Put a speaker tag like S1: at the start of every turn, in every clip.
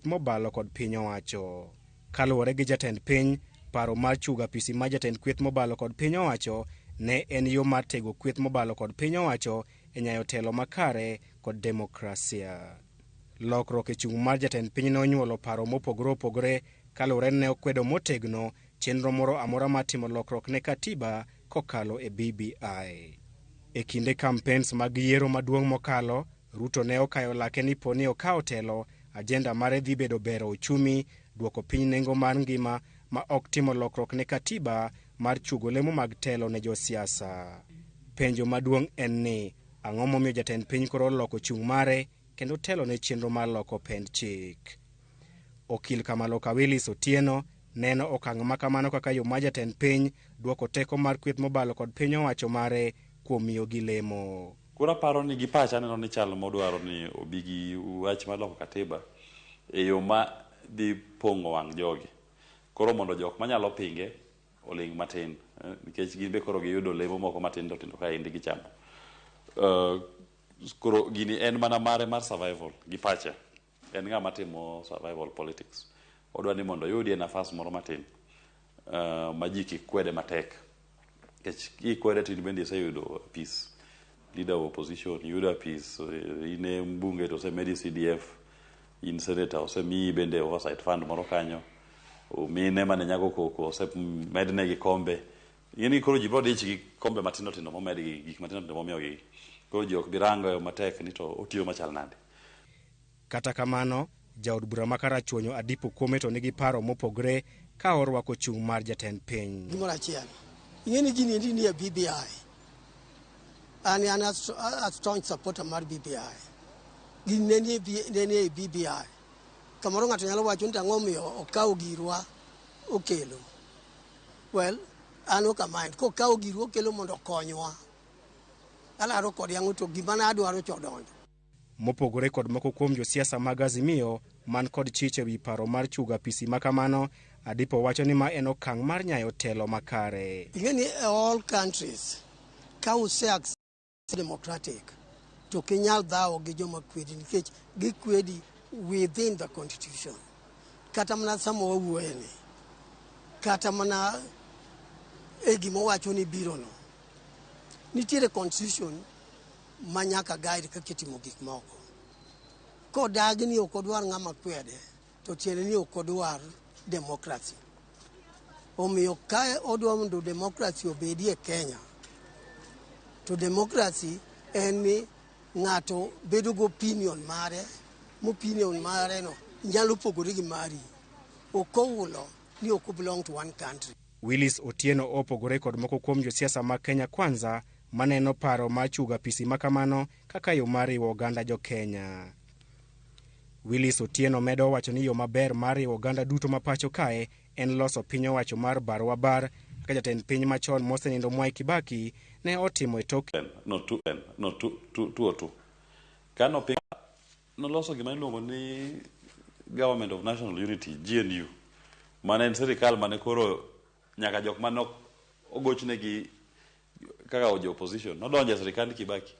S1: Mobalo kod piny owacho. Kaluwore gi jatend piny, paro mar chugo apisi mar jatend kweth mobalo kod piny owacho ne en yo mar tego kweth mobalo kod piny owacho e nyayo telo makare kod demokrasia. Lokruok e chung' mar jatend piny ne onyuolo paro mopogore opogore kaluwore ni ne okwedo motegno chenro moro amora mar timo lokruok ne katiba kokalo e BBI. E kinde campaigns mag yiero maduong' mokalo, Ruto ne okayo lake ni po ni okawo telo, agenda mare dhi bedo bero uchumi, duoko piny nengo mar ngima ma ok timo lokruok ne katiba mar chuogo lemo mag telo ne josiasa. Penjo maduong' en ni, ang'o momiyo jatend piny koro oloko chung' mare kendo telo ne chenro mar loko pend chik? Okil Kamaloka Willis Otieno neno okang' ma kamano kaka yo ma jatend piny duoko teko mar kweth mobalo kod piny owacho mare kuom miyogi lemo.
S2: Koro aparo ni gi pacha aneno ni chal modwaro ni obi gi wach mar loko katiba e yo ma dhi pong'o wang' jogi. Koro mondo jok manyalo pinge oling' matin nikech gin be koro giyudo lemo moko matindo tindo kaendi gichamo. Koro gini en mana mare mar survival gi pacha. En ng'ama timo survival politics. Odwa ni mondo oyudie nafas moro matin ma ji kik kwede matek. Nikech kikwede to in bende iseyudo peace. Leader of opposition yudo apis, in e mbunge to osemedi CDF, in senator osemiyi bende oversight fund moro kanyo. Mine mane nyago koko osemednegi kombe. Ing'e ni koro ji biro dich gi kombe matindo tindo momedgi, gik matindo tindo momiyogi. Koro ji ok bi rango matek ni to otiyo machal nade.
S1: Kata kamano, jaod bura ma Karachuonyo Adipo Kuome to nigi paro mopogre ka orwako chung' mar jatend piny.
S3: Gimoro achiel, ing'e ni gini endi nie BBI. An an a staunch supporter mar BBI. Gini ne nie, ne nie BBI. Kamoro ng'ato nyalo wacho ni ang'o omiyo okawo girwa okelo. Well, an ok mind. Kokawo girwa okelo mondo okonywa. Alaro kod yang'o to gima ne adwaro cha odonjo.
S1: Mopogore kod moko kuom josiasa mag Azimio man kod chich ewi paro mar chugo apisi ma kamano, Adipo wacho ni ma en okang' mar nyayo telo makare.
S3: Ing'e ni all countries ka use accept democratic to ok inyal dhawo gi joma kwedi nikech gikwedi within the constitution. Kata mana sama wawuoye ni, kata mana e gima wacho ni biro no, nitiere constitution ma nyaka guide kaka itimo gik moko. Kodagi ni ok odwar ng'ama kwede, to tiende ni ok odwar democracy. Omiyo ka odwa mondo democracy obedi e Kenya, to democracy en ni ng'ato bedo gi opinion mare, opinion mare no nyalo pogore gi mari. Ok oulo ni ok belong to one country.
S1: Willis Otieno opogore kod moko kuom josiasa mag Kenya Kwanza maneno paro mar chugo apisi ma kamano kaka yo mar riwo oganda jo Kenya. Willis Otieno medo wacho ni yo maber mar riwo oganda duto ma pacho kae en loso piny owacho mar bar wa bar kaka jatend piny machon mosenindo Mwai Kibaki ne otimo e tok
S2: No, two, no, two, two, two or two. Kano piny noloso gima iluongo ni Government of National Unity, GNU. Mane en sirikal mane koro nyaka jok mane ogochnegi kaka jo opposition nodonjo e sirikand Kibaki.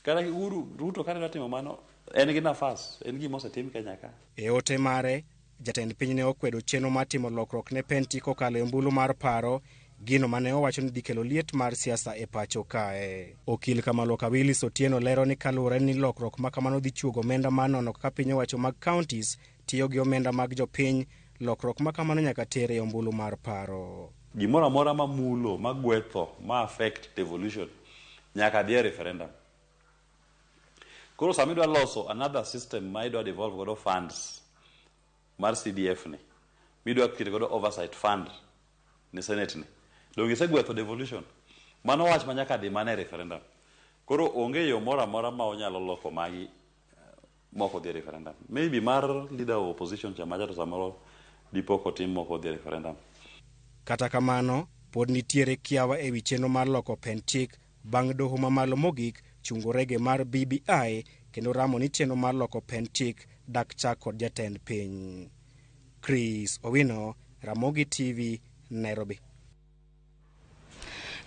S2: Kata Uhuru Ruto kane dwa timo mano, en gi nafas, en gima osetim Kenya ka.
S1: E ote mare, jatend piny ne okwedo chenro mar timo lokruok ne penti kokalo e ombulu mar paro, gino mane owacho ni dhi kelo liet mar siasa e pacho kae. Okil Kamaloka Willis Otieno lero ni kaluwore ni lokruok ma kamano dhi chuogo omenda mar nono kaka piny owacho mag counties tiyo gi omenda mag jopiny, lokruok ma kamano nyaka ter e ombulu mar paro.
S2: Gimoro amora mamulo, magwetho, ma affect devolution nyaka dhi e referendum. Koro sama idwa loso another system ma idwa devolve godo funds mar CDF ni, midwa keto godo oversight fund ne Senate ni, donge isegwetho devolution? Mano wach ma nyaka dhi mana e referendum. Koro onge yo moro amora ma onyalo loko magi mok odhi e referendum. Maybe mar leader of opposition cha macha to samoro dipo kotim mok odhi e referendum.
S1: Kata kamano, pod nitiere kiawa ewi chenro mar loko pend chik bang' doho mamalo mogik chungo rege mar BBI kendo ramo ni chenro mar loko pend chik dak chak kod jatend piny. Chris Owino, Ramogi TV, Nairobi.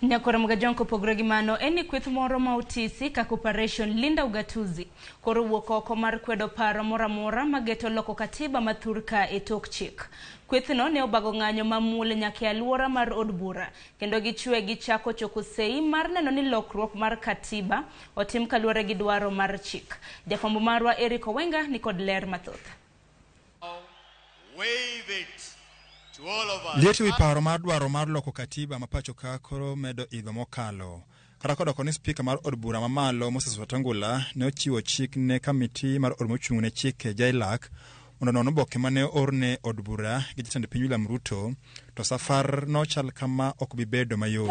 S4: Nyakoro Mgajong kopogore gi mano en ni kweth moro ma otisi kaka Operation Linda Ugatuzi koro wuok oko mar kwedo paro moro amora mageto loko katiba ma thurka e tok chik. Kwethno ne obago ng'anyo mamuol nyaka e alwora mar od bura kendo gichwe gichako choko sei mar neno ni lokruok mar katiba otim kaluwore gi dwaro mar chik. Jafwambo marwa Eric Owenga ni kod ler mathoth.
S5: Wave it to all of us.
S6: Liet wi paro mar dwaro mar loko katiba ma pacho ka koro medo idho mokalo. Kata kodoko ni spika mar od bura mamalo Moses Wetangula ne ochiwo chik ne kamiti mar od mochung' ne chike JLAC mondo onon oboke mane oorne od bura gi jatend piny William Ruto, to safar no chal kama ok bi bedo mayot.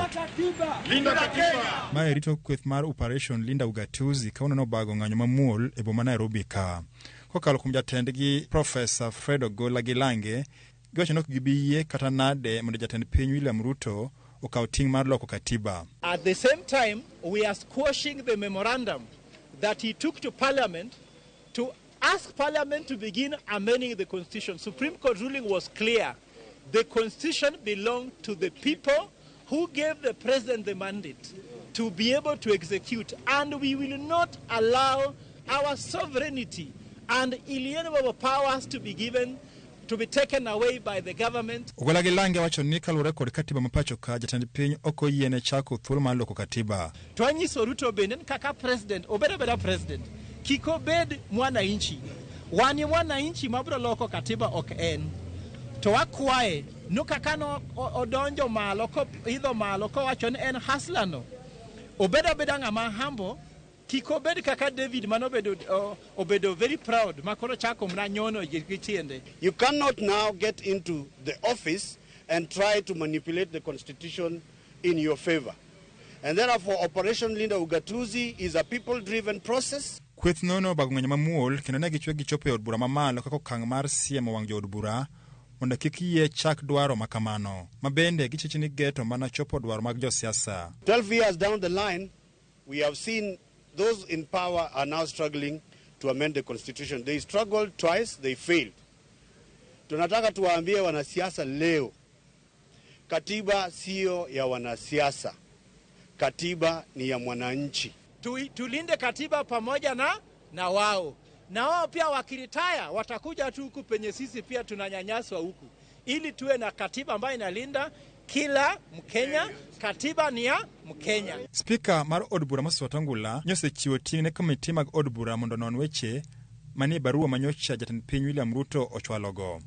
S6: Mae rito kweth mar Operation Linda Ugatuzi kawuono nobago ng'anyo mamuol e boma Nairobi ka. Kokalo kuom jatendgi Profesa Fred Ogola Gilange, giwacho ni ok gibi yie kata nade mondo jatend piny William Ruto okaw ting' mar loko katiba.
S7: At the same time, we are squashing the memorandum that he took to Parliament to ask Parliament to begin amending the Constitution. Supreme Court ruling was clear. The Constitution belonged to the people who gave the president the mandate to be able to execute. And we will not allow our sovereignty and inalienable powers to be given, to be taken away by the government.
S6: Ogola Gilange wacho ni kaluwore kod katiba ma pacho ka, jatend piny ok oyiene chako thuolo mar loko katiba.
S7: To anyiso Ruto bende ni kaka president, obed abeda president, kik obed mwananchi. Wan e mwananchi mabiro loko katiba ok en. To wakwaye no kaka no odonjo malo koidho malo kowacho ni en hustler no. Obed abeda ng'ama humble, kik obed kaka David manobedo obedo very proud makoro chako mana nyono gi tiende.
S8: You cannot now get into the office and try to manipulate the constitution in your favor. And therefore, Operation Linda Ugatuzi is a people-driven process.
S6: Kweth no nobago ng'anyo mamuol kendo ne gichwe gichopo e od bura mamalo kaka okang' mar siemo wang' jood bura mondo kik yie chak dwaro ma kamano, ma bende gichich ni geto mana chopo dwaro mag josiasa.
S8: 12 years down the line, we have seen those in power are now struggling to amend the constitution. They struggled twice, they failed. Tunataka tuwaambie wanasiasa leo, katiba sio ya wanasiasa, katiba ni ya mwananchi.
S7: Tulinde katiba pamoja na wao. Na wao pia wakiretire watakuja tu huku penye sisi pia tunanyanyaswa huku, ili tuwe na katiba ambayo inalinda kila Mkenya. Katiba ni ya Mkenya.
S6: Spika mar od bura Moses Wetangula nyosechiwo ting' ne komiti mag od bura mondo onon weche manie barua manyocha jatend piny William Ruto ochwalogo.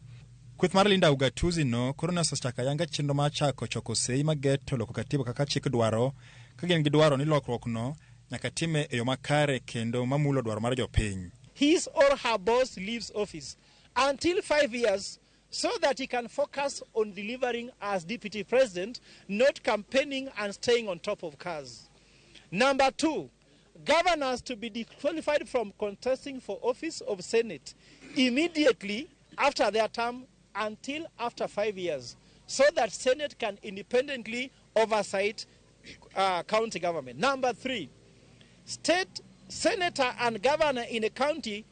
S6: Kweth mar Linda Ugatuzi no koro ne osechako ayanga chenro mar chako choko sei mageto loko katiba kaka chik dwaro, ka gin gi dwaro ni lokruok no nyaka time e yo makare kendo mamulo dwaro mar jopiny.
S7: His or her boss leaves office until 5 years so that he can focus on delivering as deputy president, not campaigning and staying on top of cars. Number 2, governors to be disqualified from contesting for office of Senate immediately after their term until after 5 years, so that Senate can independently oversight county government. Number 3, state senator and governor in a county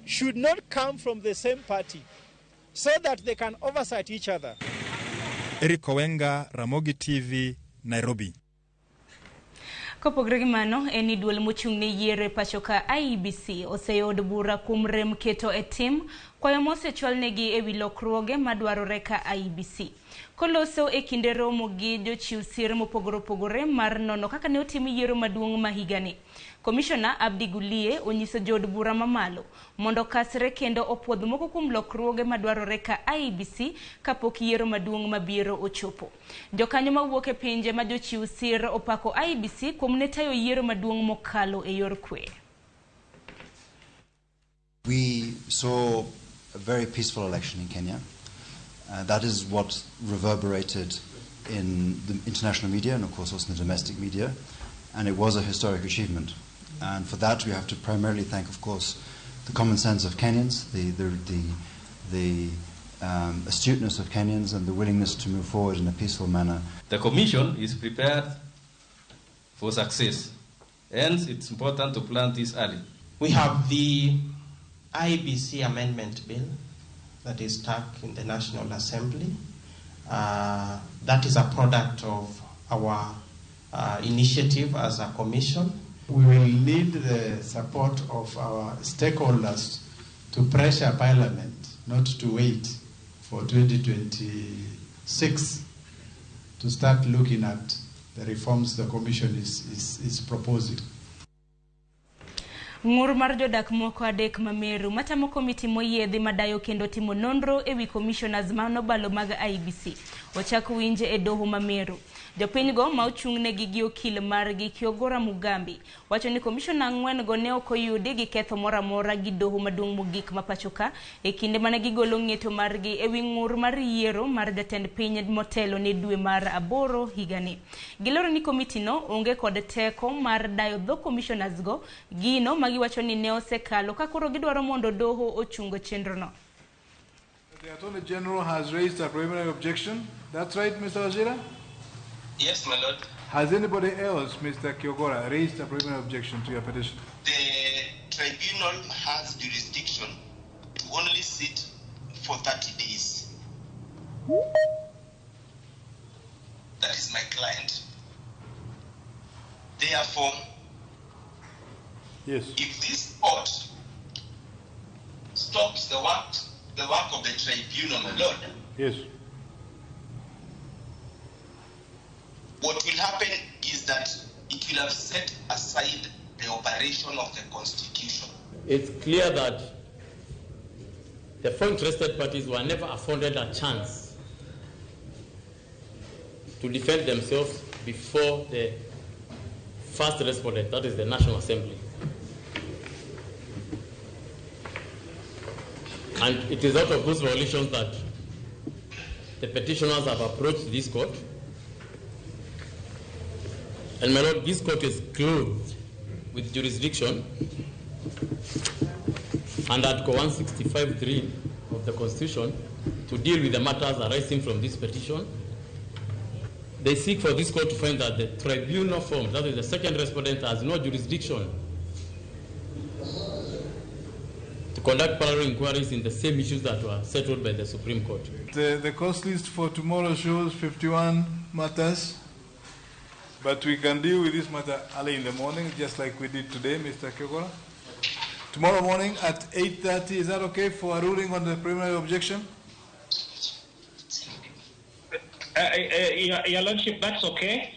S7: should not come from the same party, so that they can oversight each other.
S6: Eric Owenga, Ramogi TV, Nairobi.
S4: Kopogore gi mano, en ni duol mochung' ne yiero e pacho ka IEBC oseyudo od bura kuom rem keto e tim kwayo mosechwalnegi e wi lokruoge madwarore ka IEBC. Koloso e kinde romo gi jochiw sir mopogore opogore mar nono kaka ne otim yiero maduong' ma higani. Komishona Abdi Gulie onyiso jood bura mamalo mondo okasre kendo opuodh moko kuom lokruoge madwarore ka IEBC kapok yiero maduong' mabiro ochopo. Jokanyo mawuok e pinje ma jochiw sir opako IEBC kuom ne tayo yiero maduong' mokalo e yor kwe.
S9: We saw a very peaceful election in Kenya. That is what reverberated in the international media and, of course, also in the domestic media. And it was a historic achievement. And for that, we have to primarily thank, of course, the common sense of Kenyans, the astuteness of Kenyans, and the willingness to move forward in a peaceful manner.
S10: The Commission is prepared for success. Hence, it's important to plan this early.
S11: We have the IEBC Amendment Bill that is stuck in the National Assembly. That is a product of our initiative as a commission.
S12: We will need the support of our stakeholders to pressure Parliament not to wait for 2026 to start looking at the reforms the Commission is proposing.
S4: Ng'ur mar jodak moko adek ma Meru matamo komiti moyiedhi madayo kendo timo nonro ewi commissioners manobalo mag IEBC ochak winje e doho ma Meru. Jopinygo ma ochung'negi gi okil margi Kiogora Mugambi wacho ni commissioner ang'wen go ne ok oyudi gi ketho moro amora gi doho maduong' mogik ma pacho ka e kinde mane gigolo ng'eto margi ewi ng'ur mar yiero mar jatend piny motelo ne dwe mar 8 higani. Gilero ni komiti no onge kod teko mar dayo dho commissioners go gino ma giwacho ni ne osekalo ka koro gidwaro mondo doho ochungo chenrono.
S13: The Attorney General has raised a preliminary objection. That's right, Mr. Wazira?
S14: Yes, my lord.
S13: Has anybody else, Mr. Kiogora, raised a preliminary objection to your petition?
S14: The tribunal has jurisdiction to only sit for 30 days. That is my client. Therefore,
S13: yes,
S14: if this court stops the work of the tribunal, my lord,
S13: yes,
S14: what will happen is that it will have set aside the operation of the Constitution.
S15: It's clear that the four interested parties were never afforded a chance to defend themselves before the first respondent, that is the National Assembly. And it is out of those violations that the petitioners have approached this court. And my lord, this court is clothed with jurisdiction under Article 165(3) of the Constitution to deal with the matters arising from this petition. They seek for this court to find that the tribunal form, that is the second respondent, has no jurisdiction to conduct parallel inquiries in the same issues that were settled by the Supreme Court.
S13: The cost list for tomorrow shows 51 matters. But we can deal with this matter early in the morning, just like we did today, Mr. Kiogora. Tomorrow morning at 8:30, is that okay for a ruling on the preliminary objection?
S16: Your Lordship, that's okay.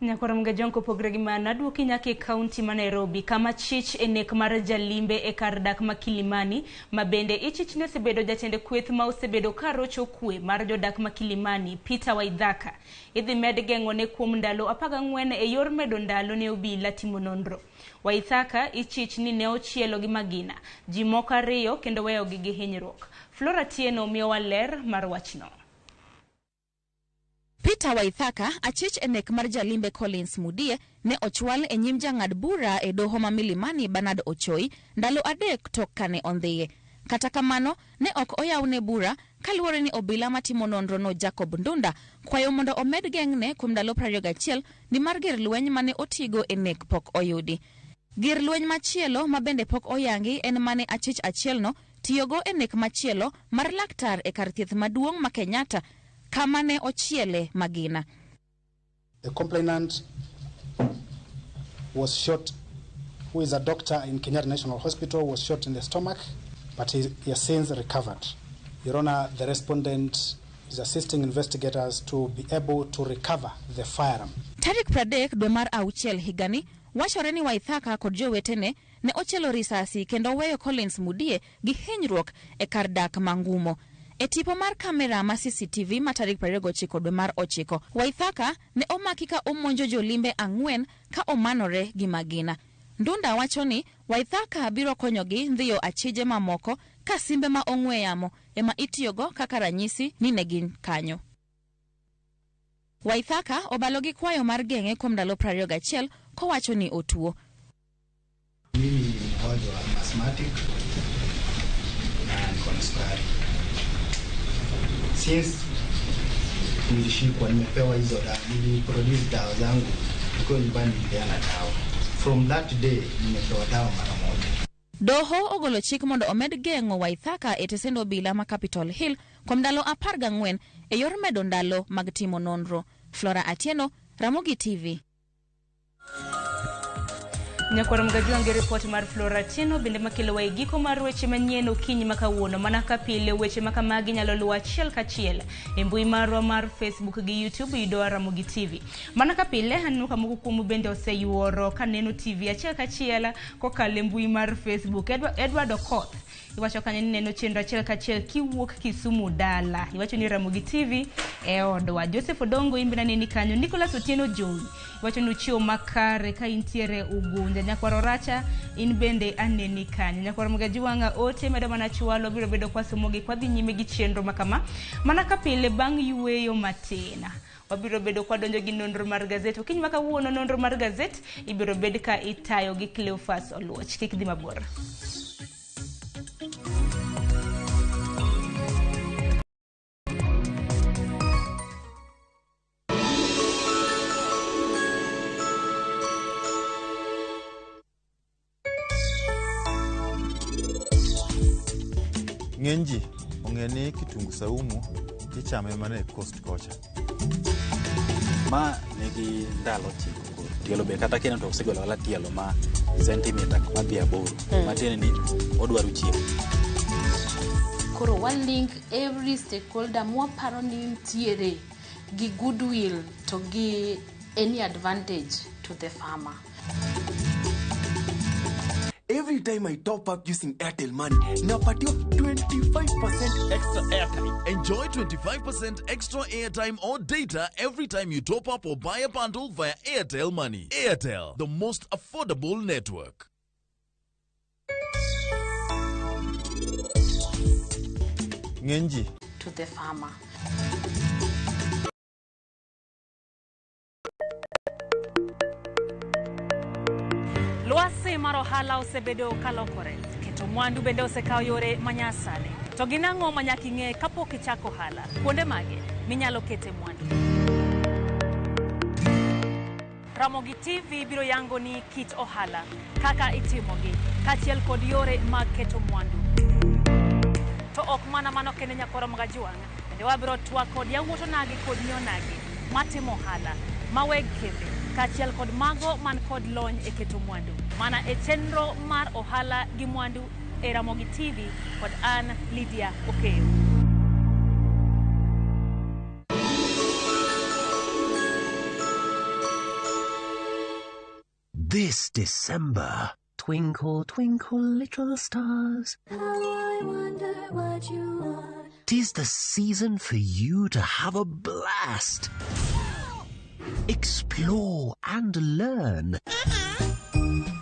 S4: Nyakwara Mgajon kopogre gi mano aduoki nyaka e kaunti ma Nairobi kama chich e nek mar jalimbe e kar dak ma Kilimani ma bende ichich ni osebedo jatend kweth ma osebedo ka rocho kwe mar jodak ma Kilimani Peter Waithaka idhi med geng'one kuom ndalo 14 e yor medo ndalo ne obila timo nonro. Waithaka ichich ni ne ochielo gi magina ji moko ariyo kendo weyogi gi hinyruok. Flora Tieno miyowa ler mar wachno.
S17: Peter Waithaka achich e nek mar jalimbe Collins Mudie ne ochwal e nyim jang'ad bura e doho ma Milimani Bernard Ochoi ndalo 3 tok kane ondhiye. Kata kamano ne ok oyawne bura kaluwore ni obila matimo nonro no Jacob Ndunda kwayo mondo omed geng'ne kuom ndalo 21 nimar gir lweny mane otigo e nek pok oyudi. Gir lweny machielo ma bende pok oyangi en mane achich achielno tiyogo e nek machielo mar laktar e kar thieth maduong' ma Kenyatta kama ne ochiele magina.
S18: The complainant was shot, who is a doctor in Kenyatta National Hospital, was shot in the stomach, but he has since recovered. Your Honor, the respondent is assisting investigators to be able to recover the firearm.
S17: Tarik 30 dwe mar 6 higani, wachore ni Waithaka kod jowetene ne ochielo risasi kendo weyo Collins Mudie gi hinyruok e kar dak Mangumo. E tipo mar kamera ma CCTV ma tarik 29 dwe mar 9, Waithaka ne omaki ka omonjo jolimbe 4 ka omanore gi magina. Ndunda wacho ni Waithaka biro konyogi ndhiyo achije mamoko ka simbe ma ong'we yamo ema itiyogo kaka ranyisi ni ne gin kanyo. Waithaka obalo gi kwayo mar geng'e kuom ndalo 21 kowacho ni otuo.
S19: Mimi ni mgonjwa wa asthmatic na niko na sukari. Since nilishikwa nimepewa hizo dawa, niliproduce dawa zangu nikiwa nyumbani, nilipeana dawa. From that day nimepewa dawa mara moja.
S17: Doho ogolo chik mondo omed geng'o Waithaka e tesend obila ma Capitol Hill kuom ndalo 14 e yor medo ndalo mag timo nonro. Flora Atieno, Ramogi TV.
S4: Nyakwar Mgajwangi ripot mar Flora Atieno bende makelo wa e giko mar weche manyien okinyi ma kawuono. Mana ka pile weche ma kamagi nyalo luwo achiel kachiel e mbui marwa mar Facebook gi YouTube yudowa Ramogi TV. Mana ka pile aneno ka moko kuomu bende oseyuoro kaneno TV achiel kachiel kokalo e mbui mar Facebook. Edward Okoth iwacho kanyo ni neno chenro achiel kachiel kiwuok Kisumu dala. Iwacho ni Ramogi TV e odwa. Joseph Odongo in bende aneni kanyo. Nicholas Otieno Jowi iwacho ni uchiewo makare ka intiere Ugunja. Nyakwar Oracha in bende aneni kanyo. Nyakwar Mgajiwang'a ote medo mana chwalo biro bedo kwasomogi kwadhi nyime gi chenro makama. Mana ka pile bang' yueyo matin. Wabiro bedo kwadonjo gi nonro mar gazet. Okinyi ma kawuono nonro mar gazet ibiro bed ka itayo gi Cleophas Oluoch. Kik dhi mabor.
S16: Ng'eny ji ong'e ni kitungu saumu ichame mana e coast kocha.
S20: Ma nigi ndalo 9 koro. Tielo be kata kineno to osegolo ala tielo ma sentimita madhi 8. Matiende ni odwaro chiemo.
S21: Koro wa link every stakeholder mwaparo ni nitiere gi goodwill to gi any advantage to the farmer.
S22: Every time I top up using Airtel Money, napatiwa 25% extra airtime.
S23: Enjoy 25% extra airtime or data every time you top up or buy a bundle via Airtel Money. Airtel, the most affordable network.
S16: Ng'eny ji
S21: to the farmer.
S24: Lwasi mar ohala osebedo kalokore, keto mwandu bende osekawo yore manyasani. To gin ang'o ma nyaka ing'e kapok ichako ohala? Kuonde mage minyalo kete mwandu? Ramogi TV biro yango ni kit ohala, kaka itimogi, kaachiel kod yore mag keto mwandu. To ok mana mano kende nyakwar Mgajuang', bende wabiro twak kod yawuot onagi kod nyionagi matimo ohala, ma weg kembe, kaachiel kod mago man kod lony e keto mwandu. Mana e chenro mar ohala gi mwandu e Ramogi TV kod an Lydia Okeyo.
S25: This December,
S26: Twinkle, twinkle, little stars.
S27: How I wonder what you are.
S25: 'Tis the season for you to have a blast. Explore and learn.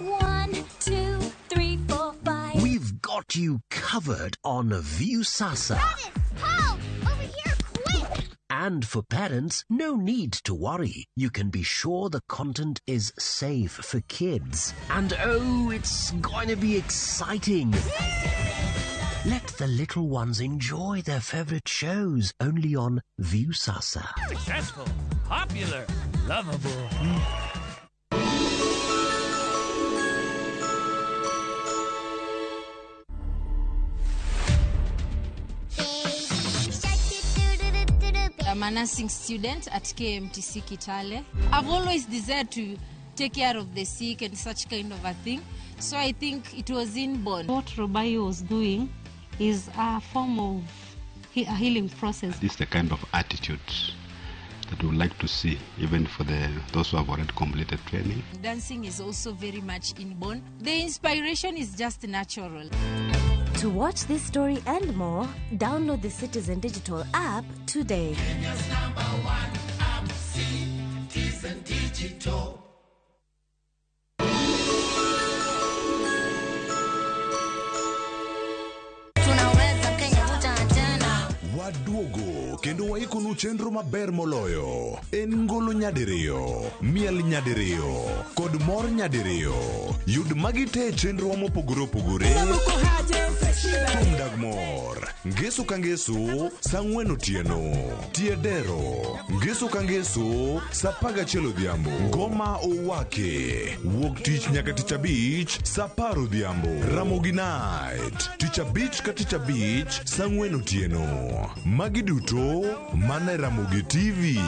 S27: 1, 2, 3, 4, 5.
S25: We've got you covered on Viusasa.
S27: Help! Over here, quick!
S25: And for parents, no need to worry. You can be sure the content is safe for kids. And oh, it's going to be exciting. Let the little ones enjoy their favorite shows only on Viusasa.
S28: Successful, popular, lovable.
S29: I'm a nursing student at KMTC Kitale. I've always desired to take care of the sick and such kind of a thing. So I think it was inborn.
S30: What Robayo was doing is a form of a healing process.
S31: This is the kind of attitude that we would like to see, even for those who have already completed training.
S29: Dancing is also very much inborn. The inspiration is just natural.
S32: To watch this story and more, download the Citizen Digital app today.
S33: Kenya's number one app, Citizen Digital.
S34: Tunaweza Kenya hutaachana.
S35: Waduogo kendo waikonu chenro maber moloyo en ngolo nyadiriyo, miel nyadiriyo kod mor nyadiriyo. Yud magi te e chenrowa mopogore opogore. Thum dag mor ngeso ka ngeso saa 4 otieno. Tie dero ngeso ka ngeso saa 11 odhiambo. Ngoma owake wuok tich nyaka tich abich saa 10 odhiambo. Ramogi Night tich abich ka tich abich saa 4 otieno. Magi duto mana e Ramogi TV.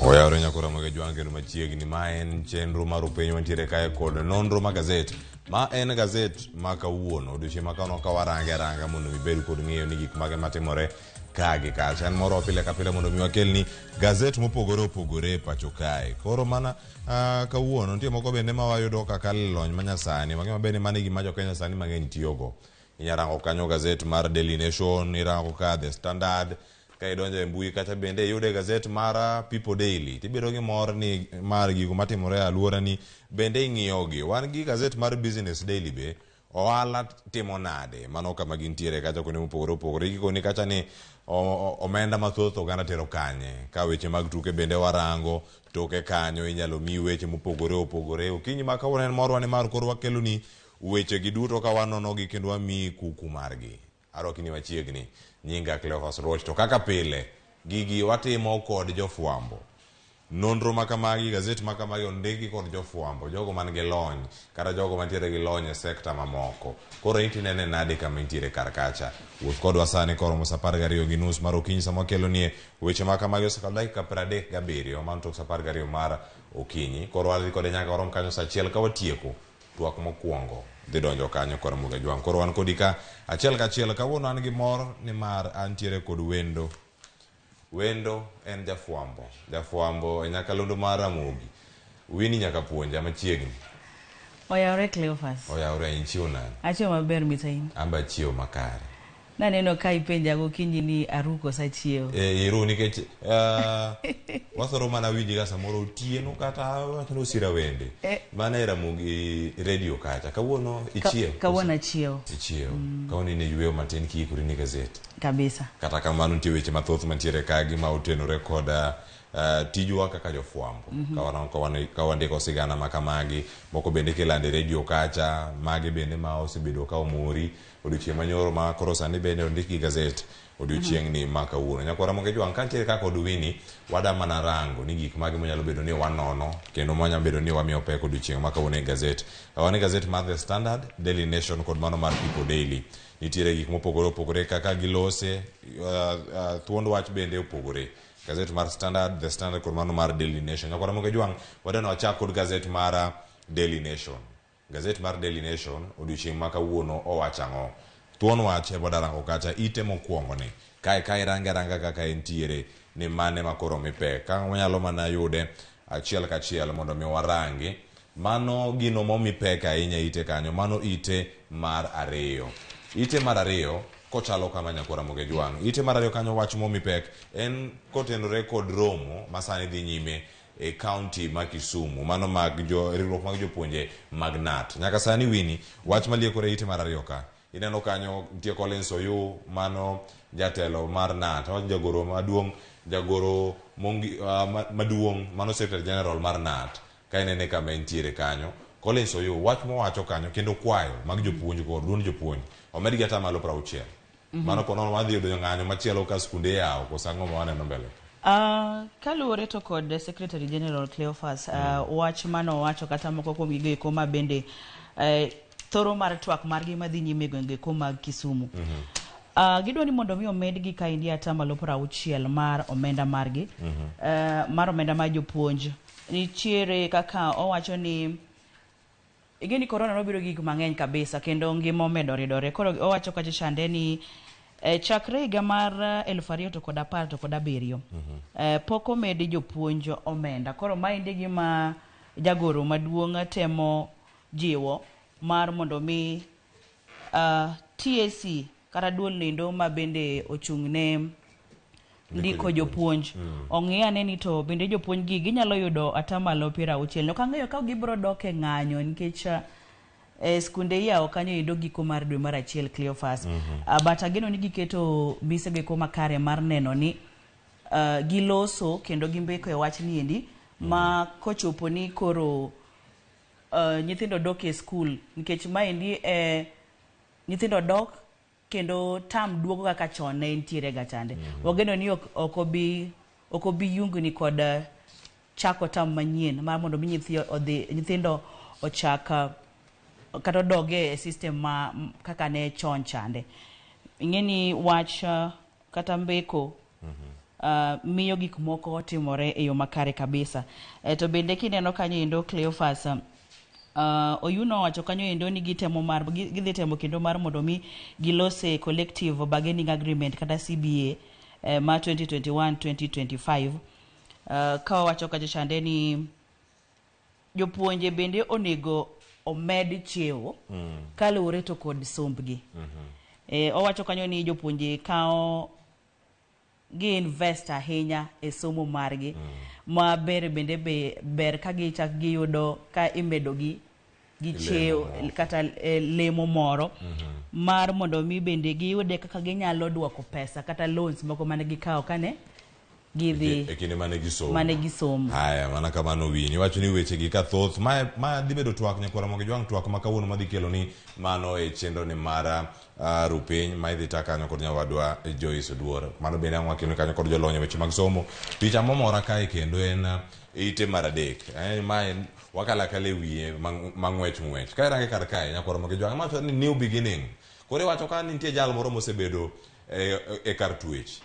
S1: Oyawre nyakora mag Ajwang' kendo machiegni ma en chenro mar upenj mantiere kae kod nonro ma gazet ma en gazet ma kawuono odiochieng' ma kawuono ka warange aranga mondo ibed kod ng'eyo ni gik mage matimore ka gi kacha en moro pile ka pile mondo mi wakelni gazet mopogore opogore e pacho kae koro mana kawuono nitie moko bende ma wayudo kaka lony manyasani mang'e maber ni mano e gima jokenya sani mang'eny tiyogo inyarango kanyo gazet mar Daily Nation irango ka The Standard ka idonjo e mbui kacha bende iyude gazet mar People Daily tibedo gi mor ni mar gigo matimore e alworani bende ing'iyogi wan gi gazet mar Business Daily be ohala timo nade mano kama gintiere kacha kuonde mopogore opogore gikoni kacha ni omenda mathoth oganda tero kanye ka weche mag tuke bende warango toke kanyo inyalo miyi weche mopogore opogore okinyi ma kawuono en morwa ni mar koro wakeloni weche gi duto ka wanonogi kendo wamiyi kuku margi arwakini machiegni nyinga Cleophas Roch to kaka pile gigi watimo kod jofwambo nonro makamagi gazet makamagi ondiki kod jofwambo jogo man gi lony kata jogo mantiere gi lony e sekta mamoko koro in tinene nade kama intiere kar kacha wuoth kodwa sani koromo saa 12:30 mar okinyi sama wakelonie weche makamagi osekalo dakika 37 mano tok saa 12 mar okinyi koro wadhi kode nyaka warom kanyo saa 1 ka watieko twak mokwongo dhi donjo kanyo kod Ramogi Ajwang'. Koro wan kodi ka achiel kachiel kawuono an gi mor nimar antiere kod wendo. Wendo en jafwambo. Jafwambo e nyakalondo mar Ramogi. Winnie nyaka puonja machiegni.
S2: Oyawre Cleophas.
S1: Oyawre in chiew nade?
S2: Achiew maber mita in.
S1: Amba achiew makare.
S2: Naneno ka ipenja gokinyi ni aru koso achiew.
S1: E, iru nikech wathoro mana winji ga samoro otieno kata wachno osira wende. Mana e Ramogi radio kacha. Kawuono ichiew?
S2: Kawuono achiew.
S1: Ichiew. Kawuono in e yweyo matin kiikori ni gazet.
S2: Kabisa.
S1: Kata kamano nitie weche mathoth mantiere ka gi ma otenore kod tijwa kaka jofwambo. Ka wandiko sigana ma kamagi moko bende kilando e radio kacha magi bende ma osebedo ka omori odiochieng' manyoro ma koro sani bende ondik gi gazet odiochieng' ni ma kawuono. Nyakwara Ramogi Ajwang' kantiere ka kod Winnie wada mana rango ni gik mage manyalo bedo ni wanono kendo manyalo bedo ni wamiyo pek odiochieng' ma kawuono e gazet. Wan e gazet mar The Standard, Daily Nation kod mano mar People Daily. Nitiere gik mopogore opogore kaka gilose thuond wach bende opogore. Gazet mar Standard, The Standard kod mano mar Daily Nation. Nyakwara Ramogi Ajwang' wadwa wachak kod gazet mar Daily Nation. Gazet mar Daily Nation odiochieng' ma kawuono owacho ang'o? Thuon wach ema wadarango kacha ite mokwongo ni kae ka irange aranga kaka entiere ni mane ma koro mi pek ka wanyalo mana yude achiel kachiel mondo mi warangi mano gino momi pek ahinya ite kanyo mano ite mar ariyo ite mar ariyo kochalo kama nyakwara Ramogi Ajwang' ite mar ariyo kanyo wach momi pek en kotenore kod romo ma sani dhi nyime e kaunti ma Kisumu mano mag jo riwruok mag jopuonje mag KNUT nyaka sani Winnie wach maliekore ite mar ariyo ka ineno kanyo nitie Collins Oyu mano jatelo mar KNUT wacho jagoro maduong' jagoro maduong' mano secretary general mar KNUT ka inene kama entiere kanyo Collins Oyu wach mowacho kanyo kendo kwayo mag jopuonj kod duond jopuonj omedgi atamalo 60 mano konono wadhi yudo ng'anyo machielo ka skunde yawo koso ang'o ma waneno mbele.
S2: Kaluwore to kod Secretary General Cleophas wach manowacho kata moko kuom gigo eko ma bende thoro mar twak margi madhi nyime e gwenge eko mag Kisumu. Gidwa ni mondo mi omedgi kaendi atamalo 60 mar omenda margi mar omenda mar jopuonj. Nitiere kaka owacho ni ing'e ni corona nobiro gi gik mang'eny kabisa kendo ngima omedo ridore. Koro owacho kacha chande ni chakre higa mar 2017 pok omedi jopuonj omenda. Koro maendi gima jagoro maduong' temo jiwo mar mondo mi TSC kata duol nendo ma bende ochung' ne ndiko jopuonj ong'i ane ni to bende jopuonj gi ginyalo yudo atamalo 60. Ok ang'eyo ka gibiro dok e ng'anyo nikech skunde iyawo kanyo endo giko mar dwe mar achiel Cleophas. But ageno ni giketo mise go makare mar neno ni giloso kendo gimbeko e wach ni endi ma kochopo ni koro nyithindo dok e skul nikech maendi nyithindo dok kendo tam duogo kaka chon ne entiere ga chande. Wageno ni ok obi yungni kod chako tam manyien mar mondo mi nyithindo ochak kata odoge e system ma kaka ne chon chande. Ing'e ni wach kata mbeko miyo gik moko timore e yo makare kabisa. To bende kineno kanyo endo Cleophas, Oyuno owacho kanyo endo ni gitemo mar gidhi temo kendo mar mondo mi gilose collective bargaining agreement kata CBA ma 2021-2025. Ka owacho kacha chande ni jopuonje bende onego omed cheo kaluwore to kod sombgi. Owacho kanyo ni jopuonje kawo gi invest ahinya e somo margi ma ber bende be ber ka gichak giyudo ka imedo gi gi cheo kata lemo moro mar mondo mi bende giyude kaka ginyalo duoko pesa kata loans moko mane gikawo kane gidhi
S1: e kinde mane gisomo.
S2: Mane gisomo.
S1: Haya, mana kamano Winnie. Iwacho ni weche gi ka thoth. Ma dhi bedo twak nyakwara Ramogi Jwang', twak ma kawuono madhi kelo ni mano e chenro ni mara Rupiny ma idhi ta kanyo kod nyawadwa Joyce Oduor. Mano bende ang' wakelo kanyo kod jolony e weche mag somo. Picha momora kae kendo en ite mar adek. Ma en wakala akala e wiye mang'wech ng'wech. Ka irange kar kae nyakwara Ramogi Jwang' iwacho ni new beginning. Koro iwacho ka nitie jal moro mosebedo e kar twech.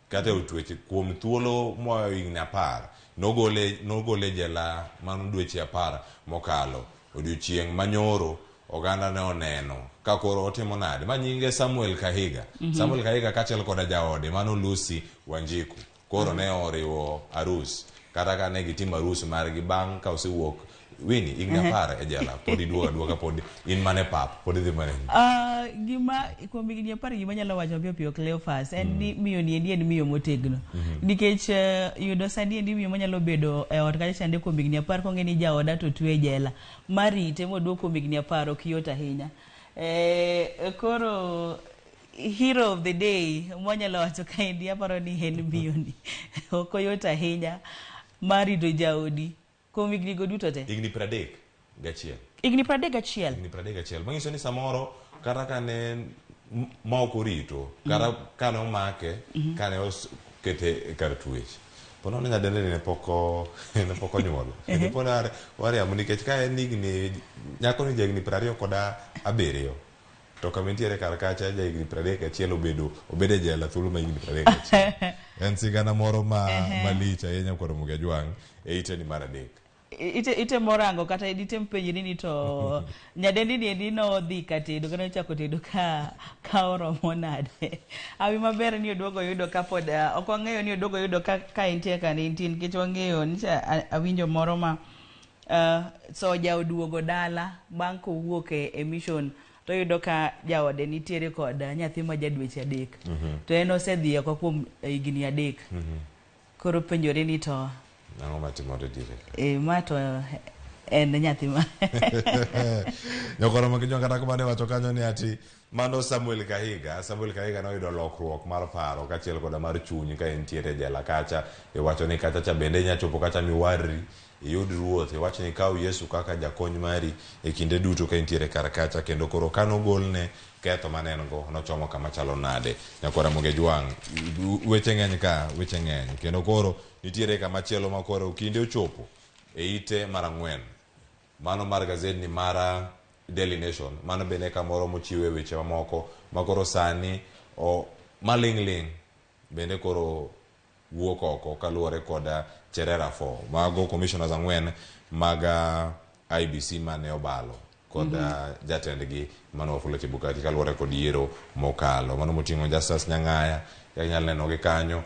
S1: Kata e od twech kuom thuolo moa higni 10. Nogole jela mano dweche 10 mokalo. Odiochieng' manyoro oganda ne oneno ka koro otimo nade. Ma nyinge Samuel Kahiga. Samuel Kahiga kaachiel koda jaode mano Lucy Wanjiku. Koro ne oriwo arus. Kata ka ne gitimo arus margi bang' ka osewuok Winnie, higni 10 e jela, pod iduogo aduoga, pod in mana e pap, pod idhi mana e
S2: Gima kuom higni 10 gima anyalo wacho piyo piyo Cleophas en ni miyo ni endi en miyo motegno. Nikech yudo sani endi miyo manyalo bedo e ot kacha chande kuom higni 10 kong'e ni jaoda to twe e jela. Marite moduog kuom higni 10 ok yot ahinya. Koro hero of the day mwanyalo wacho kaendi aparo ni en miyo ni. Ok oyot ahinya mar rito jaodi kuom higni go duto te.
S1: Higni 31.
S2: Higni 31.
S1: Higni 31. Manyiso ni samoro kata ka ne ma ok orito, kata ka ne omake, ka ne okete e kar twech. Po nono nyadendi ne pok onyuolo. Kendo po wariambo nikech ka en higni, nyako ni ja higni 27. To kama entiere kar kacha ja higni 31 obedo e jela thuolo ma higni 31. En sigana moro malich ahinya kod Ramogi Ajwang' e ite ni mar 3.
S2: Ite morango kata ite mpenjri ni to nyadendi ni endi nodhi ka tedo kata nochako tedo ka oromo nade. Hawi maber ni oduogo yudo ka pod ok wang'eyo ni oduogo yudo ka entie ka ne entie nikech wang'eyo ni awinjo moro ma soja oduogo dala bang' kowuok e mission to yudo ka jaode nitiere kod nyathi ma ja dweche 3. To en osedhi oko kuom higni 3. Koro penjore ni to
S1: Ang'o matimore dire?
S2: Ma to en nyathi ma
S1: Nyakwara Ramogi Jwang' kata kamano iwacho kanyo ni ati mano Samuel Kahiga. Samuel Kahiga noyudo lokruok mar paro kaachiel koda mar chuny ka entiere e jela kacha. Iwacho ni kacha cha bende inya chopo kacha miwarri, iyud ruoth. Iwacho ni ikaw Yesu kaka jakony mari e kinde duto ka entiere kar kacha. Kendo koro kanogolne ketho mane en go nochomo kama chalo nade. Nyakwara Ramogi Jwang', weche ng'eny ka, weche ng'eny. Kendo koro nitiere kama chielo ma koro kinde ochopo e ite mar 4. Mano mar gazetni mar Daily Nation. Mano bende kamoro mochiwe weche mamoko ma koro sani maling' ling' bende koro wuok oko kaluwore kod Cherera 4. Mago commissioners 4 mag IBC mane obalo kod jatendgi mano Wafula Chebukati kaluwore kod yiero mokalo. Mano moting'o Justus Nyang'aya, kaka inyalo neno gi kanyo,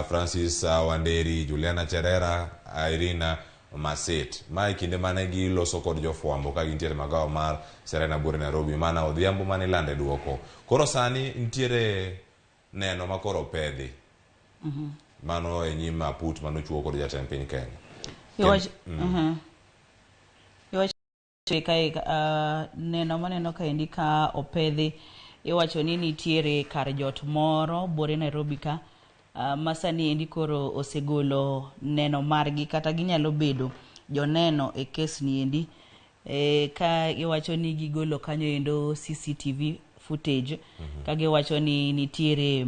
S1: Francis Wanderi, Juliana Cherera, Irina Masit. Ma e kinde mane giloso kod jofwambo ka gintiere magawa mar Serena Buore Nairobi, mana odhiambo mane ilande duoko. Koro sani nitiere neno ma koro opedhi. Mano e nyim aput mane ochiwo kod jatend piny Kenya.
S2: Iwacho kae, neno maneno kaendi ka opedhi, iwacho ni nitiere kar jot moro Buore Nairobi ka, ma sani endi koro osegolo neno margi kata ginyalo bedo joneno e kes ni endi. Ka iwacho ni gigolo kanyo endo CCTV footage, ka giwacho ni nitiere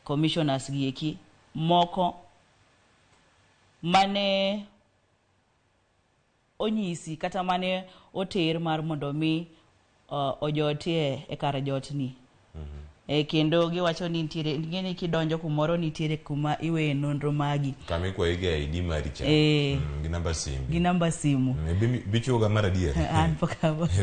S2: commissioners gi eki moko mane onyisi kata mane oter mar mondo mi ojotie e kar jotni. Kendo giwacho ni nitiere ing'e ni kidonjo kumoro nitiere kuma iweye nonro magi.
S1: Kama ikwayi gi ID mari cha. Gi namba simbi.
S2: Gi namba simu.
S1: Bichiwoga mar adier.
S2: An pok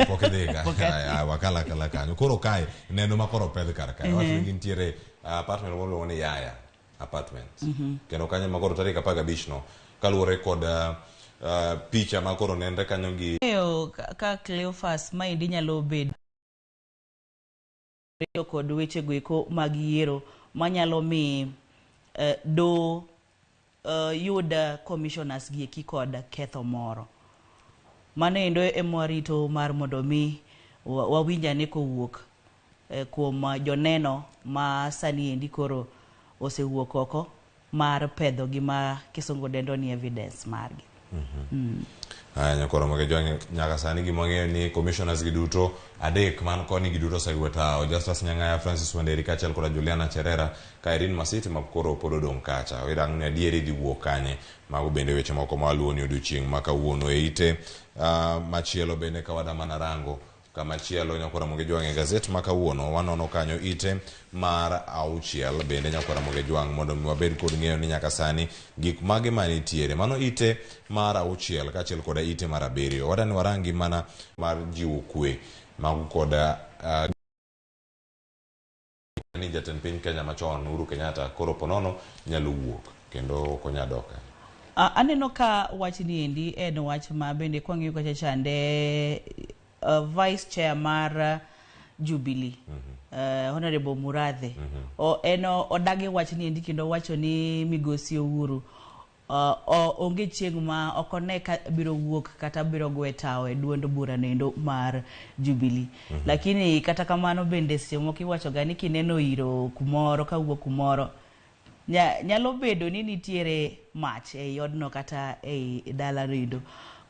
S1: Pok idhiga.
S2: Pok adhi.
S1: Aya, wakala akala kanyo. Koro kae neno ma koro opedh kar kae. Wacho ni gintiere apartment moro miluongo ni Yaya Apartments. Kendo kanyo ma koro tarik 15 no kaluwore kod picha ma koro nenre kanyo gi
S2: Ng'eyo ka Cleophas maendi nyalo bedo kod weche goeko mag yiero manyalo mi do yud commissioners gi eki kod ketho moro. Mano endo ema warito mar mondo mi wawinj ane kowuok kuom joneno ma sani endi koro osewuok oko mar pedho gima kisungu dendo ni evidence margi.
S1: Aya, nyakoro moge jwang' nyaka sani gima wang'eyo ni commissioners gi duto adek man koni gi duto osegwe tawo Justus Nyang'aya, Francis Wanderi kaachiel koda Juliana Cherera ka Irene Masiti ma koro pod odong' kacha. Irang'o ni adieri dhi wuok kanye. Mago bende weche moko ma waluwo ni odiochieng' ma kawuono e ite machielo bende ka wada mana rango kamachielo nyakwara Moge Jwang' e gazet ma kawuono wanono kanyo ite mar 6 bende nyakwara Moge Jwang' mondo mi wabed kod ng'eyo ni nyaka sani gik mage manitiere. Mano ite mar 6 kaachiel koda ite mar 7. Wadani warangi mana mar jiwo kwe mago koda ni jatend piny Kenya machon Uhuru Kenyatta koro ponono nyalo wuok kendo ok onyal dok.
S2: Aneno ka wach ni endi en wach ma bende kwang'iyo kacha chande vice chair mar Jubilee Honorable Murathe en odagi wach ni endi kendo owacho ni migosi Uhuru onge chieng' ma ok one ka biro wuok kata biro gwe tawo e duond bura noendo mar Jubilee. Lakini kata kamano bende seche moko iwacho ga ni kineno iro kumoro kawuok kumoro nyalo bedo ni nitiere mach ei odno kata ei dala noendo.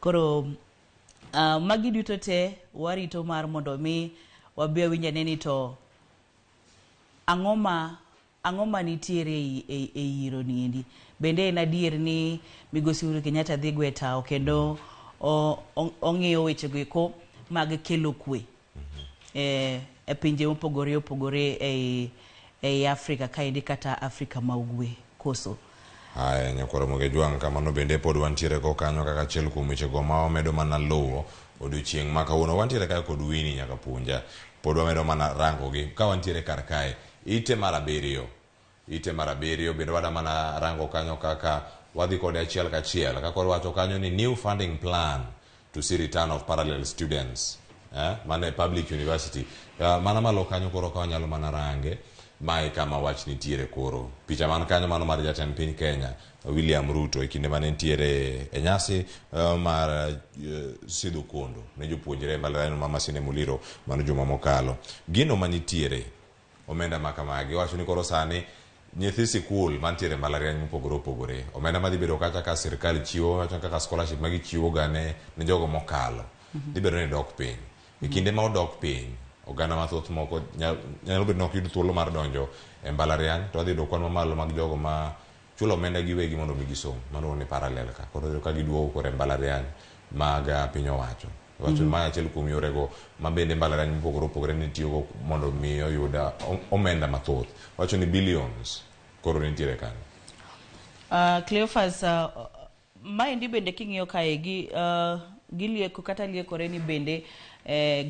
S2: Koro magi duto te warito mar mondo mi wabi wawinj ane ni to ang'o ma nitiere e iro niendi. Bende en adier ni migosi Uhuru Kenyatta dhi gwe tawo kendo ong'iyo weche go eko mag kelo kwe e pinje mopogore opogore ei Afrika kaendi kata Afrika ma ugwe koso.
S1: Aya, nyakwara Moge Jwang' kamano bende pod wantiere go kanyo kaka achiel kuom weche go ma wamedo mana luwo odiochieng' ma kawuono. Wantiere kae kod Winnie nyaka puonja. Pod wamedo mana rango gi ka wantiere kar kae ite mar 7. Ite mar 7 bende wada mana rango kanyo kaka wadhi kode achiel kachiel. Kaka wacho kanyo ni new funding plan to see return of parallel students. Mano e public university. Mana malo kanyo koro ka wanyalo mana range mae kama wach nitiere koro. Picha man kanyo mano mar jatend piny Kenya William Ruto e kinde mane nitiere e nyasi mar sidho kondo ne jopuonjre mbalariany ma Masinde Muliro mano juma mokalo. Gino manitiere omenda ma kamagi wacho ni koro sani nyithi sikul mantiere mbalariany mopogore opogore omenda madhi bedo kacha ka sirkal chiwo wacho kaka scholarship magichiwo ga ne jogo mokalo dhi bedo ni dok piny. E kinde ma odok piny oganda mathoth moko nyalo bedo ni ok yud thuolo mar donjo e mbalariany to wadhi yudo kwan mamalo mag jogo ma chulo omenda giwegi mondo mi gisom. Mano ni parallel ka. Koro ka giduogo koro e mbalariany mag piny owacho. Wacho ma achiel kuom yorego ma bende mbalariany mopogore opogore nitiyogo mondo mi oyud omenda mathoth. Wacho ni billions koro nitiere kanyo.
S2: Cleophas, maendi bende king'iyo kae gi gilieko kata liekore ni bende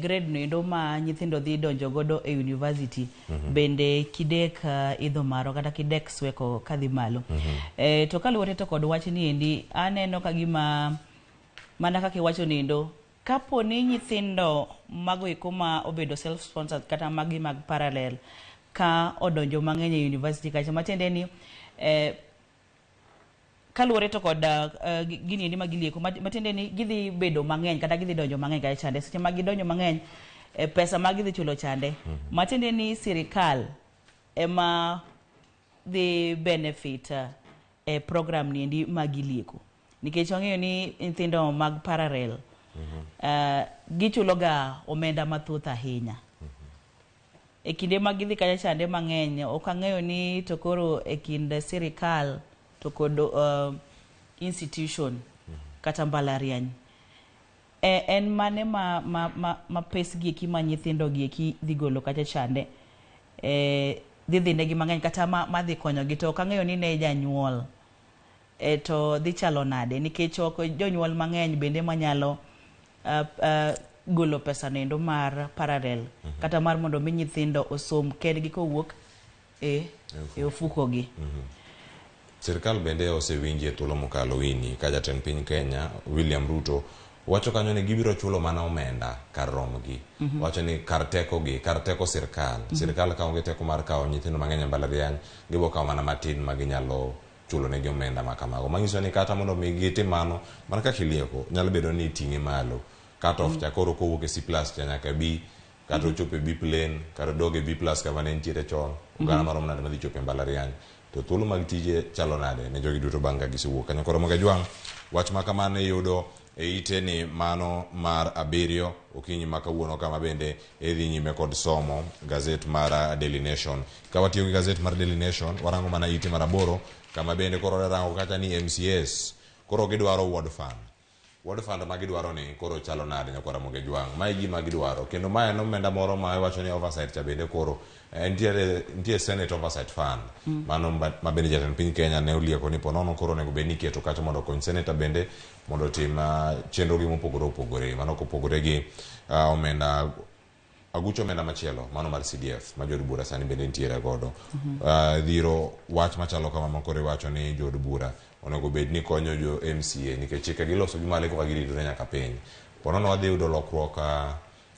S2: grade noendo ma nyithindo dhi donjo godo e university bende kidek idho maro kata kidek sweko kadhi malo. To kaluwore to kod wach ni endi aneno ka gima mana kaka iwacho niendo kapo ni nyithindo mago eko ma obedo self sponsored kata magi mag parallel ka odonjo mang'eny e university kacha matiende ni kaluwore to kod gini endi ma gilieko matiende ni gidhi bedo mang'eny kata gidhi donjo mang'eny kacha chande. Seche ma gidonjo mang'eny pesa ma gidhi chulo chande matiende ni sirikal ema dhi benefit e program ni endi ma gilieko. Nikech wang'eyo ni nyithindo mag parallel gichulo ga omenda mathoth ahinya. E kinde ma gidhi kacha chande mang'eny ok ang'eyo ni to koro e kind sirikal to kod institution kata mbalariany en mane ma pes gi eki ma nyithindo gi eki dhi golo kacha chande dhi dhi negi mang'eny kata madhi konyogi. To ok ang'eyo ni ne janyuol to dhi chalo nade, nikech ok jonyuol mang'eny bende manyalo golo pesa noendo mar parallel kata mar mondo mi nyithindo osom kendgi kowuok e ofukogi.
S1: Sirkal bende osewinji e thuolo mokalo wini ka jatend piny Kenya William Ruto wacho kanyo ni gibiro chulo mana omenda kar romgi. Wacho ni kar tekogi, kar teko sirkal. Sirkal ka onge teko mar kawo nyithindo mang'eny e mbalariany, gibo kawo mana matin ma ginyalo chulo negi omenda ma kamago. Manyiso ni kata mondo mi gitim mano, mana kaka ilieko, nyalo bedo ni iting'e malo. Cut off cha koro kowuok e C plus cha nyaka B, kata ochopo e B plain, kata odog e B plus kama ne nitiere chon. Oganda maromo nade madhi chopo e mbalariany. To thuolo mag tije chalo nade ne jogi duto bang' ka gisewuok kanyo. Koro Mogajwang', wach ma kamano iyudo e ite ni mano mar 7 okinyi ma kawuono, kama bende idhi nyime kod somo gazet mar Daily Nation. Ka watiyo gi gazet mar Daily Nation, warango mana ite mar 8, kama bende koro rango kacha ni MCAs koro gidwaro ward fund. Ward fund ma gidwaro ni koro chalo nade nyakwara Mogajwang'? Mae gima gidwaro, kendo mae en omenda moro ma iwacho ni oversight cha bende koro nitie Senate Oversight Fund. Mano ma bende jatend piny Kenya ne olieko ni ponono koro onego bed ni iketo kacha mondo okony senator bende mondo otim chenro gi mopogore opogore. Mano kopogore gi omenda aguch omenda machielo mano mar CDF ma jood bura sani bende nitiere godo. Dhiro wach machalo kama ma koro iwacho ni jood bura onego bed ni konyo jo MCA nikech chike giloso gi malo koka giridore nyaka piny. Ponono wadhi yudo lokruok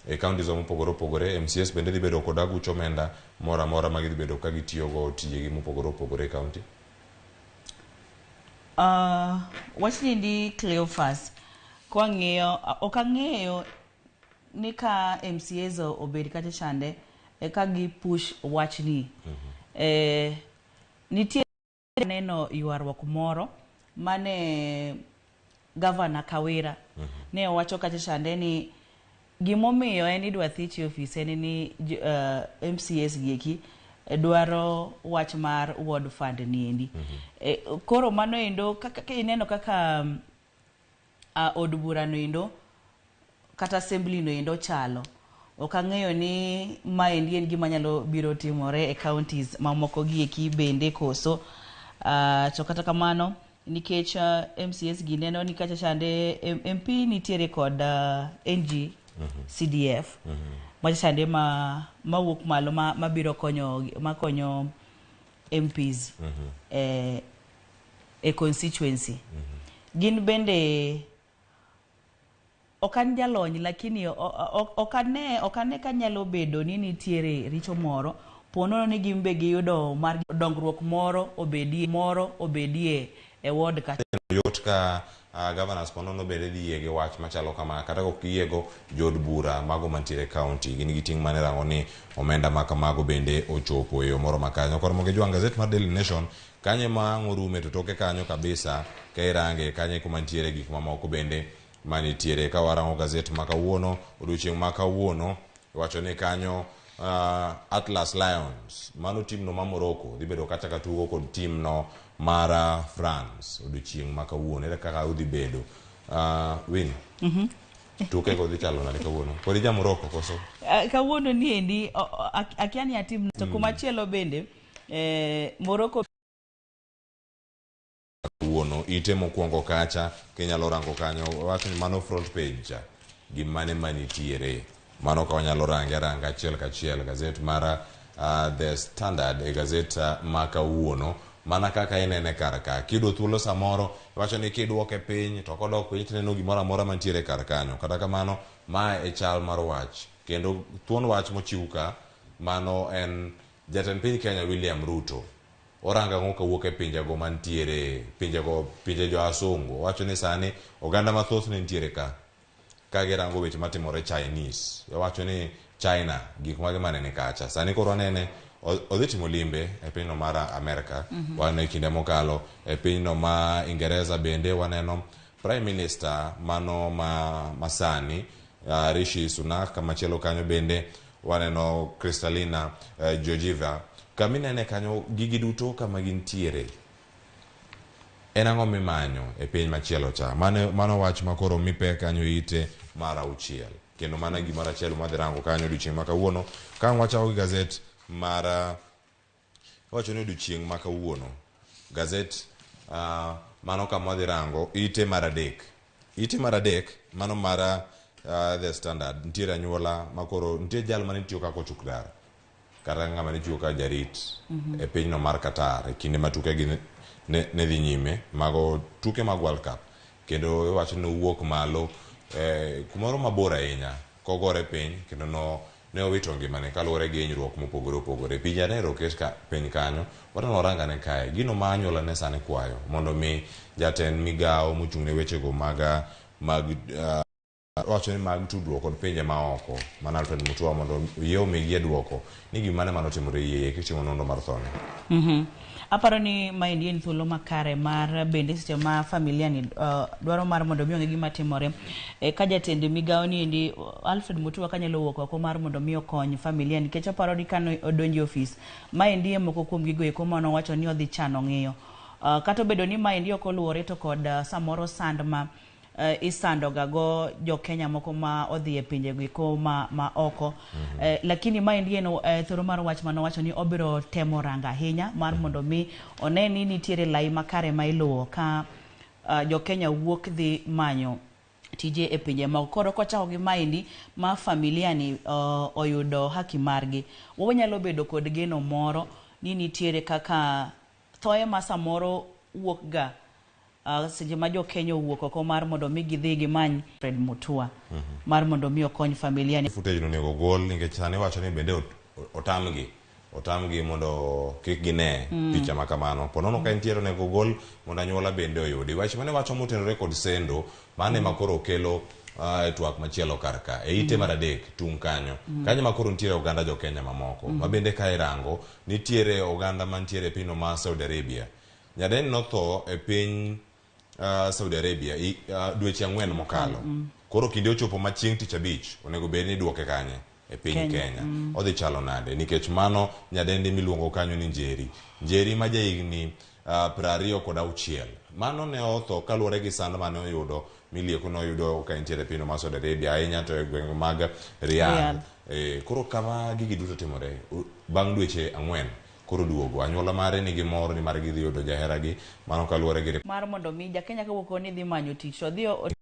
S1: e counties mopogore opogore. MCAs bende dhi bedo kod aguch omenda moro amora ma gidhi bedo ka gitiyogo tijegi mopogore opogore e county.
S2: Wachni ndi Cleophas, kwang'iyo ok ang'eyo ni ka MCAs obed kacha chande eka gi push wachni. Nitie neno ywaruok moro mane Governor Kawira ne owacho kacha chande ni gimomiyo en idwa thich e ofis en ni MCAs gieki dwaro wach mar ward fund niendi. Koro mano endo kaka ineno kaka od bura noendo kata assembly noendo chalo, ok ang'eyo ni maendi en gima nyalo biro timore e counties mamoko gieki bende koso. To kata kamano nikech MCAs gi neno ni kacha chande MP nitiere kod NG CDF macha chande mawuok malo mabiro konyo makonyo MPs e constituency. Gin bende ok an jalony, lakini ok ane ka nyalo bedo ni nitiere richo moro ponono ni gin be giyudo mar dongruok moro obedie e ward ka.
S1: Yot ka governors ponono bende dhi yie gi wach machalo kama, kata ok giyiego jood bura mago mantiere e county gin gi ting' mane rango ni omenda ma kamago bende ochopo e yo moro makanyo. Koro Mogajwang', gazet mar Daily Nation kanye ma ang' orume to toke kanyo kabisa ka irange kanye kuma nitiere gik mamoko bende manitiere. Ka warango gazet ma kawuono, odiochieng' ma kawuono, iwacho ni kanyo Atlas Lions, mano tim no ma Morocco dhi bedo kacha ka tugo kod tim no mar France odiochieng' ma kawuono. Ere kaka udhi bedo? Win, tuke go dhi chalo nade kawuono? Pod ija Morocco koso?
S2: Kawuono ni endi akia ni atim to kumachielo bende Morocco
S1: kawuono ite mokwongo kacha kinyalo rango kanyo wacho ni mano front page cha gimane manitiere mano ka wanyalo range aranga achiel kachiel. Gazet mar The Standard e gazet ma kawuono mana kaka inene kar ka kiyudo thuolo samoro iwacho ni kidwoke piny to kodok piny tineno gimoro amora mantiere kar kanyo. Kata kamano mae e chal mar wach kendo thuon wach mochiw ka mano en jatend piny Kenya William Ruto orango ang'o kawuok e pinjego mantiere pinjego pinje jo asungu. Owacho ni sani oganda mathoth ne nitiere ka girango weche matimore Chinese. Owacho ni China gik mage manene kacha sani koro wanene odhi timo limbe e pinyno mar Amerka. Waneno e kinde mokalo e pinyno ma Ingereza bende waneno Prime Minister mano masani Rishi Sunak, kamachielo kanyo bende waneno Kristalina Georgieva. Kaminene kanyo gigi duto kama gintiere en ang'o mimanyo e piny machielo cha? Mano wach makoro mipe kanyo ite mar 6 kendo mana gimoro achiel madhi rango kanyo odiochieng' ma kawuono. Ka ang' wachako gi gazet mar iwacho ni odiochieng' ma kawuono gazet mano kama wadhi rango ite mar adek. Ite mar adek mano mar The Standard nitiere anyuola makoro nitie jal mane tiyo kaka ochuk dar kata ng'ama ne tiyo kaka jarit e pinyno mar Qatar e kinde ma tukegi ne dhi nyime mago tuke mag World Cup kendo iwacho ni nowuok malo kumoro mabor ahinya kogore piny kendo no ne owito ngimane kaluwore gi hinyruok mopogore opogore. Picha ne oket ka piny kanyo, watemo warangane kae. Gino ma anyuola ne sani kwayo mondo mi jatend migawo mochung' ne wechego mag mag wacho ni mag tudruok kod pinje maoko mana Alfred Mutua mondo oyie omigi duoko ni gima ne manotimore yie kitimo nonro mar thone.
S2: Aparo ni maendi en thuolo makare mar bende seche ma familia ni dwaro mar mondo mi ong'e gima timore. Ka jatend migawo ni endi Alfred Mutua kanyalo wuok oko mar mondo mi okony familia nikech aparo ni kane odonjo e ofis maendi e moko kuom gigo eko manowacho ni odhi chano ng'iyo. Kata obedo ni maendi ok oluwore to kod samoro sand ma isando ga go jo Kenya moko ma odhi e pinje go eko ma oko. Lakini maendi en thuolo mar wach manowacho ni obiro temo rango ahinya mar mondo mi one ni nitiere lai makare ma iluwo ka jo Kenya wuok dhi manyo tije e pinje moko. Koro kochako gi maendi ma familia ni oyudo haki margi, wanyalo bedo kod geno moro ni nitiere kaka thoe ma samoro wuok ga seche ma jo Kenya owuok oko mar mondo mi gidhi gimany Fred Mutua mar mondo mi okony familia ni.
S1: Footage no onego gol nikech sani iwacho ni bende otamgi mondo kik gine picha ma kamano. Po nono ka entiere onego gol mondo anyuola bende oyudi. Wach mane wacho motenore kod sendo mane ma koro kelo twak machielo kar ka. E ite mar adek tung' kanyo. Kanyo ma koro nitiere oganda jo Kenya mamoko. Ma bende ka irango nitiere oganda mantiere e pinyno mar Saudi Arabia. Nyadendi notho e piny Saudi Arabia dweche 4 mokalo. Koro kinde ochopo ma chieng' tich abich onego bed ni iduoke kanye e piny Kenya. Odhi chalo nade nikech mano nyadendi miluongo kanyo ni Njeri. Njeri ma jahigni 26. Mano ne otho kaluwore gi sand mane oyudo milieko noyudo ka entiere e pinyno mar Saudi Arabia ahinya to e gwenge mag Riyadh. Koro kama gigi duto timore bang' dweche 4 koro duogo anyuola mare nigi mor ni mar gidhi yudo jaheragi mano kaluwore gi
S2: mar mondo mi ja Kenya kawuok ni dhi manyo tich to odhi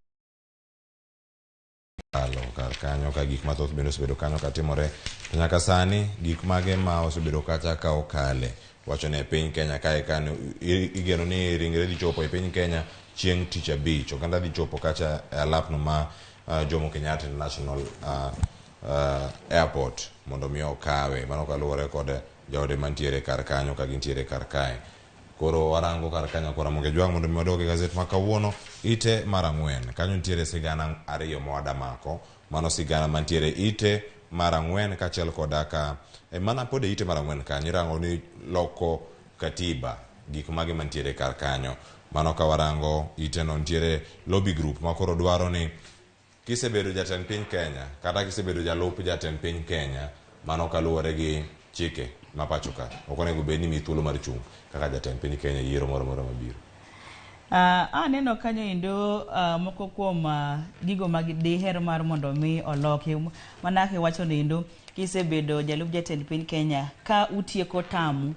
S1: kalo kar kanyo ka gik mathoth bende osebedo kanyo ka timore to nyaka sani gik mage ma osebedo kacha ka okale wacho ni e piny Kenya kae kane igeno ni ringre dhi chopo e piny Kenya chieng' tich abich oganda dhi chopo kacha e alapno ma Jomo Kenyatta International Airport mondo mi okawe mano kaluwore kod jaode mantiere kar kanyo ka gintiere kar kae. Koro warango kar kanyo koro Ramogi Ajwang' mondo mi wadog e gazet ma kawuono ite mar 4. Kanyo nitiere sigana 2 ma wadamako. Mano sigana mantiere ite mar 4 kaachiel koda ka mana pod e ite mar 4 kanyo irango ni loko katiba gik mage mantiere kar kanyo. Mano ka warango ite no nitiere lobby group ma koro dwaro ni kisebedo jatend piny Kenya kata kisebedo jalup jatend piny Kenya mano kaluwore gi chike ma pacho ka ok onego bed ni miyi thuolo mar chung' kaka jatend piny Kenya e yiero moro amora mabiro.
S2: Aneno kanyo endo moko kuom gigo ma diher mar mondo mi oloki mana kaka iwacho ni endo kisebedo jalup jatend piny Kenya ka utieko tamu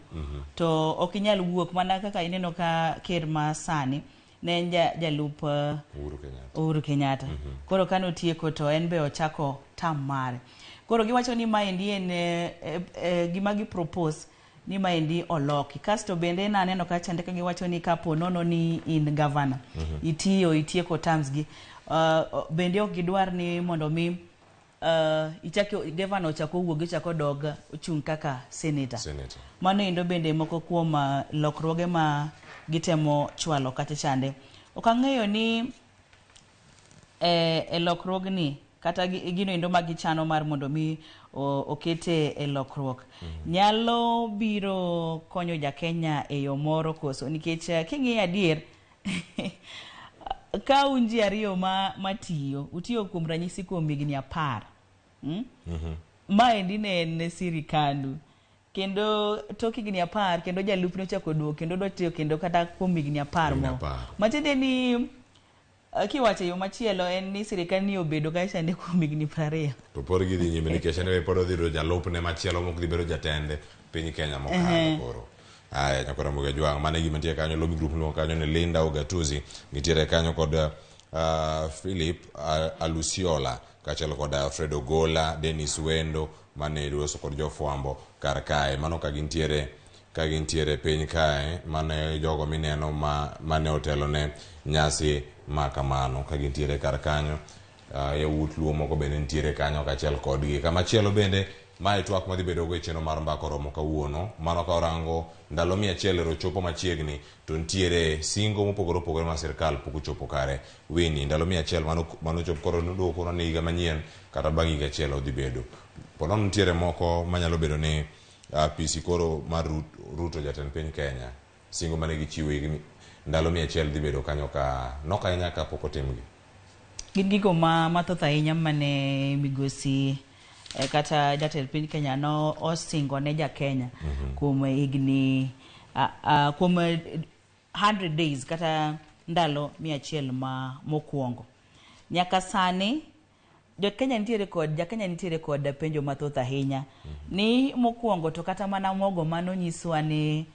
S2: to ok inyal wuok mana kaka ineno ka ker ma sani ne en jalup
S1: Uhuru Kenyatta.
S2: Uhuru Kenyatta. Koro kane otieko to en be ochako tam mare. Koro giwacho ni maendi en gima gi propose ni maendi oloki. Kasto bende naneno ka chande ka giwacho ni kapo nono ni in governor itiyo itieko terms gi bende ok gidwar ni mondo mi ichako governor ochako owuog ochako dog ochung' kaka senator. Mano endo bende moko kuom lokruoge ma gitemo chwalo kacha chande. Ok ang'eyo ni e lokruogni kata gino endo ma gichano mar mondo mi okete e lokruok nyalo biro konyo ja Kenya e yo moro koso nikech king'iyo adier ka un ji 2 matiyo utiyo kuom ranyisi kuom higni 10 Maendi ne en sirikandu kendo tok higni 10 kendo jalupne ochako duogo kendo dwa tiyo kendo kata kuom higni 10 mo. Matiende ni Kiwacho e yo machielo en ni sirikal ni obedo kacha chande kuom higni 20.
S1: To pod gidhi nyime nikech anyway pod odhi yudo jalupne machielo mok dhi bedo jatend piny Kenya mokalo koro. Aya nyakwa Ramogi Ajwang', mano e gima nitie kanyo. Lobby group miluongo kanyo ni Linda Ugatuzi nitiere kanyo kod Philip Alusiola kaachiel kod Fred Ogola, Dennis Wendo mane loso kod jofwambo kar kae. Mano ka gintiere ka gintiere piny kae, mano e jogo mineno ma mane otelo ne nyasi ma kamano ka gintiere kar kanyo. Yawuot Luo moko bende nitiere kanyo kaachiel kodgi. Kamachielo bende mae twak madhi bedo go e chenro mar Mbaka Oromo kawuono. Mano ka orango ndalo 100 ero chopo machiegni to nitiere singo mopogore opogore ma sirkal pok ochopo kare. Winnie, ndalo 100 mano chop koro noduogo koro ni higa manyien kata bang' higa achiel odhi bedo. Ponono nitiere moko manyalo bedo ni apisi koro mar Ruto jatend piny Kenya singo mane gichiwo higni ndalo 100 dhi bedo kanyo ka nok ahinya ka pok otimgi.
S2: Gin gigo ma mathoth ahinya mane migosi kata jatend piny Kenya no osingo ne ja Kenya kuom higni kuom 100 days kata ndalo 100 ma mokwongo. Nyaka sani jo Kenya nitiere kod ja Kenya nitiere kod penjo mathoth ahinya ni mokwongo to kata mana mogo manonyiswa ni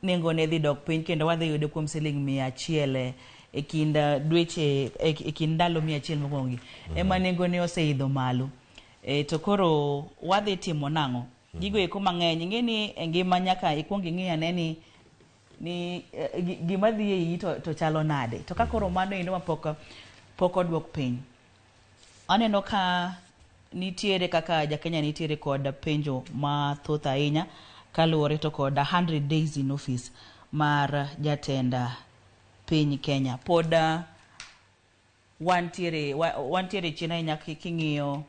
S2: nengo ne dhi dok piny kendo wadhi yude kuom siling 100 e kind dweche e kind ndalo 100 mokwongo gi ema nengo ne oseidho malo. To koro wadhi timo nang'o? Gigo eko mang'eny ing'e ni e ngima nyaka ikuong ing'i ane ni gima dhi e iyi to chalo nade. To ka koro mano endo mapok pok oduok piny. Aneno ka nitiere kaka ja Kenya nitiere kod penjo mathoth ahinya kaluwore to kod 100 days in office mar jatend piny Kenya. Pod wantiere chien ahinya king'iyo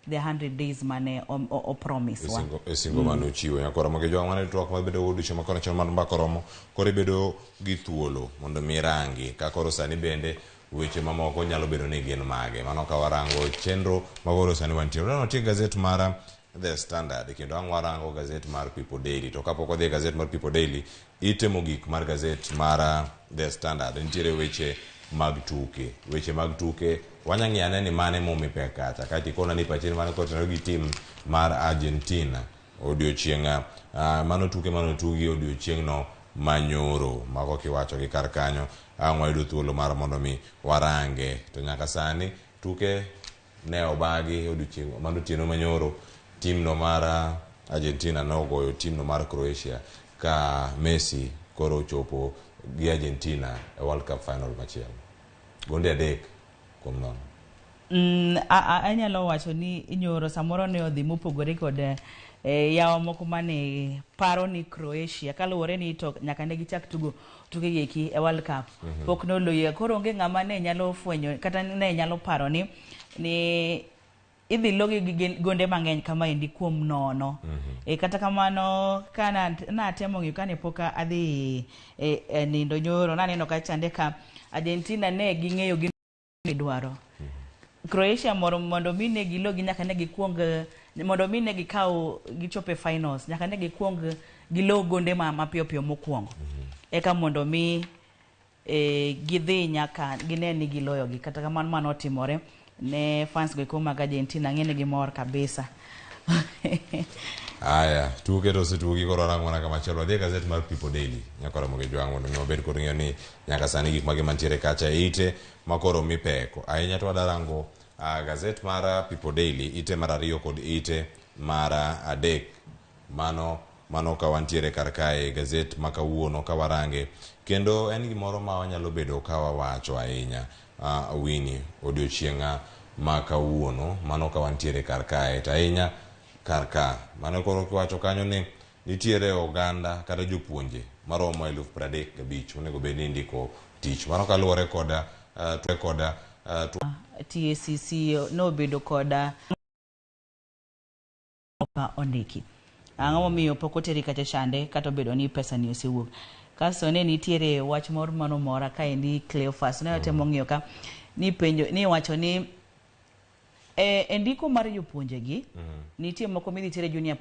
S2: the 100 days mane o promise wa.
S1: E singo mane ochiwo. Nyakwa Ramogi Ojwang' mane twak mabedo odiochieng' ma koro chenro mar Mbaka Oromo koro ibedo gi thuolo mondo mi irangi ka koro sani bende weche mamoko nyalo bedo ni gin mage. Mano ka warango chenro ma koro sani wantie. Waneno nitie gazet mar The Standard kendo ang' warango gazet mar People Daily. To kapok wadhi e gazet mar People Daily, ite mogik mar gazet mar The Standard nitiere weche mag tuke. Weche mag tuke wanya ng'iyo ane ni mane momi pek kacha. Kaeto ikona ni pachi mane kotenore gi tim mar Argentina odiochieng' mano tuke mane otugi odiochieng'no manyoro. Mago kiwacho gi kar kanyo ang' wayudo thuolo mar mondo mi warange. To nyaka sani tuke ne obagi odiochieng' mano otieno manyoro. Timno mar Argentina nogoyo timno mar Croatia ka Messi koro ochopo gi Argentina e World Cup final machielo. Gonde 3-0.
S2: Anyalo wacho ni nyoro samoro ne odhi mopogore kod yawa moko mane paro ni Croatia kaluwore ni to nyaka ne gichak tugo tuke gi eki e World Cup. Pok noloye koro onge ng'ama ne nyalo fwenyo kata ne nyalo paro ni idhi logi gi gonde mang'eny kama endi kuom 0. Kata kamano kana natemo ng'iyo kane pok adhi nindo nyoro naneno ka chande ka Argentina ne ging'eyo gino gidwaro. Croatia mondo mi ne gilogi nyaka ne gikuong mondo mi ne gikaw gichop e finals nyaka ne gikuong gilo gonde mapiyo piyo mokwongo. Eka mondo mi gidhi nyaka gine ni giloyogi. Kata kamano mano otimore ne fans go eko mag Argentina ng'e ni gimor kabisa.
S1: Aya, tuke to osetugi koro warango mana kamachielo. Wadhi e gazet mar People Daily. Nyaka Ramogi Ojwang' mondo mi wabed kod ng'eyo ni nyaka sani gik mage mantiere kacha e ite makoro mipeko. Ahinya to wadarango gazet mar People Daily ite mar 2 kod ite mar 3. Mano ka wantiere kar kae gazet ma kawuono ka warange. Kendo en gimoro ma wanyalo bedo ka wawacho ahinya. Winnie odiochieng' ma kawuono mano ka wantiere kar kae to ahinya kar ka. Mano koro kiwacho kanyo ni nitiere oganda kata jopuonje maromo 35,000 onego bed ni indiko tich. Mano kaluwore kod
S2: TACC nobedo kod ondiki. Ang'o momiyo pok oteri kacha chande kata obedo ni pesa ni osewuok. Kasto ne nitiere wach moro manomora kaendi Cleophas ne otemo ng'iyo ka ni penjo ni wacho ni e ndiko mar jopuonjegi nitie moko midhi tere junior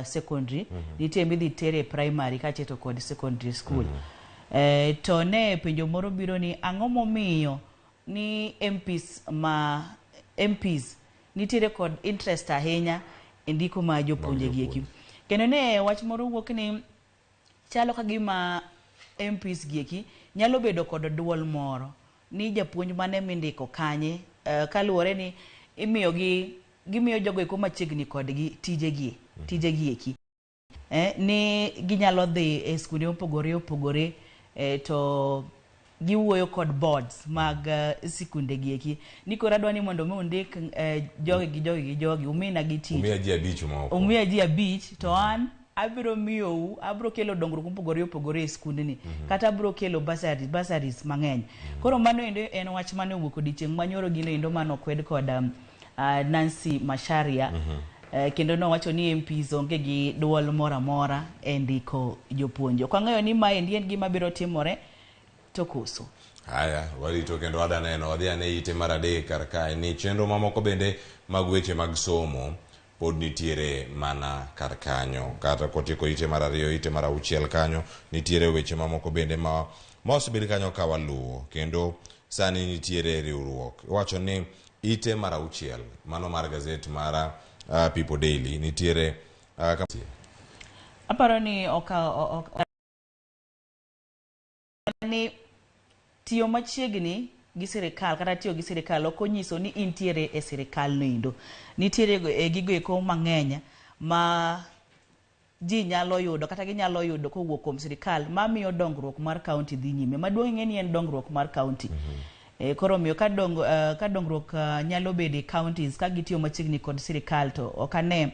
S2: secondary, nitie midhi tere primary kaachiel to kod secondary school. To ne penjo moro biro ni ang'o momiyo ni MPs ma MPs nitiere kod interest ahinya e ndiko ma jopuonje gi eki. Kendo ne wach moro wuok ni chalo ka gima MPs gi eki nyalo bedo kod duol moro ni japuonj mane mindiko kanye kaluwore ni imiyogi gimiyo jogo eko machiegni kodgi tijegi tijegi eki ni ginyalo dhi e skunde mopogore opogore to giwuoyo kod boards mag sikunde gi eki ni koro adwa ni mondo mi undik jogi gi jogi gi jogi umina gi tich
S1: Umiya ji abich moko.
S2: umiya ji abich to an abiro miyou abiro kelo dongruok mopogore opogore e skundni kata abiro kelo bursaries, bursaries mang'eny koro mano endo en wach mane owuok odiochieng' manyoro gino endo mane okwed kod Nancy Macharia kendo nowacho ni MPs onge gi duol moro amora e ndiko jopuonj. Ok wang'eyo ni maendi en gima biro timore to koso.
S1: Haya, warito kendo wada neno, wadhi ane ite mar adek kar kae ni chenro mamoko bende mag weche mag somo pod nitiere mana kar kanyo. Kata kotieko ite mar ariyo, ite mar auchiel kanyo, nitiere weche mamoko bende ma osebed kanyo ka waluwo. Kendo sani nitiere riwruok. Iwacho ni ite mar auchiel, mano mar gazet mar People Daily, nitiere
S2: Aparo ni ni tiyo machiegni gi sirikal kata tiyo gi sirikal ok onyiso ni intiere e sirikal noendo. Nitiere e gigo eko mang'eny ma ji nyalo yudo kata ginyalo yudo kowuok kuom sirikal mamiyo dongruok mar kaunti dhi nyime. Maduong' ing'e ni en dongruok mar kaunti. Koro omiyo ka dongruok nyalo bedo e counties ka gitiyo machiegni kod sirikal to ok ane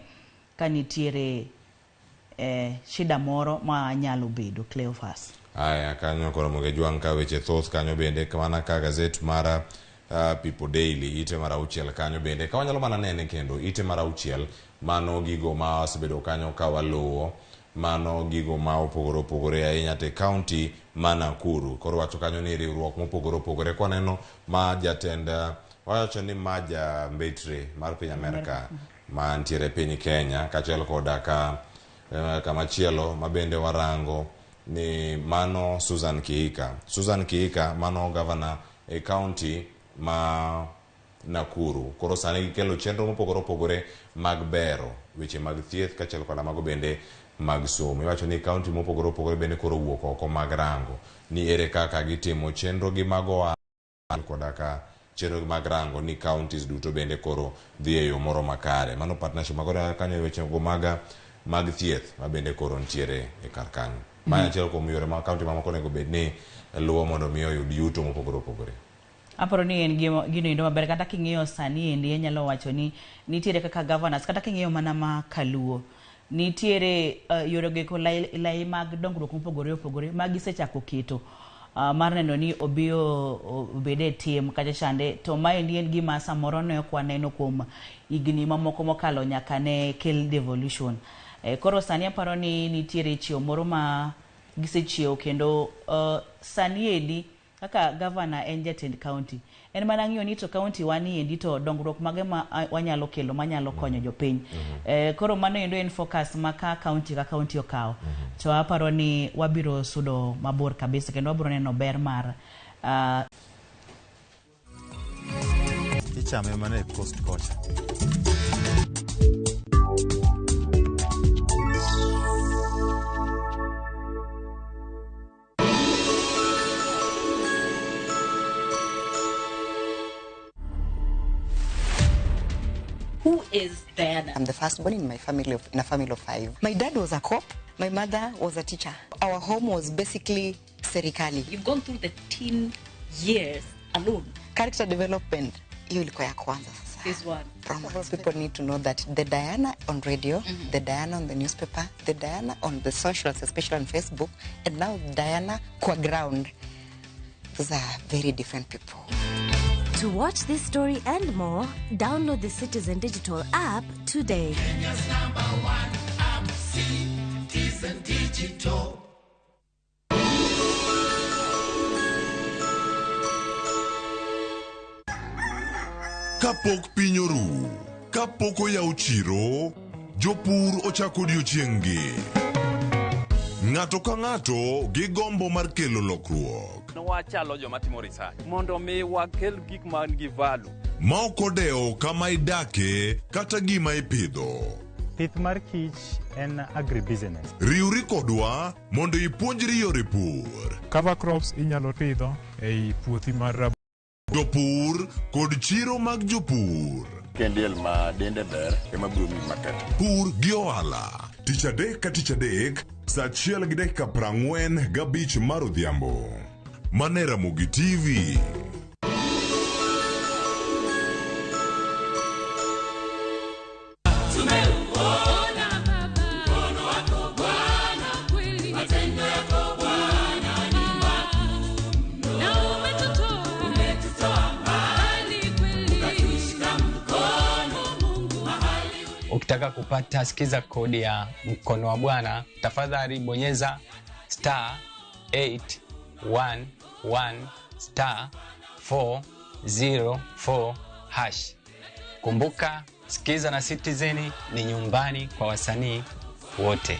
S2: ka nitiere shida moro ma nyalo bedo. Cleophas.
S1: Aya, kanyo koro Moge Jwang' ka weche thoth kanyo bende mana ka gazet mar People Daily ite mar auchiel kanyo bende ka wanyalo mana nene kendo ite mar auchiel mano gigo ma osebedo kanyo ka waluwo mano gigo ma opogore opogore ahinya te county ma Nakuru. Koro wacho kanyo ni riwruok mopogore opogore kwaneno ma jatend wacho ni ma ja mbetre mar piny Amerka mantiere piny Kenya kaachiel koda ka kamachielo ma bende warango ni mano Susan Kihika. Susan Kihika mano gavana e county ma Nakuru. Koro sani gikelo chenro mopogore opogore mag bero weche mag thieth kaachiel koda mago bende mag somo. Iwacho ni county mopogore opogore bende koro owuok oko mag rango ni ere kaka gitimo chenro gi mag ohala koda ka chenro mag rango ni counties duto bende koro dhi e yo moro makare. Mano partnership magoro kanyo e weche go mag thieth ma bende koro nitiere e kar kanyo. Mae achiel kuom yore ma county mamoko onego bed ni luwo mondo mi oyud yuto mopogore opogore.
S2: Aparo ni en gino endo maber kata king'iyo sani endi anyalo wacho ni nitiere kaka governors kata king'iyo mana ma Kaluo nitiere yore go eko lai mag dongruok mopogore opogore ma gisechako keto mar neno ni obi obed e tim kacha chande to maendi en gima samoro ne ok waneno kuom higni mamoko mokalo nyaka ne kel devolution. Koro sani aparo ni nitiere chiew moro ma gisechiewo kendo sani endi kaka governor en jatend county en mana ng'iyo ni to county wa ni endi to dongruok mage ma wanyalo kelo manyalo konyo jopiny. Koro mano endo en focus ma ka county ka county okawo to aparo ni wabiro sudo mabor kabisa kendo wabiro neno ber mar
S16: Ichame mana e coast kocha.
S21: Who is Diana?
S3: I'm the firstborn in my family in a family of 5. My dad was a cop. My mother was a teacher. Our home was basically serikali.
S21: You've gone through the teen years alone.
S3: Character development, hiyo ilikuwa ya kwanza sasa.
S21: This one.
S3: Romance. People need to know that the Diana on radio, the Diana on the newspaper, the Diana on the socials, especially on Facebook, and now Diana kwa ground. Those are very different people.
S32: To watch this story and more, download the Citizen Digital app today.
S33: Kenya's #1 app, Citizen Digital.
S35: Kapok piny oru, kapok oyaw chiro, jopur ochako odiochieng'-gi. Ng'ato ka ng'ato gi gombo mar kelo lokruok.
S4: Wachalo joma timo research mondo mi wakel gik man gi value.
S35: Ma ok odewo kama idake kata gima ipidho.
S16: Pith mar kich en agribusiness.
S35: Riwri kodwa mondo ipuonjri yore pur.
S5: Cover crops inyalo pidho ei puothi mar rabolo.
S35: Jopur kod chiro mag jopur.
S6: Kendiel ma dende ber ema biro miyi market.
S35: Pur gi ohala. Tich adek ka tich adek, saa achiel gi dakika 45 mar odhiambo. Mana e Ramogi TV.
S7: Tumeuona mkono wako Bwana, matendo yako Bwana ni makuu mno. Na umetutoa mbali kweli, ukatushika mkono Mungu mahali
S8: Ukitaka kupata sikiza kodi ya mkono wa Bwana, tafadhali bonyeza star 811 star 404 hash. Kumbuka, Sikiza na Citizen ni nyumbani kwa wasanii wote.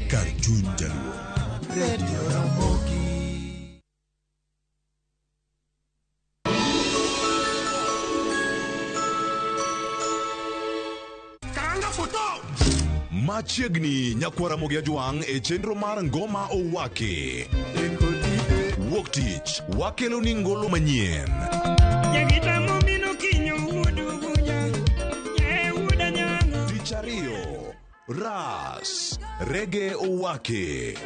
S35: Kar chuny jaluo.
S33: Radio Ramogi.
S35: Karanga foto! Machiegni nyakwar Ramogi Ajwang' e chenro mar Ngoma Owaki. Wuok tich wakelo ni ngolo manyien. Tich ariyo, Ras, Rege Owaki.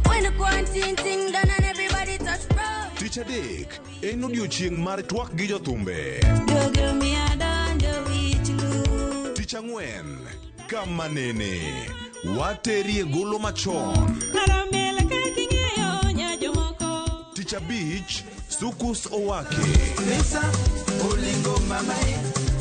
S27: When the quarantine thing done and everybody touch road.
S35: Tich adek, en odiochieng' mar twak gi jothumbe.
S27: Jogo mi adonjo wich lu.
S35: Tich ang'wen, kama nene, waterie golo machon.
S7: Karamel kaka ing'eyo nya jomoko.
S35: Tich abich, Sukus Owaki.
S33: Mesa olingo mamae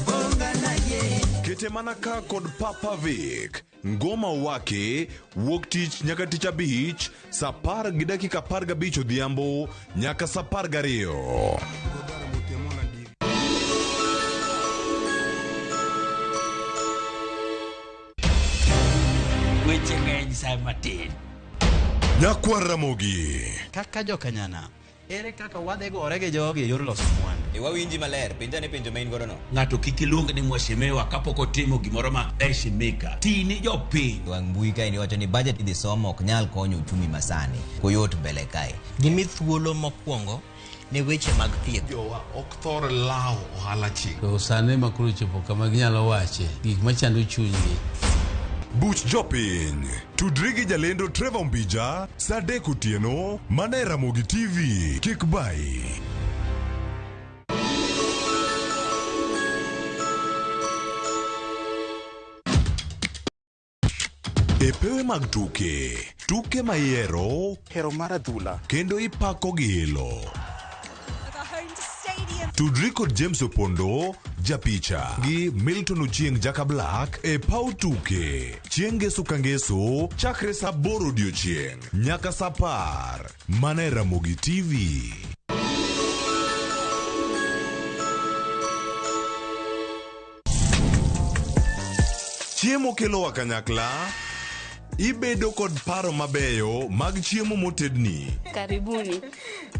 S33: bonga na ye.
S35: Kete mana ka kod Papa Vic. Ngoma Owaki, wuok tich nyaka tich abich, saa 10:15 odhiambo nyaka saa 12.
S28: Weche ng'eny sa matin.
S35: Nyakwar Ramogi.
S9: Kaka jokanyana, ere kaka wadhi gore gi jogi e yor loso mwandu?
S10: E wawinji maler, penja ne penjo ma in godo no.
S28: Ng'ato kik iluong ni mheshimiwa kapok otimo gimoro ma heshimika. Ti ni jopiny.
S10: Wang' mbui kae ni wacho ni budget idhi somo ok nyal konyo uchumi masani. Koyot mbele kae.
S11: Gimi thuolo mokwongo ne weche mag thieth.
S12: Jowa ok thor lawo ohala chik.
S13: To sani ma koro chopo kama ginyalo wache gik machando chunygi.
S35: Buch jopiny. Tudri gi jalendo Trevor Mbija saa 3 otieno mana e Ramogi TV. Kik bayi. E pewe mag tuke, tuke ma ihero,
S16: hero mar adhula,
S35: kendo ipako gi ilo. Tudri kod James Opondo, japicha, gi Milton Ochieng Jaka Black e paw tuke. Chieng' ngeso ka ngeso, chakre saa 8 odiochieng' nyaka saa 10. Mana e Ramogi TV. Chiemo kelowa kanyakla. Ibedo kod paro mabeyo mag chiemo motedni.
S21: Karibuni.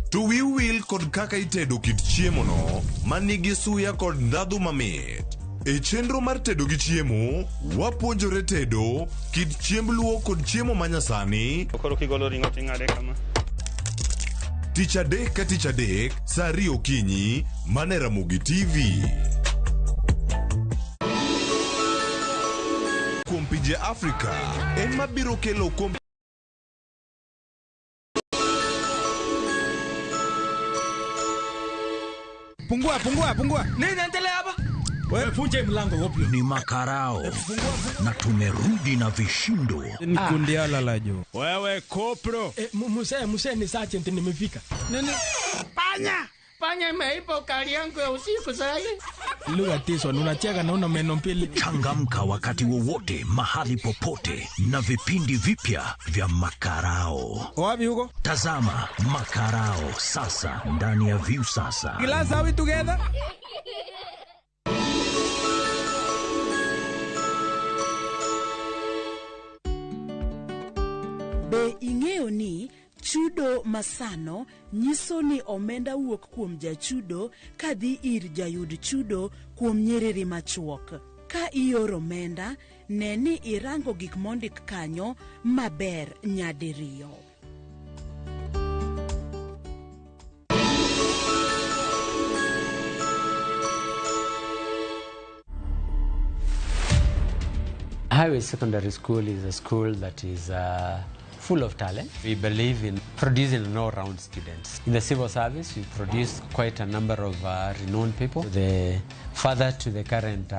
S35: To wiu wil kod kaka itedo kit chiemono manigi suya kod ndhadhu mamit. E chenro mar tedo gi chiemo, wapuonjore tedo kit chiemb luo kod chiemo manyasani.
S14: Koro kigolo ring'o ting'ade kama.
S35: Tich adek ka tich adek, saa 2 okinyi, mana e Ramogi TV. Kuom pinje Afrika, en mabiro kelo kombe
S15: Pungua, pungua, pungua. Nini naendelea hapa? Wewe vunja mlango ovyo.
S25: Ni makarao na tumerudi na vishindo.
S15: Ni kundi ala la jo.
S14: Wewe kopro.
S15: Mzee, mzee ni sergeant nimefika. Nini?
S17: Panya! Panya imeiba ukali yangu ya usiku sasa.
S15: Look at this one, unacheka na una meno mbili.
S25: Changamka wakati wowote, mahali popote na vipindi vipya vya Makarao.
S15: Wapi huko?
S25: Tazama Makarao sasa ndani ya Viusasa.
S15: Glass, are we together?
S1: Be ing'eyo ni chudo masano nyiso ni omenda wuok kuom jachudo kadhi ir jayud chudo kuom nyiriri machuok. Ka ioro omenda, ne ni irango gik mondik kanyo maber nyadiriyo.
S8: Highway Secondary School is a school that is full of talent. We believe in producing an all-round students. In the civil service, we produce quite a number of renowned people. The father to the current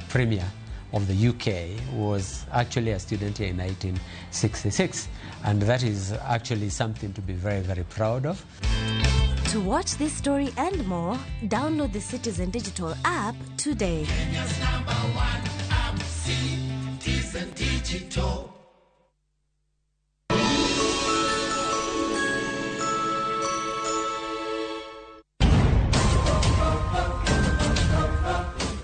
S8: premier of the UK was actually a student here in 1966, and that is actually something to be very, very proud of.
S32: To watch this story and more, download the Citizen Digital app today.
S33: Kenya's number one app, Citizen Digital.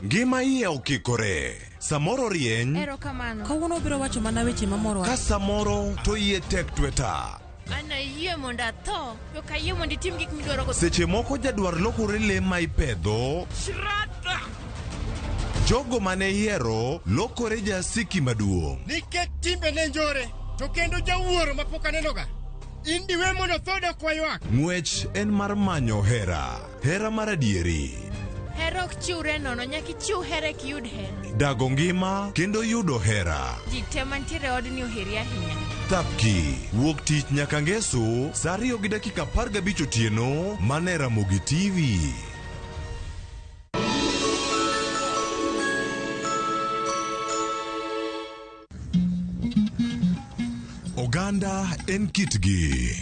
S35: Ngima iye okikore. Samoro rieny,
S2: Erokamano.
S7: Kawuono obiro wacho mana weche mamorowa.
S35: ka samoro to iye tek tweta.
S2: An ayie mondo atho, to ok ayie mondo itim gik midwaro go.
S35: Seche moko jadwar lokore le ma ipedho, jogo mane iyiero lokore jasiki maduong'.
S3: Nikech timbe ne njore, to kendo jawuoro mapok anenoga. In diwe mondo tho dok waywak.
S35: Ng'wech en mar manyo hera, hera mar adieri,
S2: Hera ok chiwre nono, nyaka ichiw hera eka iyud hera.
S35: dago ngima kendo yudo hera.
S2: Ji te mantiere e odni oheri ahinya.
S35: Thapki wuok tich nyaka ngeso saa 2:15 otieno mana e Ramogi TV. Oganda en kitgi.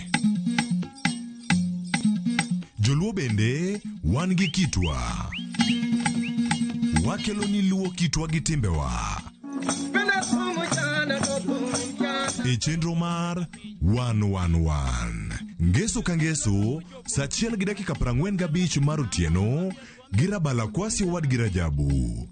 S35: Joluo bende wan gi kitwa. Wakelo ni luo kitwa gi timbewa. E chenro mar 111 Ngeso ka ngeso saa 1:45 mar otieno gi Rabala Kwasi owadgi Rajabu.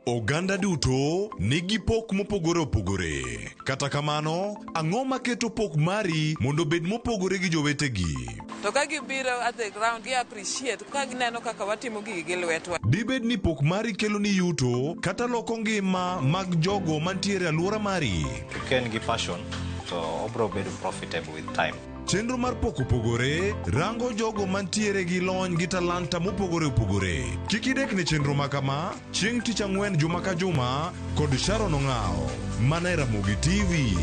S35: Oganda duto nigi pok mopogore opogore. Kata kamano, ang'o maketo pok mari mondo obed mopogore gi jowetegi?
S17: To ka gibiro at the ground, gi appreciate ka gineno kaka watimo gigi gi lwetwa.
S35: Dibed ni pok mari kelo ni yuto kata loko ngima mag jogo mantiere e alwora mari?
S18: Ka en gi passion to obro bedo profitable with time.
S35: Chenro mar pok opogore rango jogo mantiere gi lony gi talanta mopogore opogore. Kik idek ne chenro ma kama chieng' tich ang'wen juma ka juma kod Sharon Ong'awo mana e Ramogi TV.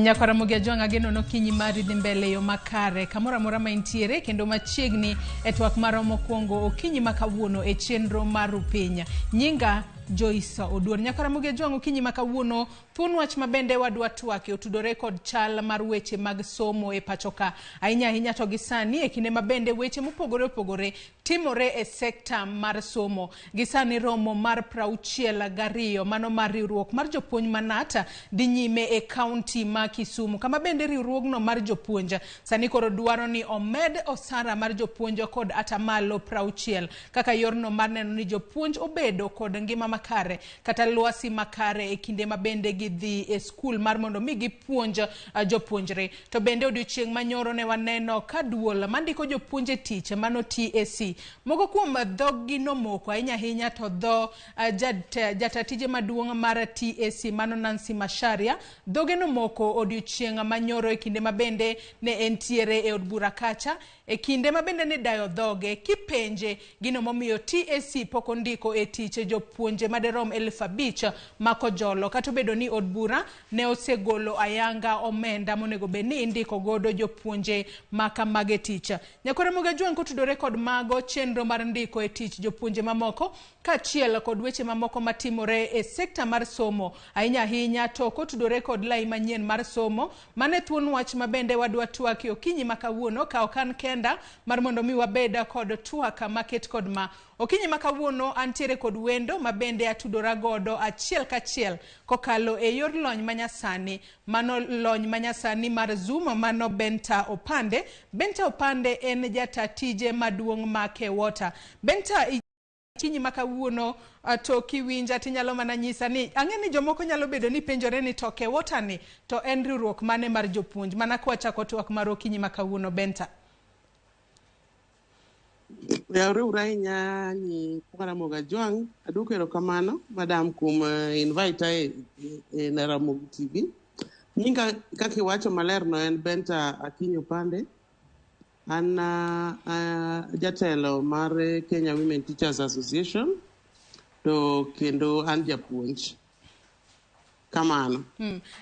S19: Nyakwara Ramogi Ajwang' ageno nokinyi mari dhi mbele e yo makare kamoro amora ma intiere kendo machiegni e twak marwa mokwongo okinyi ma kawuono e chenro mar Rupiny. Nyinga Joyce Oduor. Nyakwara Ramogi Ajwang' okinyi ma kawuono thuon wach ma bende wadwa twake otudore kod chal mar weche mag somo e pacho ka. Ahinya ahinya to gi sani e kinde ma bende weche mopogore opogore timore e sekta mar somo. Gi sani romo mar 62 mano mar riwruok mar jopuonj ma KNUT dhi nyime e kaunti ma Kisumu kama bende riwruogno mar jopuonj sani koro dwaro ni omed osara mar jopuonj kod atamalo 60 kaka yorno mar neno ni jopuonj obedo kod ngima makare kata lwasi makare e kinde ma bende gidhi e skul mar mondo mi gipuonj jopuonjre. To bende odiochieng' manyoro ne waneno ka duol mandiko jopuonj e tich mano TSC TSC. Moko kuom dhoggi nomoko ahinya ahinya to dho jata tije maduong' mar TSC mano Nancy Macharia dhoge nomoko odiochieng' manyoro e kinde mabende ne entiere e od bura kacha e kinde mabende ne dayo dhoge kipenje gino momiyo TSC pok ondiko e tich jopuonje maderom 5,000 makojolo kata obedo ni od bura ne osegolo ayanga omenda monego bed ni indiko godo jopuonje makamage tich. Nyakwar Ramogi Ajwang' kotudore kod mago chenro mar ndiko e tich jopuonje mamoko kaachiel kod weche mamoko matimore e sekta mar somo ahinya ahinya to kotudore kod lai manyien mar somo mane thuon wach mabende wadwa twak e okinyi ma kawuono ka ok an kenda mar mondo mi wabed kod twak maket kod ma. Okinyi ma kawuono antiere kod wendo mabende atudora godo achiel kachiel kokalo e yor lony manyasani mano lony manyasani mar Zoom mano Benta Opande. Benta Opande en jata tije maduong' ma KEWOTA. Benta, okinyi ma kawuono to kiwinja tinyalo mana nyisa ni ang'e ni jomoko nyalo bedo ni penjore ni to KEWOTA ni to en riwruok mane mar jopuonj mana kwachako twak mar okinyi ma kawuono Benta.
S4: Riwre ahinya nyi Ramogi Ajwang', aduoko erokamano madam kuom invite e Ramogi TV. Nyinga kaka iwacho maler no en Benta Akinyi Opande. An jatelo mar Kenya Women Teachers Association to kendo an japuonj. Kamano.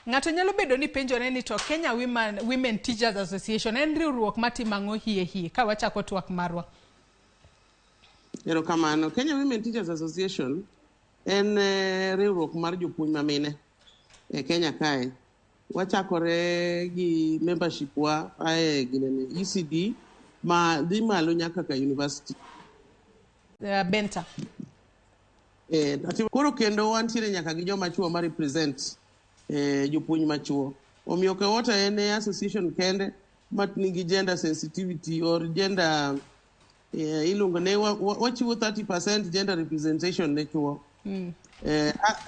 S19: Ng'ato nyalo bedo ni penjore ni to Kenya Women Teachers Association en riwruok matimo ang'o hie hie ka wachako twak marwa.
S4: Erokamano. Kenya Women Teachers Association en riwruok mar jopuonj mamine e Kenya kae. Wachakore gi membership wa ae ginene ECD ma dhi malo nyaka ka university.
S19: Benta.
S4: Koro kendo wantiere nyaka gi joma chuo ma represent jopuonj machuo. Omiyo KEWOTA en association kende ma nigi gender sensitivity or gender iluongo ne wachiwo 30% gender representation ne chuo.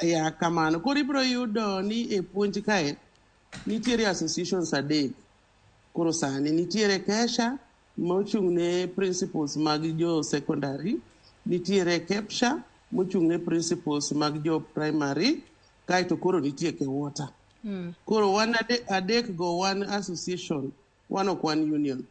S4: Ya kamano. Koro ibiro yudo ni e puonj kae nitiere associations adek. Koro sani nitiere KESHA mochung' ne principals mag jo secondary, nitiere KEPSHA mochung' ne principals mag jo primary, kaeto koro nitie KEWOTA. Koro wan adek go wan association, wan ok wan union.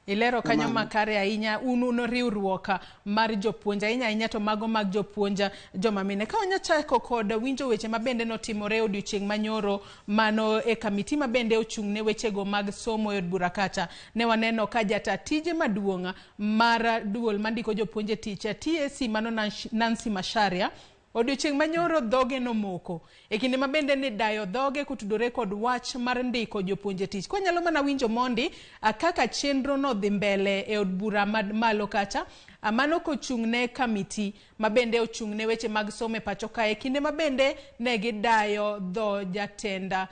S19: Ilero kanyo makare ahinya un riwruok mar jopuonj ahinya ahinya to mago mag jopuonj joma mine. Ka wanya chako kod winjo weche mabende notimore odiochieng' manyoro mano e kamiti mabende ochung' ne wechego mag somo e od bura kacha. Ne waneno ka jata tije maduong' mar duol mandiko jopuonj e tich TSC mano Nancy Macharia odiochieng' manyoro dhoge nomoko e kinde mabende ne dayo dhoge kotudore kod wach mar ndiko jopuonje tich. Kwanyalo mana winjo mondi kaka chenro no dhi mbele e od bura malo kacha mano kochung' ne kamiti mabende ochung' ne weche mag somo e pacho kae kinde mabende ne gidayo dho jatenda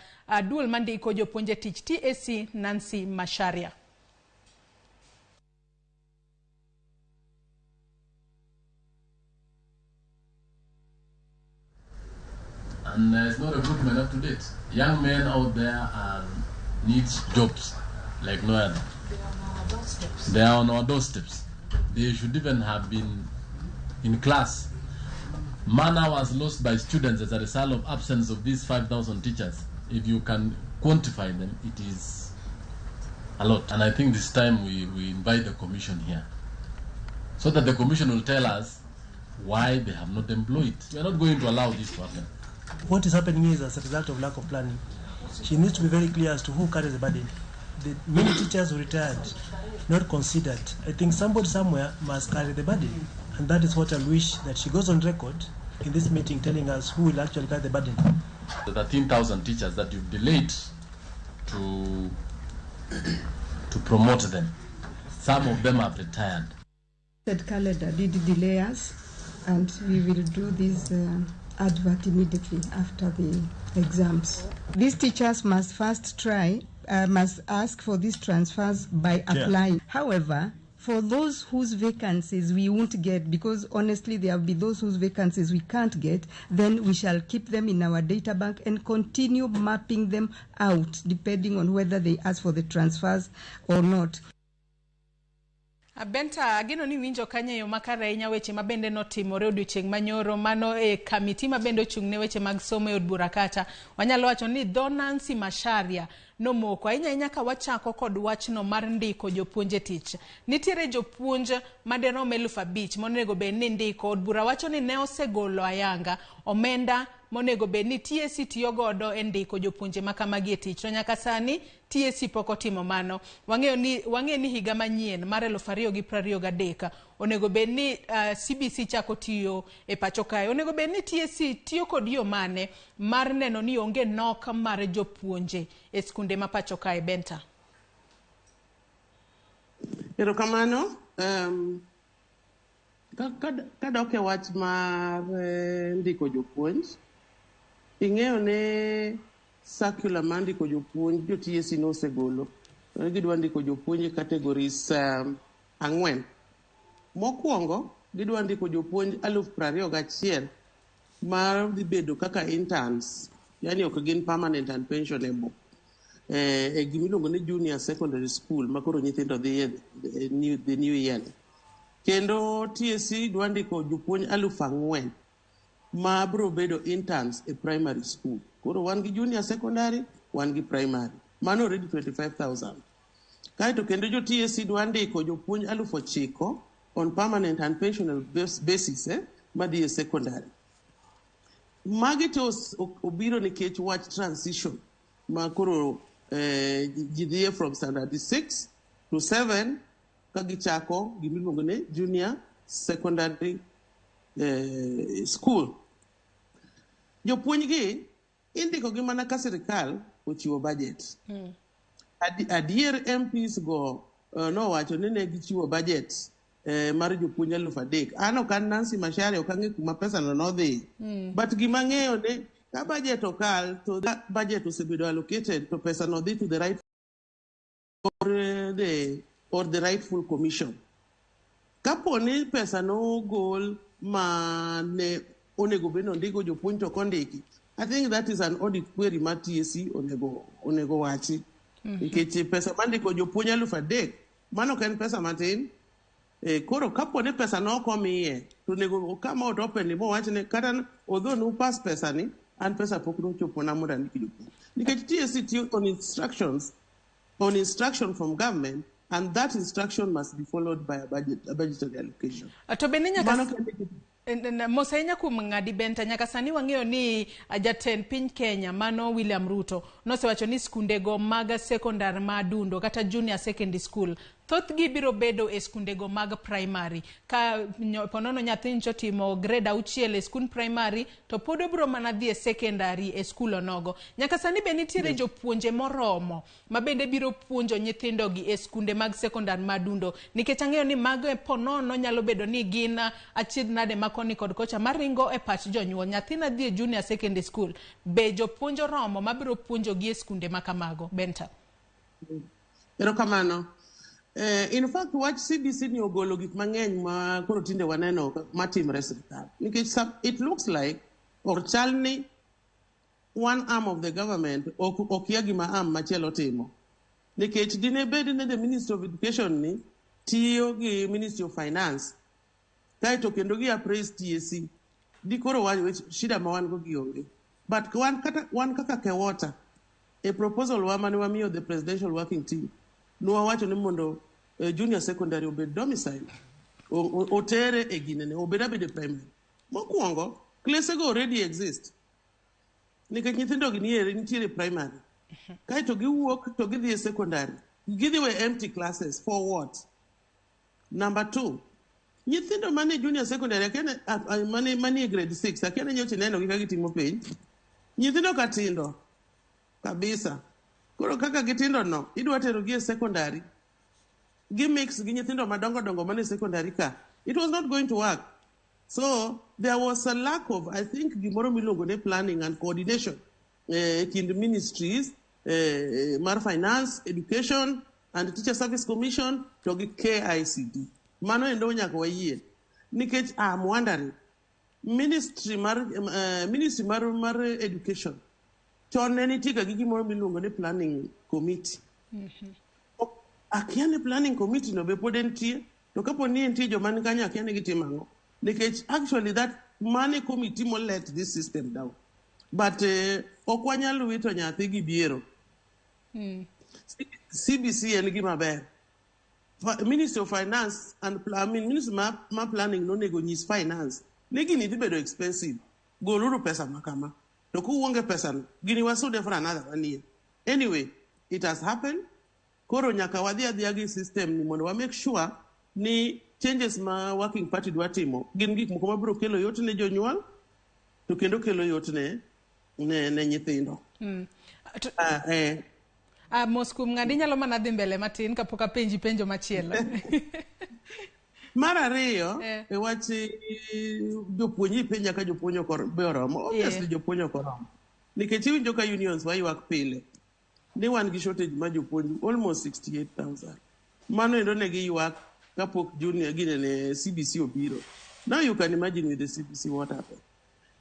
S19: duol mandiko jopuonje tich TSC Nancy Macharia.
S13: And there's no recruitment up to date. Young men out there need jobs like no other. They are on our doorsteps. They should even have been in class. Man hours lost by students as a result of absence of these 5,000 teachers. If you can quantify them, it is a lot. And I think this time we invite the commission here so that the commission will tell us why they have not employed. We are not going to allow this to happen.
S5: What is happening is as a result of lack of planning. She needs to be very clear as to who carries the burden. The many teachers who retired, not considered. I think somebody somewhere must carry the burden. And that is what I wish that she goes on record in this meeting telling us who will actually carry the burden.
S13: The 13,000 teachers that you've delayed to promote them, some of them have retired.
S6: Said calendar did delay us, and we will do this advert immediately after the exams. These teachers must first try, must ask for these transfers by applying. Yeah. However, for those whose vacancies we won't get, because honestly there will be those whose vacancies we can't get, then we shall keep them in our data bank and continue mapping them out depending on whether they ask for the transfers or not.
S19: Benta, ageno ni winjo kanyo e yo makare ahinya weche ma bende notimore odiochieng' manyoro mano e kamiti ma bende ochung' ne weche mag somo e od bura kacha. Wanyalo wacho ni dho Nancy Macharia nomoko ahinya ahinya ka wachako kod wachno mar ndiko jopuonj e tich. Nitiere jopuonj maderom 5,000 monego bed ni ndiko. Od bura wacho ni ne osegolo ayanga omenda monego bed ni TSC tiyo godo e ndiko jopuonje ma kamagi e tich. To nyaka sani TSC pok otimo mano. Wang'eyo ni higa manyien mar 2023 onego bed ni CBC chako tiyo e pacho kae. Onego bed ni TSC tiyo kod yo mane mar neno ni onge nok mar jopuonje e skunde ma pacho kae, Benta?
S4: Erokamano. Kadok e wach mar ndiko jopuonj, ing'eyo ne circular mar ndiko jopuonj jo TSC nosegolo. Gidwa ndiko jopuonj e categories 4. Mokwongo, gidwa ndiko jopuonj 21,000 mar dhi bedo kaka interns, yani ok gin permanent and pensionable. E gimiluongo ni junior secondary school ma koro nyithindo dhi the new year. Kendo TSC dwa ndiko jopuonj 4,000 ma biro bedo interns e primary school. Koro wan gi junior secondary, wan gi primary. Mano already 25,000. Kaeto kendo jo TSC dwa ndiko jopuonj 9,000 on permanent and pensionable basis madhi e secondary. Magi to obiro nikech wach transition ma koro ji dhiye from standard 6 to 7 ka gichako gimiluongo ni junior secondary school. Jopuonj gi indiko gi mana ka sirikal ochiwo budget. Adier MPs go nowacho ni ne gichiwo budget mar jopuonj 3,000. An ok an Nancy Macharia, ok ang'e kuma pesa no nodhi. But gima ang'eyo ni ka budget okal to budget osebedo allocated to pesa no dhi to the right or the rightful commission. Kapo ni pesa no ogol ma ne onego bed ni ondiko jopuonj to ok ondiki, I think that is an audit query ma TSC onego wachi. Nikech pesa mandiko jopuonj 3,000 mano ok en pesa matin. Koro kapo ni pesa no ok omiye to onego come out openly mowach ni kata although nu pass pesa ni an pesa pok nochopona mondo andik jopuonj. Nikech TSC tiyo on instructions on instruction from government, and that instruction must be followed by a budgetary allocation.
S19: To bende nyaka
S4: Mano kende.
S19: Mos ahinya kuom ng'adi Benta, nyaka sani wang'eyo ni jatend piny Kenya mano William Ruto nosewacho ni skundego mag sekondar ma Adundo kata junior secondary school thothgi biro bedo e skundego mag primary. Ka ponono nyathi nyocha otimo grade 6 e skund primary to pod obiro mana dhi e secondary e skul onogo. Nyaka sani be nitiere jopuonje moromo ma bende biro puonjo nyithindogi e skunde mag sekondar ma Adundo, nikech ang'eyo ni mago e ponono nyalo bedo ni gin achiedh nade ma koni kod kocha maringo e pach jonyuol. Nyathina dhi e junior secondary school, be jopuonj oromo mabiro puonjogi e skunde ma kamago, Benta?
S4: Erokamano. In fact, wach CBC ni ogolo gik mang'eny ma koro tinde waneno matimre e sirikal. Nikech it looks like or chal ni one arm of the government ok okia gima arm machielo timo. Nikech dine bed ni the Ministry of Education ni tiyo gi Ministry of Finance kaeto kendo gi appraise TSC di koro shida ma wan go gi onge. But wan kaka KEWOTA e proposal wa mane wamiyo the presidential working team nwawacho ni mondo junior secondary obed domicile otere e ginene obed abeda e primary. Mokwongo klese go already exist nikech nyithindo gi nitiere primary kaeto giwuok to gidhi e secondary, gidhi we empty classes for what? Number 2, nyithindo mane junior secondary akia manie grade 6 akia ni nyocha ineno gi ka gitimo penj. Nyithindo ka tindo kabisa. Koro kaka gitindo no idwa tero gi e secondary gi mix gi nyithindo madongo dongo mane secondary ka, it was not going to work. So there was a lack of, I think, gimoro miluongo ni planning and coordination kind ministries mar finance, education and teacher service commission to gi KICD. Mano endo nyaka wayie nikech I'm wondering ministry mar education chon ne nitie ga gi gimoro miluongo ni planning committee. Akia ni planning committee no be pod entie. To kapo ni nitie joma ni kanyo akia ni gitimo ang'o. Nikech actually that money committee mo let this system down. But ok wanyal wito nyathi gi biero. CBC en gima ber. Ministry of Finance and I mean, Ministry ma Planning nonego nyis finance ni gini dhi bedo expensive. Goluru pesa makama. To kuonge pesa no, gini wasude for another one year. Anyway, it has happened. Koro nyaka wadhi adhiya gi system ni mondo wa make sure ni changes ma working party dwa timo gin gik moko mabiro kelo yot ne jonyuol to kendo kelo yot ne nyithindo.
S19: Mos kuom ng'adi inyalo mana dhi mbele matin kapok apenji penjo machielo.
S4: Mar ariyo, e wach jopuonj ipenja ka jopuonj ok be oromo. Obviously jopuonj ok oromo. Nikech iwinjo ka unions waywak pile ni wan gi shortage mar jopuonj almost 68,000. Mano endo ne giywak kapok junior gine ne CBC obiro. Now you can imagine with the CBC what happened.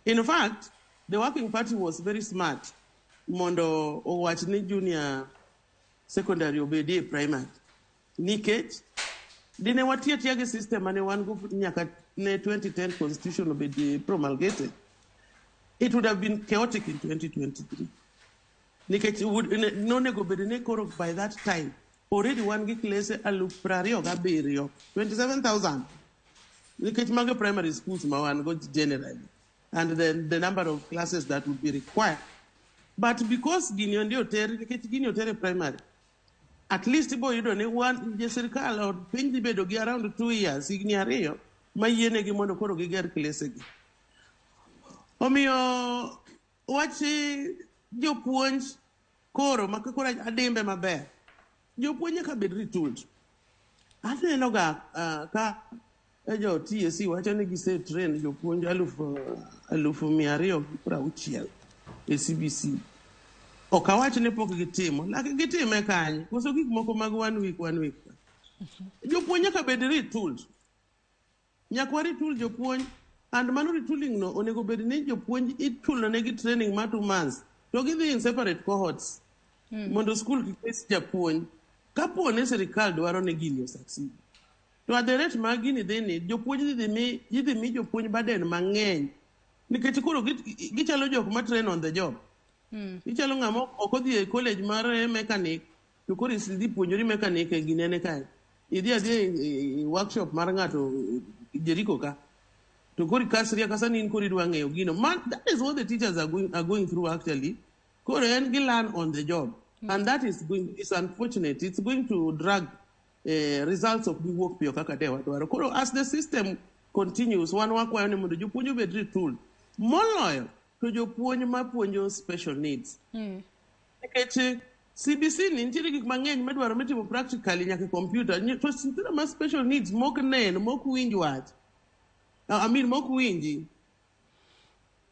S4: In fact, the working party was very smart mondo owach ni junior secondary obedi e primary. Nikech dine watiyo atiya gi system mane wan go nyaka ne 2010 constitution obedi promulgated, it would have been chaotic in 2023. Nikech nonego bed ni koro by that time already wan gi klese 27,000, 27,000. Nikech mago primary schools ma wan go generally, and then the number of classes that would be required. But because gini ondi oter, nikech gini oter e primary, at least ibo yudo ni wan je sirkal or piny dhi bedo gi around 2 years, higni 2, ma yienegi mondo koro giger klesegi. Omiyo wach jopuonj koro ma koro adimbe maber, jopuonj nyaka bed retooled. Aneno ga ka jo TSC wacho ni gise train jopuonj 260,000 e CBC. Ok awach ni pok gitimo, lakini gitime kanye? Koso gik moko mag one week, one week. Jopuonj nyaka bed retooled. Nyaka wa retool jopuonj, and mano retooling no onego bed ni jopuonj ichulo negi training mar 2 months to gidhi in separate cohorts. Mondo school kik kes japuonj. Kapo ni sirikal dwaro ni gini osucceed, to at the rate ma gini dhi ni, jopuonj idhi mi jopuonj burden mang'eny. Nikech koro gichalo jok ma train on the job. Ichalo ng'ama ok odhi e college mar mechanic, to koro idhi puonjori mechanic e ginene kae. Idhi adhiya e workshop mar ng'ato Jericho ka. To koro ikasri akasa ni in koro idwa ng'eyo gino. Man, that is what the teachers are going through actually. Koro en gi learn on the job. And that is going, it's unfortunate. It's going to drag results of the work piyo kaka de wadwaro. Koro as the system continues, wan wakwayo ni mondo jopuonj obed retooled. Moloyo to jopuonj mapuonjo special needs. Nikech CBC ni nitiere gik mang'eny madwaro mitimo practically nyaka e computer. To nyithindo ma special needs mok nen, mok winj wach. I mean, mok winji.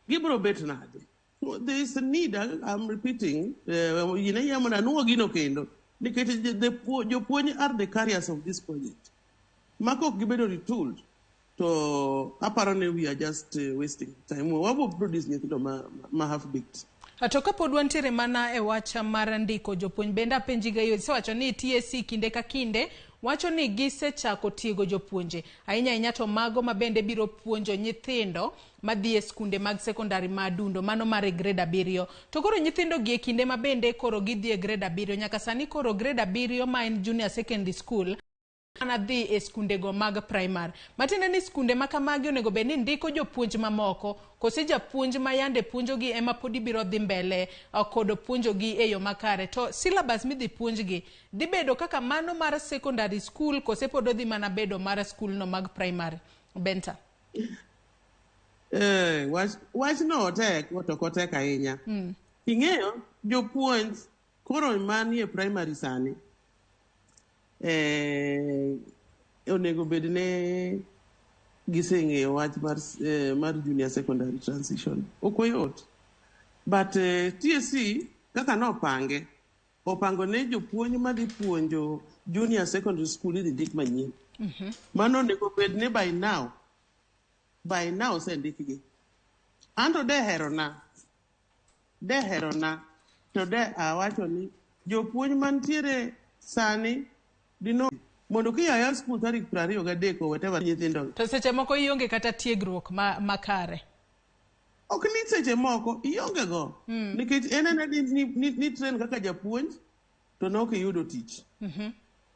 S4: Gibiro bet nade? So there is a need, I'm repeating, yine yamo na nuo gino kendo. Nikech jopuonj are the carriers of this project. Mako ok gibedo retooled, to aparo ni we are just wasting time. Wabo produce nyithindo ma half-baked.
S19: To kapod wantiere mana e wach mar ndiko jopuonj, bende apenji ga yo, isewacho ni TSC kinde ka kinde wacho ni gisechako tiego jopuonje ahinya ahinya to mago ma bende biro puonjo nyithindo madhi e skunde mag sekondari ma Adundo, mano mar e grade 7. To koro nyithindo gi e kinde ma bende koro gidhi e grade 7, nyaka sani koro grade 7 ma en junior secondary school mana dhi e skundego mag primary. Matiende ni skunde ma kamagi onego bed ni ndiko jopuonj mamoko, kose japuonj ma yande puonjogi ema pod ibiro dhi mbele kod puonjogi e yo makare. To syllabus midhi puonjgi dhi bedo kaka mano mar secondary school, kose pod odhi mana bedo mar school no mag primary? Benta.
S4: Wachno tek, to ok otek ahinya. Ing'eyo, jopuonj koro manie primary sani, onego bed ni giseng'eyo wach mar junior secondary transition. Ok oyot. But TSC kaka nopange, opango ne jopuonj madhi puonjo junior secondary school idhi ndik manyien. Mano onego bed ni by now osendikgi. Anto deherona, to de awacho ni jopuonj mantiere sani dino Mondo kia yaw school tarik 23 or whatever nyithindo.
S19: To seche moko ionge kata tiegruok makare.
S4: Ok ni seche moko ionge go. Nikech en ena ni train kaka japuonj to ne ok iyudo tich.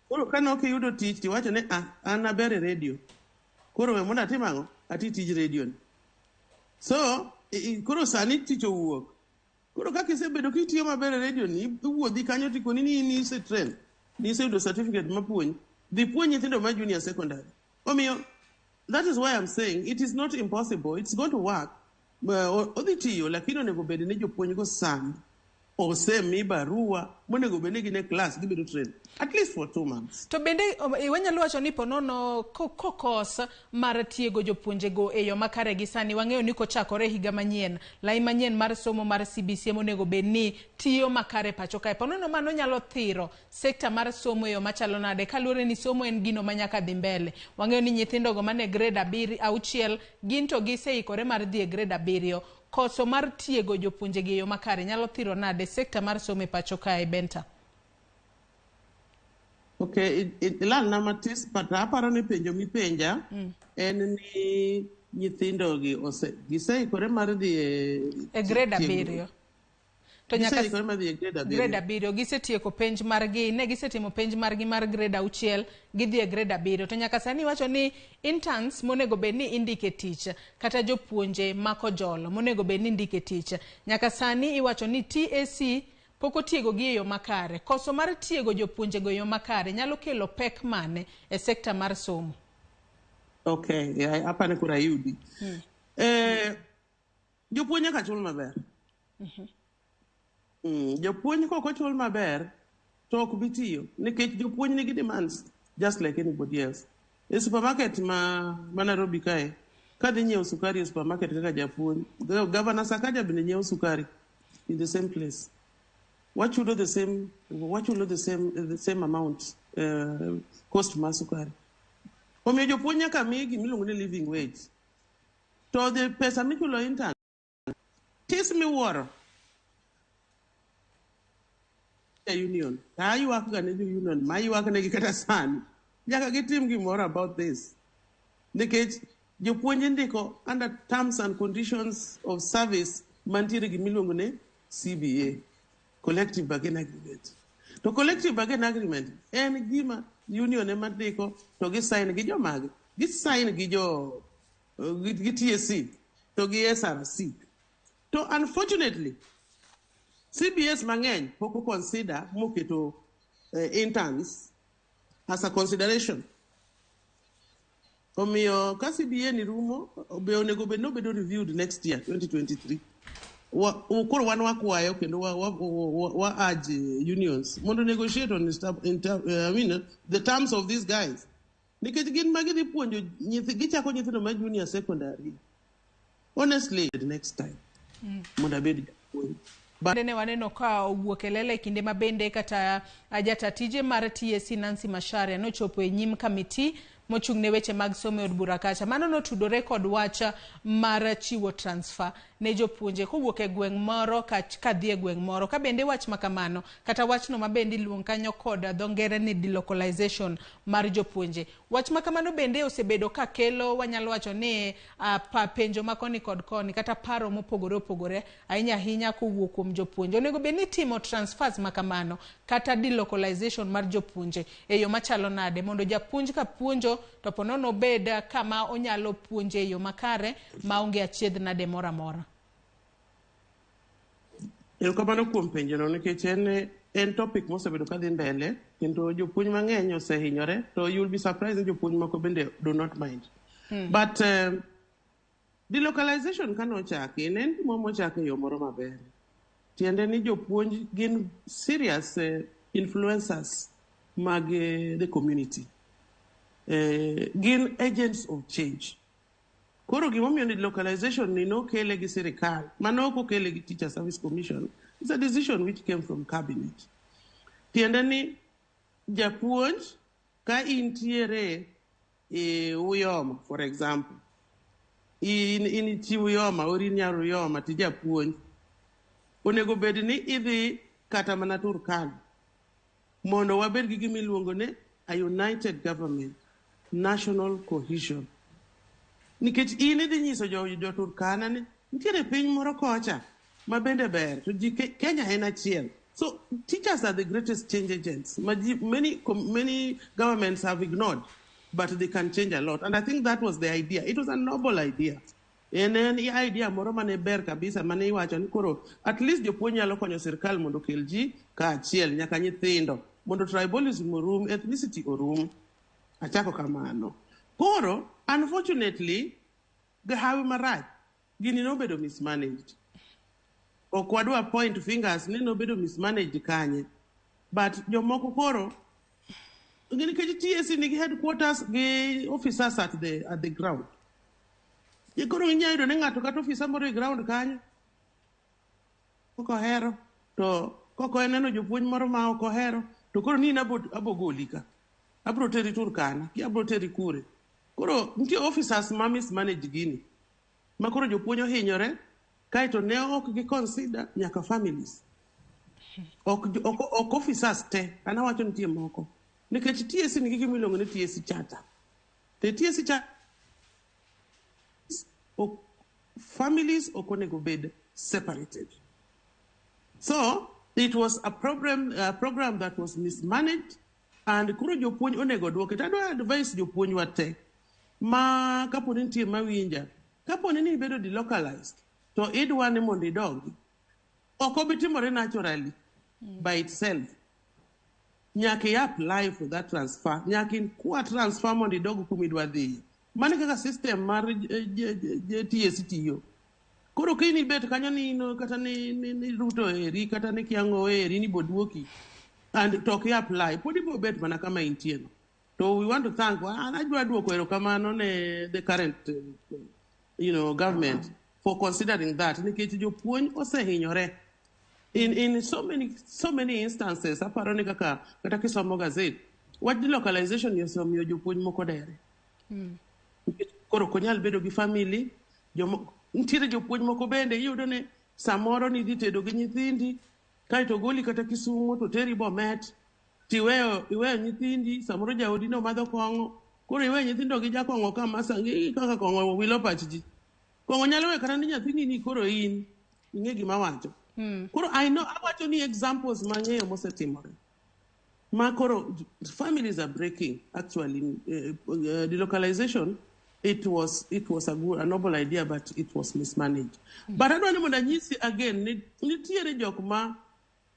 S4: Koro ka ne ok iyudo tich tiwacho ni an aber e radio. Koro we mondo atim ang'o? Ati tij radio ni. So koro sani tich owuok. Koro kaka isebedo kitiyo maber e radio ni, iwuodhi kanyo tikoni ni in ise train. Ni iseyudo certificate mapuonj. Dhi puonj nyithindo ma junior secondary. Omiyo, that is why I'm saying it is not impossible. It's going to work. Odhi tiyo, lakini onego bed ni jopuonj go sani osemi barua monego bed ni gin e class gibedo trained at least for 2 months.
S19: To bende wanyalo wacho ni ponono kokos mar tiego jopuonjego e yo makare gi sani wang'eyo ni kochakore higa manyien lai manyien mar somo mar CBC monego bed ni tiyo makare pacho kae. Ponono mano nyalo thiro sekta mar somo e yo machalo nade kaluwore ni somo en gino manyaka dhi mbele. Wang'eyo ni nyithindogo mane grade 6 gin to giseikore mar dhi e grade 7. Koso mar tiego jopuonjegi e yo makare nyalo thiro nade sekta mar somo e pacho kae, Benta?
S4: Okay, ilal na matis, but aparo ni penjo mipenja en ni nyithindogi giseikore mar dhi
S19: e grade 7. To nyaka
S4: giseikore mar dhi e grade 7.
S19: Grade 7 gisetieko penj margi, ne gisetimo penj margi mar grade 6, gidhi e grade 7. To nyaka sani wacho ni interns monego bed ni indike tich kata jopuonje makojolo monego bed ni indike tich. Nyaka sani iwacho ni TAC pok otiego gi e yo makare. Koso mar tiego jopuonjego e yo makare nyalo kelo pek mane e sekta mar somo?
S4: Okay, apani koro ayudi. Jopuonj nyaka chul maber. Jopuonj kok ochul maber to ok bi tiyo nikech jopuonj nigi demands just like anybody else. E supermarket ma Nairobi kae, kadhi nyiewo sukari e supermarket kaka japuonj, Governor Sakaja bende nyiewo sukari in the same place. Wachulo the same amount cost mar sukari. Omiyo jopuonj nyaka mi gimiluongo ni living wage. To the pesa michulo intern tis miwuoro. Union. Aywak ga ne jo union, ma ywak negi kata sani. Nyaka gitim gimoro about this. Nikech jopuonj indiko under terms and conditions of service mantiere gimiluongo ni CBA, Collective Bargaining Agreement. To Collective Bargaining Agreement en gima union ema ndiko to gi sign gi jomage, gi sign gi jo gi TSC to gi SRC. To unfortunately CBS mang'eny pok consider moketo interns as a consideration. Omiyo ka CBA ni rumo, be onego bed nobedo reviewed next year, 2023. Koro wan wakwayo kendo wa urge unions mondo negotiate on the terms of these guys. Nikech gin ma gidhi puonjo gichako nyithindo ma junior secondary. Honestly, the next time mondo abed japuonj.
S19: Ne waneno ka owuok e lela e kinde ma bende kata jata tije mar TSC Nancy Macharia nochopo e nyim kamiti mochung' ne weche mag somo e od bura kacha. Mano notudore kod wach mar chiwo transfer ne jopuonje kowuok e gweng' moro kadhi e gweng' moro. Ka bende wach makamano kata wachno ma bende iluongo kanyo kod dho ngere ni delocalization mar jopuonje. Wach makamano bende osebedo ka kelo wanyalo wacho ni penjo ma koni kod koni kata paro mopogore opogore ahinya ahinya kowuok kuom jopuonje. Onego bed ni timo transfers makamano kata delocalization mar jopuonje e yo machalo nade mondo japuonj ka puonjo to ponono obed kama onyalo puonje e yo makare maonge achiedh nade moro amora.
S4: Erokamano kuom penjono nikech en topic mosebedo kadhi mbele kendo jopuonj mang'eny osehinyore to you'll be surprised ni jopuonj moko bende do not mind. But delocalization kanochaki ne en gima mochak e yo moro maber. Tiende ni jopuonj gin serious influencers mag the community. Gin agents of change. Koro gimomiyo ni localization ni nokele gi sirikal, mano ok okele gi Teacher Service Commission. It's a decision which came from cabinet. Tiende ni japuonj ka intiere e Uyoma, for example, in chi Uyoma or in nyar Uyoma ti japuonj, onego bed ni idhi kata mana Turkana mondo wabed gi gima iluongo ni a united government, national cohesion. Nikech in idhi nyiso jo Turkana ni nitiere piny moro kocha ma bende ber to ji Kenya en achiel. So teachers are the greatest change agents. Ma ji, many governments have ignored, but they can change a lot. And I think that was the idea. It was a noble idea. En idea moro mane ber kabisa mane iwacho ni koro at least jopuonj nyalo konyo sirkal mondo okel ji kaachiel nyaka nyithindo mondo tribalism orum, ethnicity orum. Achako kamano. Koro, unfortunately, gahawi marach, gini nobedo mismanaged. Ok wadwa point fingers ni nobedo mismanaged kanye. But jomoko koro, nikech TSC nigi headquarters gi officers at the ground. Koro inyalo yudo ni ng'ato kata ofisa moro e ground kanyo kok ohero to kok oneno jopuonj moro ma ok ohero to koro ni in abo goli ka, abro teri Turkana ki abro teri kure. Koro nitie officers ma mismanage gini ma koro jopuonj ohinyore kaeto ne ok gi consider nyaka families. Ok officers te, an awacho nitie moko nikech TSC nigi gima iluongo ni TSC charter. To TSC charter ok, families ok onego bed separated. So it was a program that was mismanaged, and koro jopuonj onego duoke. To adwa advise jopuonj wa te ma kapo ni nitie mawinja, kapo ni ibedo delocalized to idwa ni mondo idogi, ok obi timore naturally by itself. Nyaka i apply for that transfer, nyaka ikwa transfer mondo idog kuma idwa dhiye. Mano e kaka system mar TSC tiyo. Koro ka in ibet kanyo ni in kata ni Ruto eri kata ni Kiang'o eri ni boduoki and to ok i apply, pod ibo bet mana kama intie no. To we want to thank, an adwa duoko erokamano ne the current government for considering that nikech jopuonj osehinyore in so many instances. Aparo ni kaka kata kisomo gazet wach delocalization ni osemiyo jopuonj moko dere. Nikech koro ok onyal bedo gi family. Nitiere jopuonj moko bende iyudo ni samoro nidhi tedo gi nyithindi kaeto goli kata Kisumo to teri Bomet tiweyo iweyo nyithindi, samoro jaodi no madho kong'o, koro iweyo nyithindo gi jakong'o kama sangi kaka kong'o wilo pach ji. Kong'o nyalo weyo kata ni nyathini ni koro in ing'e gima wacho. Koro I know, awacho ni examples mang'eyo mosetimore ma koro families are breaking. Actually, delocalization, it was a noble idea, but it was mismanaged. But adwa ni mondo anyisi again ni nitiere jok ma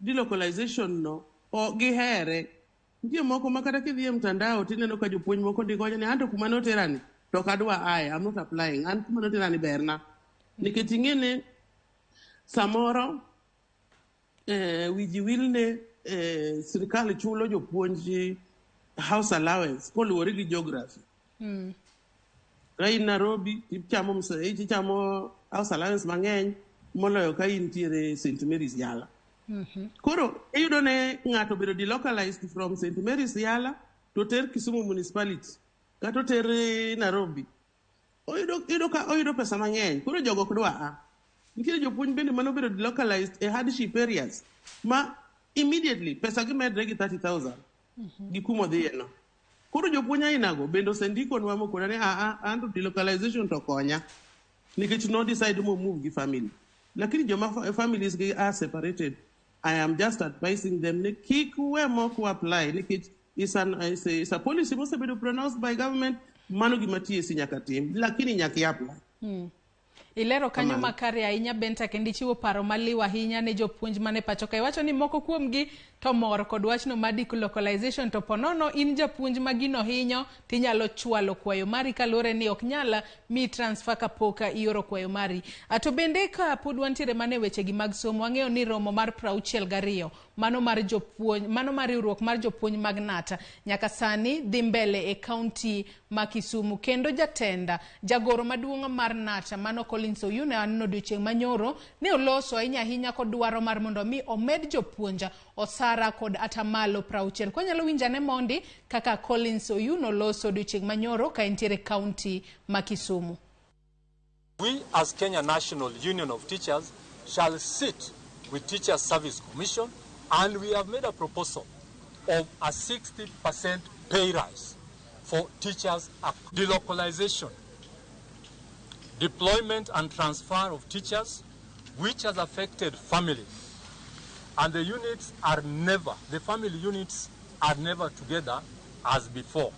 S4: delocalization no o gihere. Nitie moko ma kata kidhi e mtandao tineno ka jopuonj moko ndiko wacho ni anto kuma noterani to ok adwa aye, I'm not applying, an kuma noterani berna nikech ing'e ni samoro wi ji wil ne sirikal chulo jopuonj house allowance koluwore gi geography. Ka in Nairobi ichamo house allowance mang'eny moloyo ka intiere St Mary's Yala. Koro iyudo ne ng'ato obedo delocalized from St Mary's Yala to ter Kisumu municipality kata oter Nairobi, oyudo ka oyudo pesa mang'eny, koro jogo ok dwa a. Nitiere jopuonj bende manobedo delocalized e hardship areas ma immediately pesa gi medre gi 30,000 gi kumodhiye no. Koro jopuonj ainago bende osendikonwa mokona ni aa anto delocalization to konya nikech no decide mo move gi family, lakini joma families gi are separated, I am just advising them ni kik we moko apply nikech it's a policy mosebedo pronounced by government. Mano gima TSC nyaka tim, lakini nyaka i apply.
S19: Ilero kanyo
S4: Kamano.
S19: Makare ahinya Benta, kendo ichiwo paro maliw ahinya ne jopuonj mane pacho ka. Iwacho ni moko kuomgi to mor kod wachno mar delocalization, to ponono in japuonj ma gino hinyo tinyalo chwalo kwayo mari kaluwore ni ok nyal mi transfer kapok ioro kwayo mari. To bende ka pod wantiere mana e wechegi mag somo, wang'eyo ni romo mar 62 mano mar jopuonj, mano mar riwruok mar jopuonj mag KNUT nyaka sani dhi mbele e kaunti ma Kisumu, kendo jatenda jagoro maduong' mar KNUT mano Collins Oyuno aneno odiochieng' manyoro ne oloso ahinya ahinya kodwaro mar mondo mi omed jopuonj osara kod atamalo 60. Kwanyalo winjane mondi kaka Collins Oyuno loso odiochieng' manyoro ka entiere kaunti ma Kisumu.
S9: We as Kenya National Union of Teachers shall sit with Teachers Service Commission, and we have made a proposal of a 60% pay rise for teachers, delocalization, deployment and transfer of teachers, which has affected families. And the units are never, the family units are never together as before.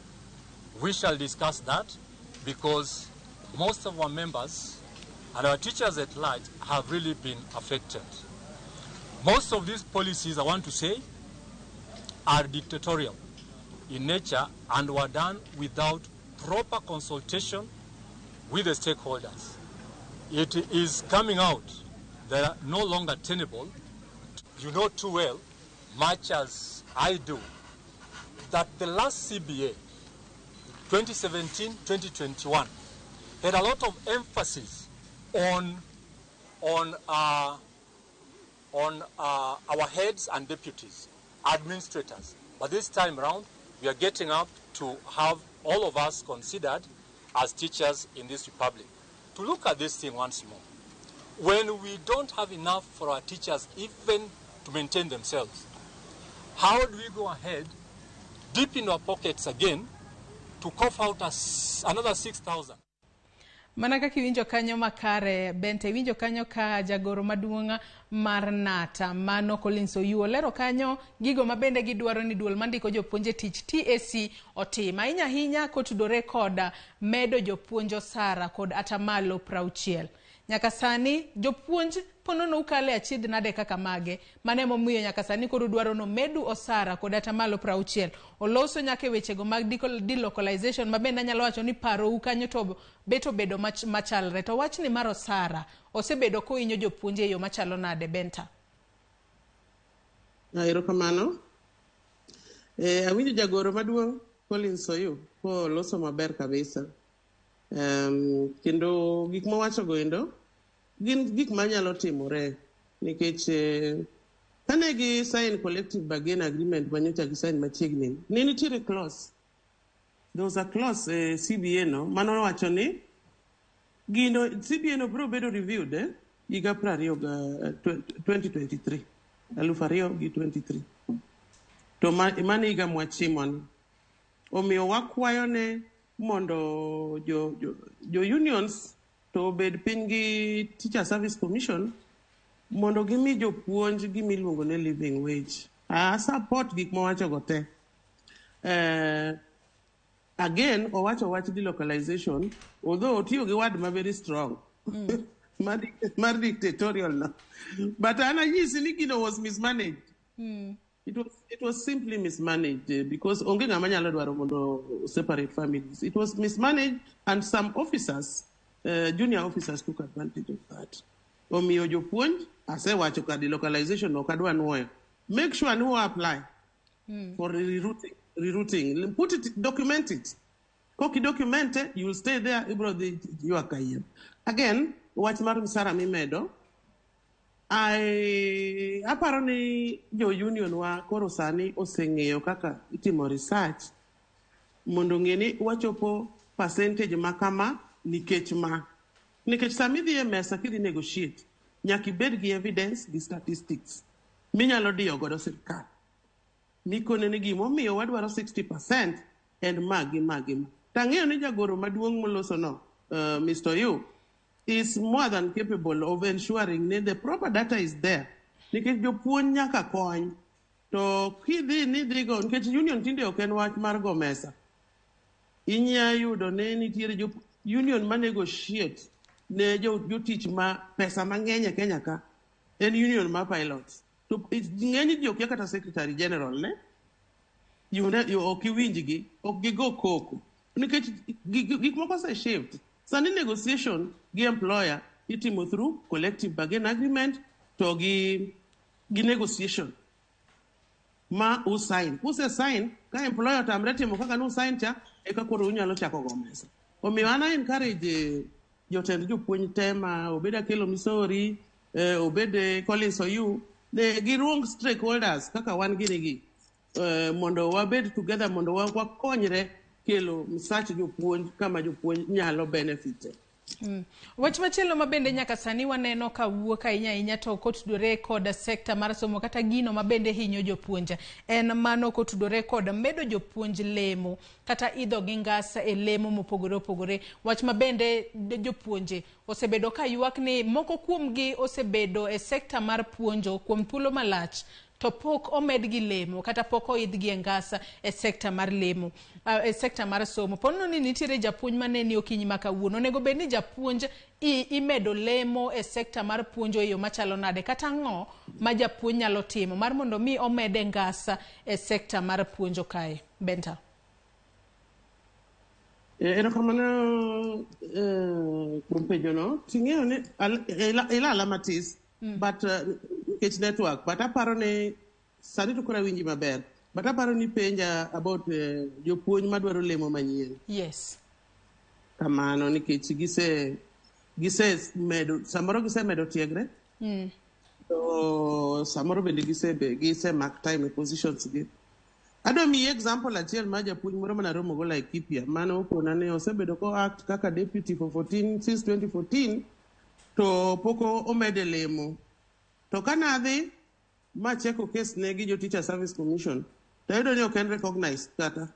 S9: We shall discuss that because most of our members and our teachers at large have really been affected. Most of these policies, I want to say, are dictatorial in nature and were done without proper consultation with the stakeholders. It is coming out they are no longer tenable. You know too well, much as I do, that the last CBA, 2017-2021, had a lot of emphasis on our heads and deputies, administrators. But this time round, we are getting up to have all of us considered as teachers in this republic. To look at this thing once more. When we don't have enough for our teachers even to maintain themselves, how do we go ahead, deep in our pockets again, to cough out another 6,000?
S19: Mana kaka iwinjo kanyo makare, Bente, iwinjo kanyo ka jagoro maduong' mar Nata mano Collins Oyuo lero kanyo gigo mabende gidwaro ni duol mandiko jopuonje tich TSC otim ahinya ahinya kotudore koda medo jopuonj osara kod atamalo 60. Nyaka sani jopuonj ponono ukale achiedh nade kaka mage mane momiyo nyaka sani koro dwaro no medu osara kod atamalo 60. Oloso nyaka wechego mag delocalization mabende anyalo wacho ni paro ukanyo to beto bedo machalre. To wachni mar osara osebedo kohinyo jopuonj e yo machalo nade, Benta?
S4: Erokamano. Awinjo jagoro maduong' Collins Oyuo koloso maber kabisa. Kendo gik mowacho go endo gin gik manyalo timore nikech kane gi sign collective bargain agreement manyocha gi sign machiegni, ne nitiere clause. There was a clause CBA no mano wacho ni gino CBA no biro bedo reviewed higa 2023 2023 to mano higa mwachimoni. Omiyo wakwayo ne mondo jo unions to obed piny gi Teacher Service Commission mondo gimi jopuonj gimiluongo ni living wage. I support gik mowacho go te. Again, owacho wach delocalization, although otiyo gi word ma very strong. Mar dictatorial no. But an anyisi ni gino was mismanaged. It was simply mismanaged because onge ng'ama nyalo dwaro mondo separate families. It was mismanaged and some officers, junior officers, took advantage of that. Omiyo jopuonj asewacho ka delocalization ok adwa nuoyo. Make sure ni apply for rerouting. Put it, document it. Koki document it, you will stay there. Ibro dhi ywak kayiem. Again, wach mar msara mimedo, aparo ni jo union wa koro sani oseng'eyo kaka itimo research mondo ng'e ni wachopo percentage ma kama nikech ma. Nikech sama idhi e mesa kidhi negotiate, nyaka ibed gi evidence gi statistics minyalo diyo godo sirkal. Mikone ni gimomiyo wadwaro 60% en ma gi ma gi ma. Tang'eyo ni jagoro maduong' moloso no, Mr. Yu, is more than capable of ensuring that the proper data is there. Nikech jopuonj nyaka kony. To kidhi ni dhigo, nikech union tinde ok en wach mar go mesa. Inya yudo ne nitiere union ma negotiate ne jotich ma pesa mang'eny e Kenya ka. En union ma pilots. To ng'eny ji okia kata secretary general ne. Ok iwinjgi, ok gigo koko. Nikech gik moko ose shift. Sani negotiation gi employer itimo through collective bargain agreement to gi negotiation ma usign. Use sign ka employer otamre timo kaka nu sign cha eka koro unyalo chako go mesa. Omiyo an encourage jotend jopuonj te ma obed Akelo Misori, obed Collins Oyuo, ne giruong stakeholders kaka wan gini gi mondo wabed together mondo wakonyre kelo msach jopuonj kama jopuonj nyalo benefit.
S19: Wach machielo ma bende nyaka sani waneno ka wuok ahinya ahinya to kotudore kod sekta mar somo kata gino ma bende hinyo jopuonj en mano kotudore kod medo jopuonj lemo kata idho gi ngas e lemo mopogore opogore. Wach ma bende jopuonje osebedo ka ywak ni moko kuomgi osebedo e sekta mar puonjo kuom thuolo malach to pok omedgi lemo kata pok oidhgi e ngasa e sekta mar lemo, e sekta mar somo. Ponono ni nitiere japuonj maneni okinyi ma kawuono, onego bed ni japuonj imedo lemo e sekta mar puonjo e yo machalo nade, kata ang'o ma japuonj nyalo timo mar mondo mi omede ngasa e sekta mar puonjo kae? Benta.
S4: Erokamano kuom penjono. Ting'eyo ni ilala matis, but nikech network, but aparo ni sani to koro awinji maber. But aparo ni penja about jopuonj madwaro lemo manyien.
S19: Yes.
S4: Kamano nikech gise medo, samoro gisemedo tiegre, to samoro bende gise mark time e positions gi. Adwa miyi example achiel mar japuonj moro mane aromo go Laikipia, mane okona ni osebedo ko act kaka deputy for 14 since 2014 to pok omede lemo. To ka nadhi macheko case ne gi jo Teacher Service Commission, to ayudo ni ok en recognized kata.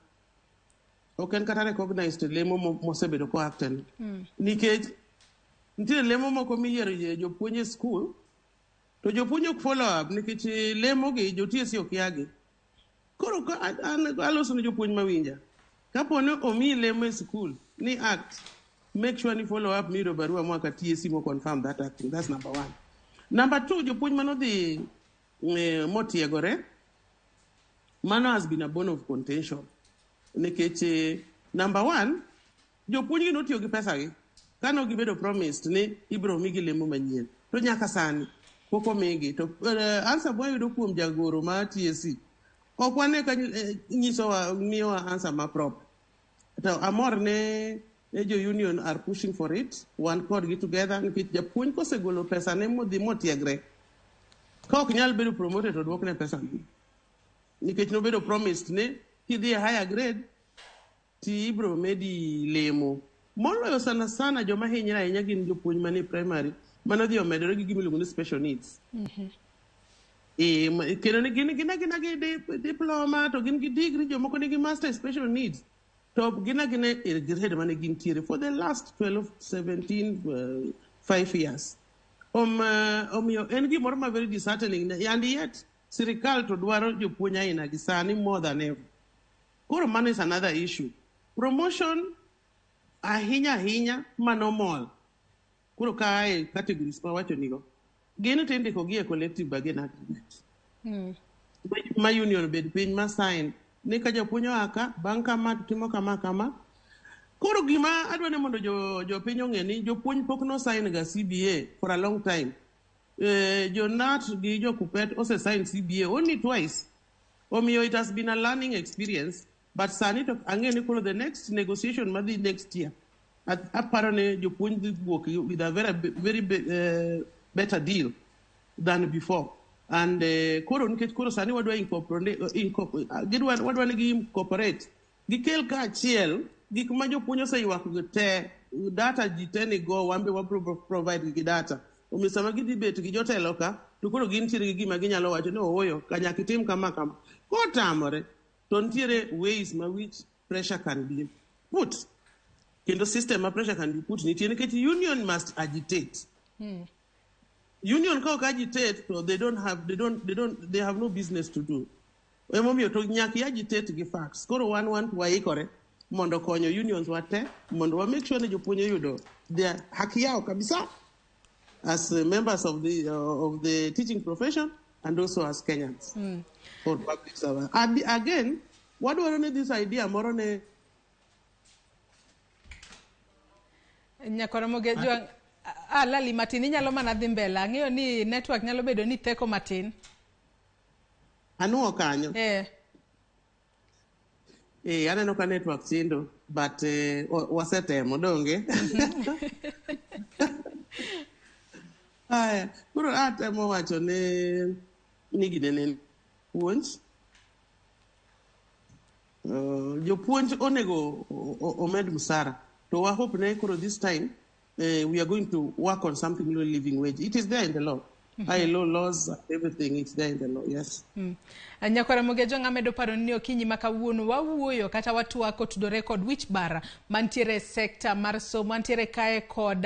S4: Ok en kata recognized e lemo mosebedo ko act ni. Nikech nitiere lemo moko miyiero jopuonj e school, to jopuonj ok follow up nikech lemo gi jo TSC ok yagi. Koro ka an aloso ne jopuonj mawinja. Kapo ni omiyi lemo e school ni act, make sure ni follow up miyudo barua moa ka TSC mo confirm that acting. That's number one. Number two, jopuonj manodhi motiegore, mano has been a bone of contention. Nikech number one, jopuonj gi notiyo gi pesa gi. Kano gibedo promised ni ibiro migi lemo manyien. To nyaka sani pok omigi. To answer mwayudo kuom jagoro mar TSC, ok wane ka nyisowa, miyowa answer ma proper. To amor ne jo union are pushing for it. Wan kodgi together nikech japuonj kosegolo pesa ne modhi motiegre, ka ok nyal bedo promoted to duokne pesa ne. Nikech nobedo promised ni kidhi e higher grade ti ibro medi lemo. Moloyo sana sana joma hinyre ahinya gin jopuonj manie primary manodhi omedore gi gima iluongo ni special needs. Kendo ni gin agina gi diploma to gin gi degree, jomoko nigi master in special needs. To gin agina e grade mane gintiere for the last 12, 17, 5 years. Omiyo en gimoro ma very disheartening and yet sirikal to dwaro jopuonj aina gi sani more than ever. Koro mano is another issue. Promotion ahinya ahinya manomol. Koro kae categories ma wacho nigo. Gin to indiko gi e collective bargain agreement. Ma union bed piny ma sign ni ka japuonj oa ka, bang' kama to timo kama kama. Koro gima adwa ni mondo jopiny ong'e ni jopuonj pok no sign ga CBA for a long time. Jo KNUT gi jo KUPPET ose sign CBA only twice. Omiyo it has been a learning experience, but sani to ang'e ni koro the next negotiation madhi next year, aparo ni jopuonj dhi wuok with a very, very better deal than before. And koro nikech koro sani wadwa incorporate, wadwa ni gi incorporate, gikel kaachiel gik ma jopuonj oseywak go te, data ji te nigo, wan be wabro provide gi data. Omiyo sama gidhi bet gi jotelo ka, to koro gintiere gi gima ginyalo wacho ni ooyo, ka nyaka itim kama kama. Kotamore, to nitiere ways ma which pressure can be put. Kendo system ma pressure can be put nitie nikech union must agitate. Union ka ok agitate to they don't have, they don't, they don't, they have no business to do. Emomiyo to nyaka i agitate gi facts. Koro wan waikore mondo konyo unions wa te, mondo wa make sure ni jopuonj oyudo their haki yao kabisa as members of the teaching profession and also as Kenyans or public servants. And again, wadwaro ni this idea moro ne
S19: Nyakwar Jwang', lali matin, inyalo mana dhi mbele. Ang'eyo ni network nyalo bedo ni theko matin.
S4: Anuo kanyo. Aneno ka network chindo, but wasetemo donge. Aya, koro atemo wacho ni ginene puonj. Jopuonj onego omed msara. To wa hope ne koro this time We are going to work on something called living wage. It is there in the law. ILO laws, everything, it's there in the law, yes.
S19: Nyakwara Mogejo amedo paro ni okinyi ma kawuono wawuoyo kata watwak kotudore kod wich bar mantiere e sekta mar somo mantiere kae kod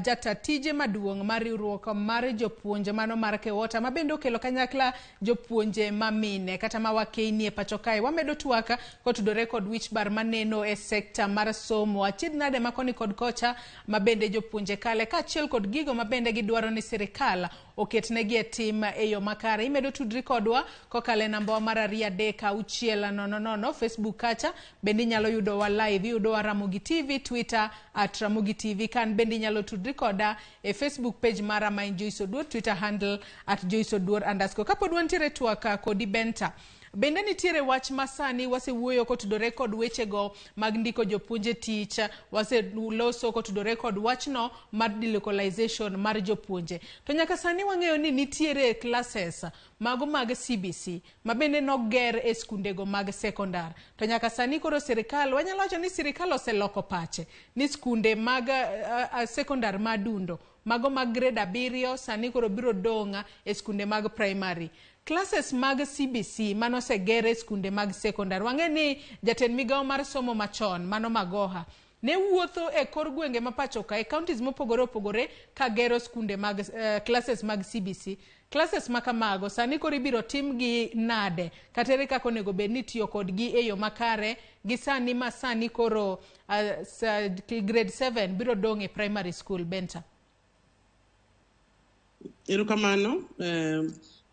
S19: jata tije maduong' mar riwruok mar jopuonje mano mar KEWOTA ma bende okelo kanyakla jopuonje mamine kata ma wakeini e pacho kae. Wamedo twak kotudore kod wich bar maneno e sekta mar somo achiedh nade ma koni kod kocha ma bende jopuonje kale kaachiel kod gigo ma bende gidwaro ni sirikal oketnegi e tim e yo makare. Imedo tudri kodwa kokalo e namba wa mar 23600 Facebook kacha bende inyalo yudowa live, iyudowa Ramogi TV, Twitter @RamogiTV. Kan bende inyalo tudri koda e Facebook page mara ma en Joyce Oduor, Twitter handle @JoyceOduor_. Kapod wantiere twak kodi Benta, bende nitiere wach masani wasewuoyo kotudore kod wechego mag ndiko jopuonje tich, waseloso kotudore kod wachno mar delocalization mar jopuonje. To nyaka sani wang'eyo ni nitiere classes mago mag CBC ma bende noger e skundego mag sekondar. To nyaka sani koro sirikal, wanyalo wacho ni sirikal oseloko pache ni skunde mag sekondar madundo mago mag grade 7 sani koro biro dong' e skunde mag primary. Classes mag CBC manoseger e skunde mag sekondar. Wang'e ni jatend migawo mar somo machon mano Magoha ne wuotho e kor gwenge ma pacho ka e counties mopogore opogore ka gero skunde mag classes mag CBC. Classes ma kamago sani koro ibiro timgi nade kata ere kaka onego bed ni itiyo kodgi e yo makare gi sani ma sani koro grade 7 biro dong' e primary school Benta.
S4: Erokamano.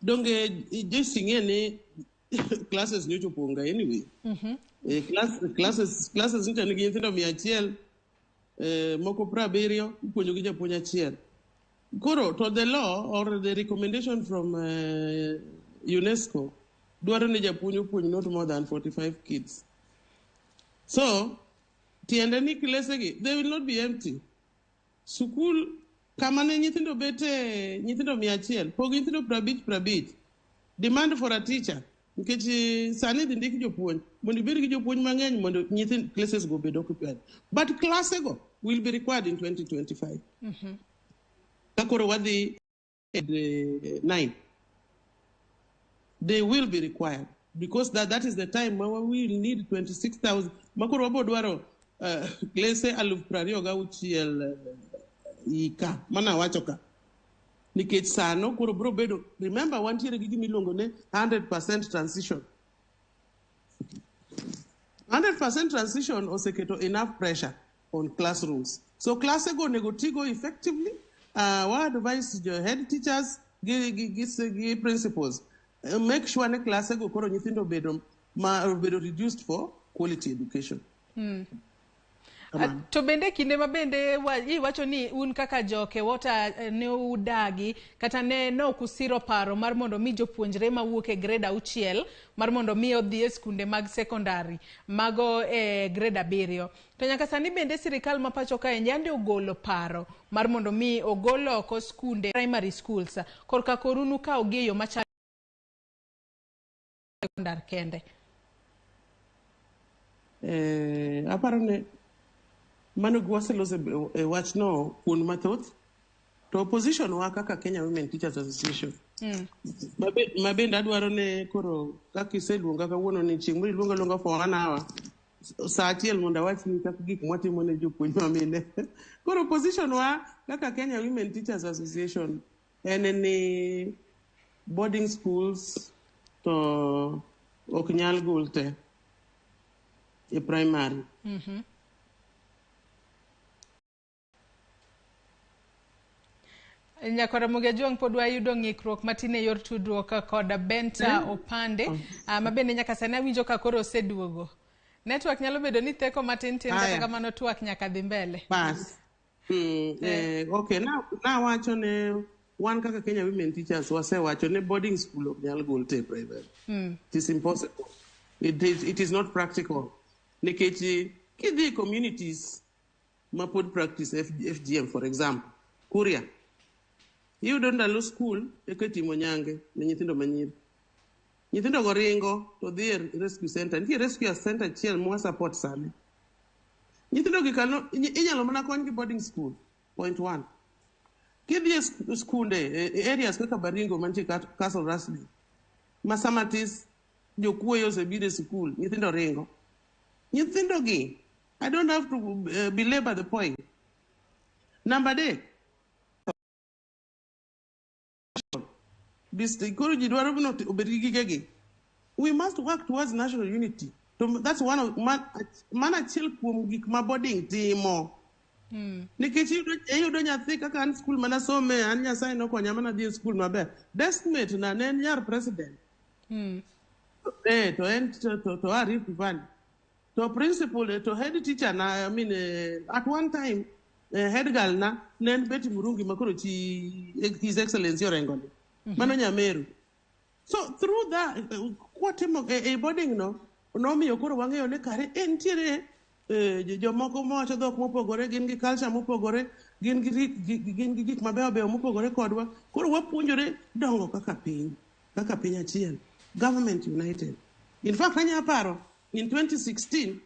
S4: Donge Joyce ing'e ni classes nyocha opong' ga anyway. Classes nyocha nigi nyithindo 100, moko 70, ipuonjo gi japuonj achiel. Koro to the law or the recommendation from UNESCO dwaro ni japuonj opuonj not more than 45 kids. So tiende ni klese gi they will not be empty. Sukul kama ne nyithindo bete nyithindo 100, pog nyithindo 50 50. Demand for a teacher nikech sani idhi ndik jopuonj mondo ibed gi jopuonj mang'eny mondo nyithind classes go obed occupied. But classes go will be required in 2025. Ka koro wadhi e 9. They will be required because that is the time where we will need 26,000. Makoro wabo dwaro klese 26,000 ika mana wacho ka. Nikech sano koro bro bedo, remember wantiere gi gima iluongo ni 100% transition. 100% transition oseketo enough pressure on classrooms. So classes go onego tigo effectively. Wa advise your head teachers gi principals. Make sure ni classes go koro nyithindo bedo ma bedo reduced for quality education.
S19: To bende kinde ma bende iwacho ni un kaka jo KEWOTA ne udagi kata ne ok usiro paro mar mondo mi jopuonjre mawuok e grade 6 mar mondo mi odhi e skunde mag sekondari mago e grade 7. To nyaka sani bende sirikal ma pacho kae yande ogolo paro mar mondo mi ogol oko skunde primary schools korka korunu kawo gi e yo machalo sekondar kende.
S4: Aparo ni mano waseloso e wachno kuond mathoth to opposition wa kaka Kenya Women Teachers Association ma bende adwaro ni koro kaka iseluonga kawuono ni chieng' moro iluonga luonga for 1 hour saa achiel mondo awachni kaka gik mwatimo ne jopuonj mamine. Koro opposition wa kaka Kenya Women Teachers Association en ni boarding schools to ok nyal gol te e primary.
S19: Nyakwara Mogejuang' pod wayudo ng'ikruok matin e yor tudruok kod Benta Opande ma bende nyaka sani awinjo ka koro oseduogo. Network nyalo bedo ni theko matin tin kata kamano twak nyaka dhi mbele.
S4: Bas. Okay, nawacho ne wan kaka Kenya Women Teachers wasewacho ne boarding school ok nyal gol te private. It is impossible. It is not practical. Nikech kidhi communities ma pod practice FGM for example, Kuria. Iyudo ndalo school eka itimo nyange ne nyithindo manyiri. Nyithindo go ringo to dhi e rescue center. Nitie rescue center achiel mwa support sani. Nyithindo gi kano inyalo mana kony gi boarding school. Point one. Kidhi e skunde, e areas kaka Baringo mantie Castle Rusby, ma sama tis jokuoye osebiro e sikul, nyithindo ringo. Nyithindo gi, I don't have to belabor the point. Namba 3, koro ji dwaro ni obed gi gigegi. We must work towards national unity. To that's one of mano achiel kuom gik ma boarding timo. Nikech iyudo nyathi kaka an skul manasome, an Nyasaye nokonya mana dhi e skul maber. Deskmate na ne en nyar president. To en to a Rift Valley. To principal, to head teacher na, I mean, at one time, head girl na ne en Betty Murungi makoro chi His Excellency Orengo ni. Mano Nyameru. So through that, kwatimo e boarding no, nomiyo koro wang'eyo ni kare nitiere jomoko mawacho dhok mopogore, gin gi culture mopogore, gin gi gik mabeyo beyo mopogore kodwa. Koro wapuonjore dongo kaka piny achiel. Government united. In fact, anya paro in 2016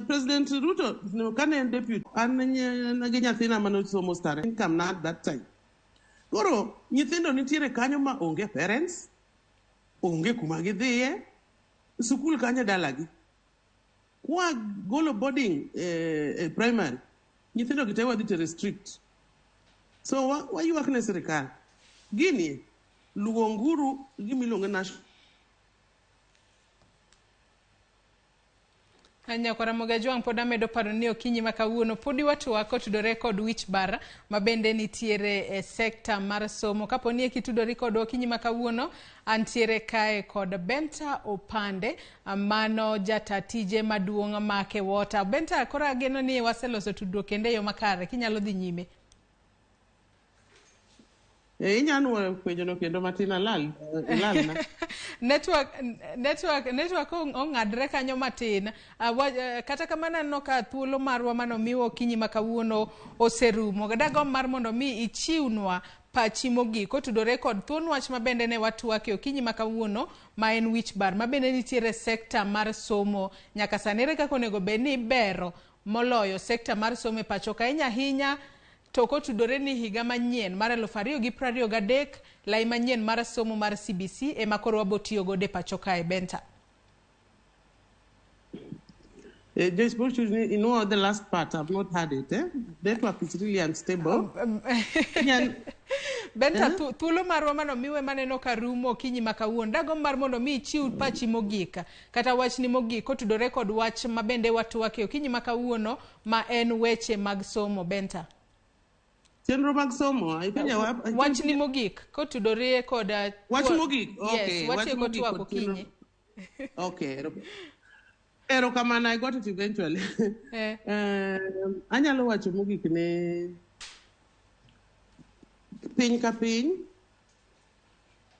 S4: President Ruto no, kane en deputy, an gi nyathina mane somo Star income na at that time. Koro nyithindo nitiere kanyo ma onge parents, onge kuma gidhiye, sukul kanyo dalagi. Kwa golo boarding primary, nyithindo gi te wadhi tere strict. So waywak ne sirikal. Gini, luonguru gimiluongo ni national
S19: Nyakwara Ramogi pod amedo paro ni okinyi ma kawuono podi watwak kotudore kod wich bar ma bende nitiere e sekta mar somo. Kapo ni kitudori kodwa okinyi ma kawuono, antiere kae kod Benta Opande, mano jata tije maduong' ma KEWOTA. Benta, koro ageno ni waseloso tudruok kendo e yo makare, kinyalo dhi nyime.
S4: Inya nuoyo penjono kendo matin alal ilalna.
S19: Network ong'adre kanyo matin. Kata kamano aneno ka thuolo marwa manomiwa okinyi ma kawuono oserumo. Dagomb mar mondo mi ichiwnwa pachi mogik kotudore kod thuon wach ma bende ne watwake okinyi ma kawuono ma en wich bar ma bende nitiere sekta mar somo nyaka sani ere kaka onego bed ni ibero moloyo sekta mar somo e pacho ka ahinya ahinya to kotudore ni higa manyien mar 2023 lai manyien mar somo mar CBC ema koro wabo tiyo godo e pacho kae Benta.
S4: Joyce Boshu, you know the last part, I've not heard it. Eh? Network is really unstable.
S19: Benta, thuolo marwa manomiwe maneno ka rumo okinyi ma kawuono. Dagomb mar mondo mi ichiw pachi mogik kata wachni mogik kotudore kod wach ma bende watwake okinyi ma kawuono ma en weche mag somo Benta.
S4: Chenro mag somo, ipenjo
S19: Wachni mogik kotudore kod
S4: Wach mogik? Okay,
S19: Yes,
S4: wach
S19: watieko
S4: mogik
S19: twak
S4: kod chenro-
S19: okinyi.
S4: Okay. Erokamano, I got it eventually. Anyalo wacho mogik ne piny ka piny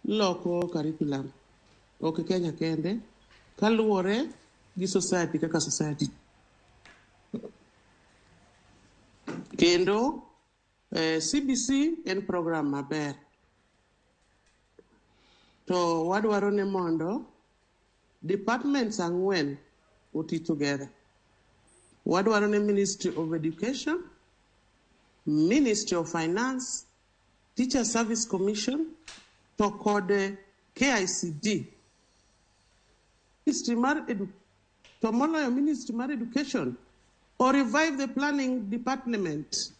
S4: loko curriculum ok Kenya kende kaluwore gi society kaka society kendo CBC en program maber to wadwaro ni mondo departments 4 oti together. Wadwaro ni Ministry of Education, Ministry of Finance, Teacher Service Commission to kod KICD. Ministry mar to moloyo Ministry mar Education or revive the planning department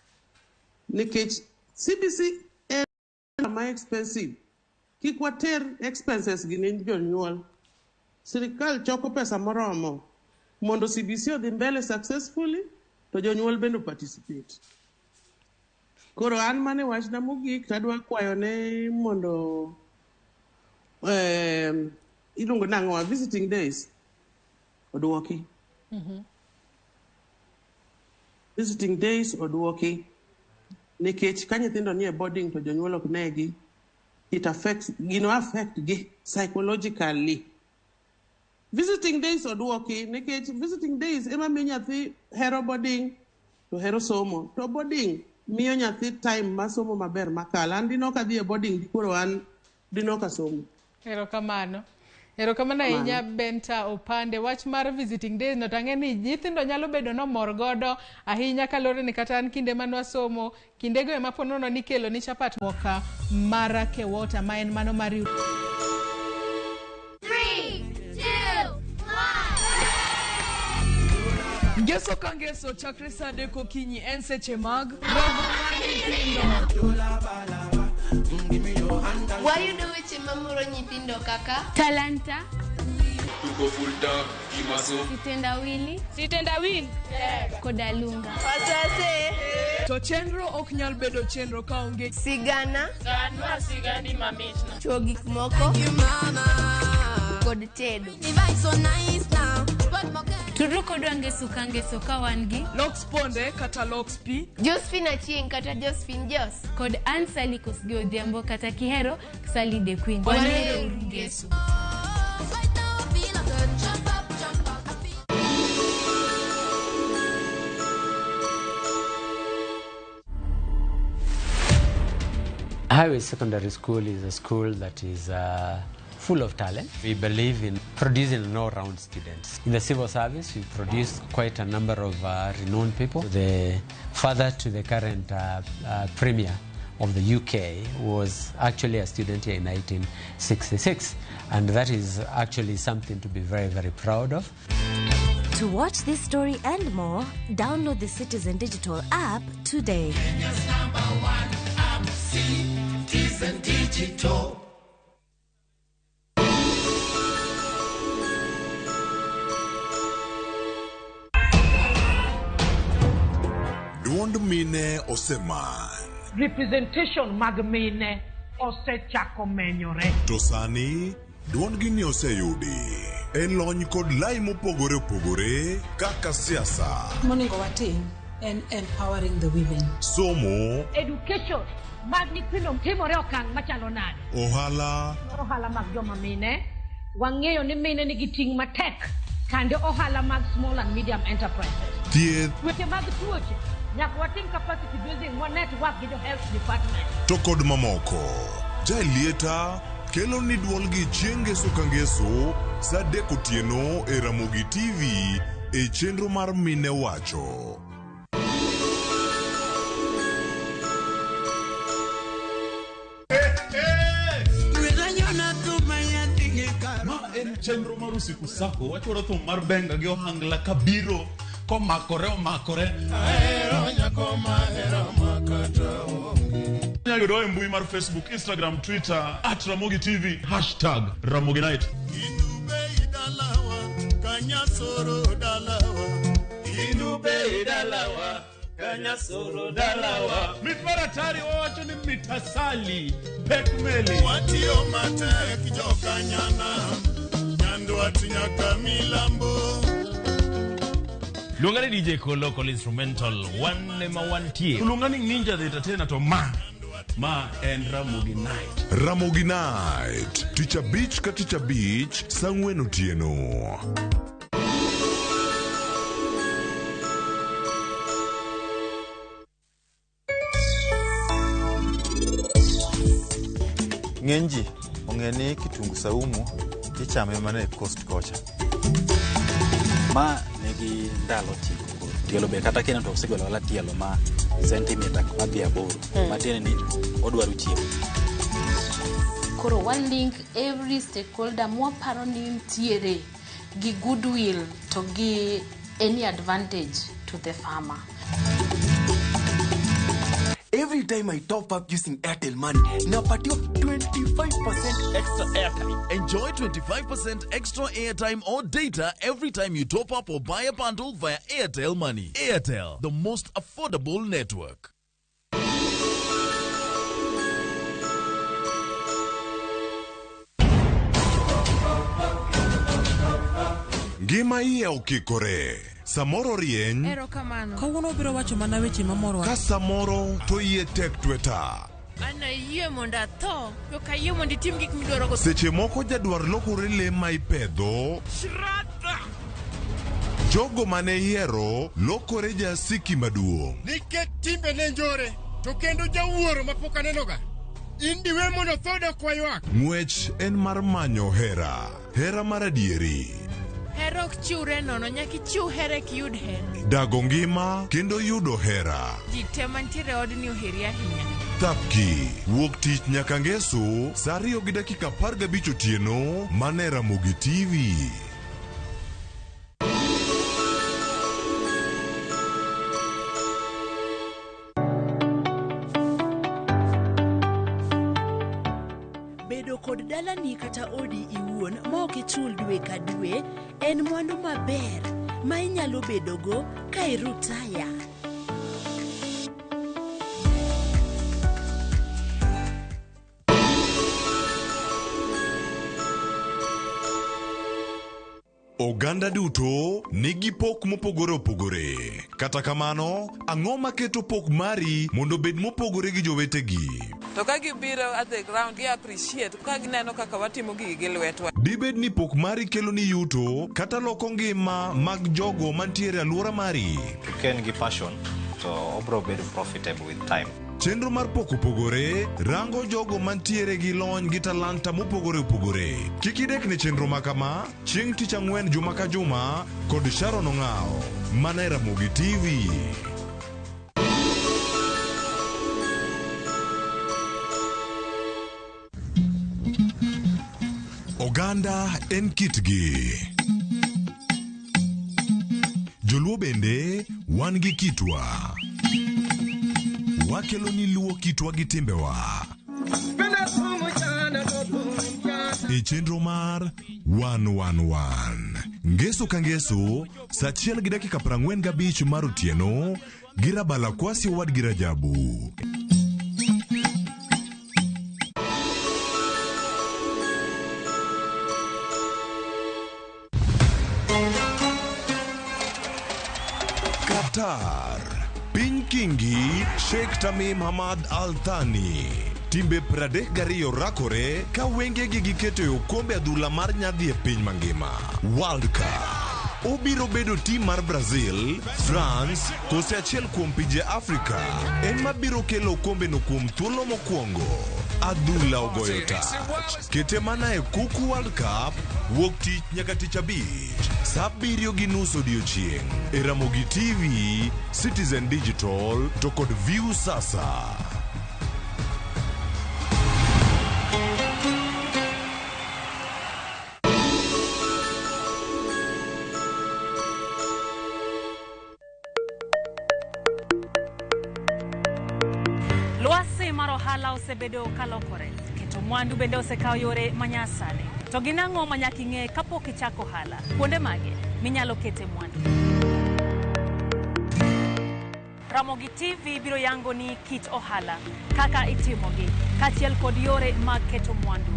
S4: nikech CBC en ma expensive. Kik water expenses gi ne jonyuol. Sirikal choko pesa moromo mondo CBC odhi mbele successfully to jonyuol bende participate. Koro an mane wachna mogik tadwa kwayo ne mondo iluongo nang'o visiting days oduoki. Visiting days oduoki nikech ka nyithindo nie boarding to jonyuol ok negi it affects gino affect gi psychologically. Visiting days oduoki nikech visiting days ema miyo nyathi hero boarding to hero somo to boarding miyo nyathi time mar somo maber makalo an dinok adhi e boarding koro an dinok asomo.
S19: Erokamano. Erokamano ahinya Benta Opande. Wach mar visiting days no tang'e ni nyithindo nyalo bedo nomor godo ahinya kaluwore ni kata an kinde mane wasomo kindego ema po nono nikelo ni chapat moka mar Kewota ma en mano mar
S7: 3, 2, 1.
S10: Ngeso ka ngeso chakre saa adek okinyi en seche mag rogo mar nyithindo.
S11: Wayudo weche mamoro nyithindo kaka
S12: Talanta,
S16: Tuko full tank kimaso.
S12: Sitendawili,
S7: Sitendawili
S12: koda Lunga.
S11: Wasase
S10: To chenro ok nyal bedo chenro kaonge
S11: sigana
S7: Ganwa sigandi mamitno.
S11: chuo gik moko kod tedo.
S12: Tudru kodwa ngeso ka ngeso ka wan gi
S10: Lox Ponde kata Lox P,
S11: Josephine Achieng' kata Josephine Jos
S12: kod Ann Sally Kosgei Odhiambo kata Kihero Sally the Queen.
S11: Wanere
S12: uru ngeso.
S8: Highway Secondary School is a school that is full of talent. We believe in producing an all-round students. In the civil service, we produce quite a number of renowned people. The father to the current premier of the UK was actually a student here in 1966, and that is actually something to be very, very proud of.
S32: To watch this story and more, download the Citizen Digital app today.
S33: Kenya's number one app, Citizen Digital.
S35: Duond mine oseman.
S20: Representation mag mine osechako menyore.
S35: To sani, duondgi ni oseyudi. E lony kod lai mopogore opogore kaka siasa,
S1: Monego watim en empowering the women.
S35: somo,
S20: Education mag nyithindo timore okang' machalo nade?
S35: ohala,
S20: Ohala mag joma mine, wang'eyo ni mine nigi ting' matek kande ohala mag small and medium enterprises.
S35: thieth
S20: Weche mag tuoche, nyaka watim capacity building wa network gi jo health department.
S35: to kod mamoko. Jaelieta kelo ni duolgi chieng' ngeso ka ngeso sa 3 otieno e Ramogi TV e chenro mar Mine Wacho.
S22: Ma en chenro mar usiku sako wachwaro thum mar benga gi ohangla kabiro komakore omakore inyalo yudowa e mbui mar Facebook, Instagram, Twitter at Ramogi TV hashtag Ramogi Night.
S14: Kanyasoro dalawa.
S22: Mit mar atari wawacho ni mit asali pek meli.
S14: Watiyo matek jokanyana, Nyandwat nyaka milambo.
S23: Luonga ni DJ Kolo Kolo Instrumental wan ema wantie.
S22: Luonga ni Ninja the Entertainer to ma en Ramogi Night.
S35: Ramogi Night, tich abich ka tich abich, saa 4 otieno.
S24: Ng'eny ji ong'e ni kitungu saumu ichame mana e coast kocha.
S18: Ma nigi ndalo tiko koro. Tielo be kata kineno to osegolo wala tielo ma sentimita madhi 8. Matiende ni odwaro chiemo.
S21: Koro wa link every stakeholder mwaparo ni nitiere gi goodwill to gi any advantage to the farmer.
S26: Every time I top up using Airtel Money, napatiwa 25%
S27: extra airtime. Enjoy 25% extra airtime or data every time you top up or buy a bundle via Airtel Money. Airtel, the most affordable network.
S35: Ngima iye okikore. Samoro rieny,
S2: Erokamano.
S1: Kawuono obiro wacho mana weche mamorowa.
S35: ka samoro to iye tek tweta.
S2: An ayie mondo atho, to ok ayie mondo itim gik midwarogo.
S35: Seche moko jadwar lokore le ma ipedho, jogo mane iyiero lokore jasiki maduong'.
S3: Nikech timbe ne njore, to kendo jawuoro mapok anenoga. In diwe mondo thoda ok waywak.
S35: Ng'wech en mar manyo hera, hera mar adieri.
S2: Hera ok chiwre nono, nyaka ichiw hera eka iyud hera.
S35: Dago ngima kendo yudo hera.
S2: Ji te mantiere e odni oheri ahinya.
S35: Thapki, wuok tich nyaka ngeso, sa 2:15 otieno, mana e Ramogi TV.
S1: Bedo kod dalani kata odi iwuon ma ok ichul dwe ka dwe en mwandu maber ma inyalo bedogo ka irutaya.
S35: Oganda duto nigi pok mopogore opogore. Kata kamano, ang'o maketo pok mari mondo obed mopogore gi jowetegi?
S10: To ka gibiro at the ground, gi appreciate ka gineno kaka watimo gigi gi lwetwa.
S35: Dibed ni pok mari kelo ni yuto kata loko ngima mag jogo mantiere e alwora mari?
S4: Ka en gi passion to obro bedo profitable with time.
S35: Chenro mar pok opogore rango jogo mantiere gi lony gi talanta mopogore opogore. Kik idek ne chenro ma kama chieng' tich ang'wen juma ka juma kod Sharon Ong'awo mana e Ramogi TV. Oganda en kitgi. Joluo bende wan gi kitwa. Wakelo ni luo kitwa gi timbewa. E chenro mar 111. Ngeso ka ngeso, sa 1:45 mar otieno, gi Rabala Kwasi owadgi Rajabu. Qatar. Piny Kingi, Sheikh Tamim Hamad Al Thani. Timbe 32 rakore ka wengegi giketo e okombe adhula mar nyadhi e piny mangima. World Cup. Obiro bedo tim mar Brazil, France, kose achiel kuom pinje Afrika ema biro kelo okombeno kuom thuolo mokwongo. Adhula ogoyo tach. Kete mana e Kuku World Cup wuok tich nyaka tich abich sa 7:30 odiochieng' e Ramogi TV, Citizen Digital to kod View Sasa.
S5: Lwasi mar ohala osebedo kalokore, keto mwandu bende osekawo yore manyasani. To gin ang'o ma nyaka ing'e kapok ichako ohala? Kuonde mage minyalo kete mwandu? Ramogi TV biro yango ni kit ohala, kaka itimogi, kaachiel kod yore mag keto mwandu.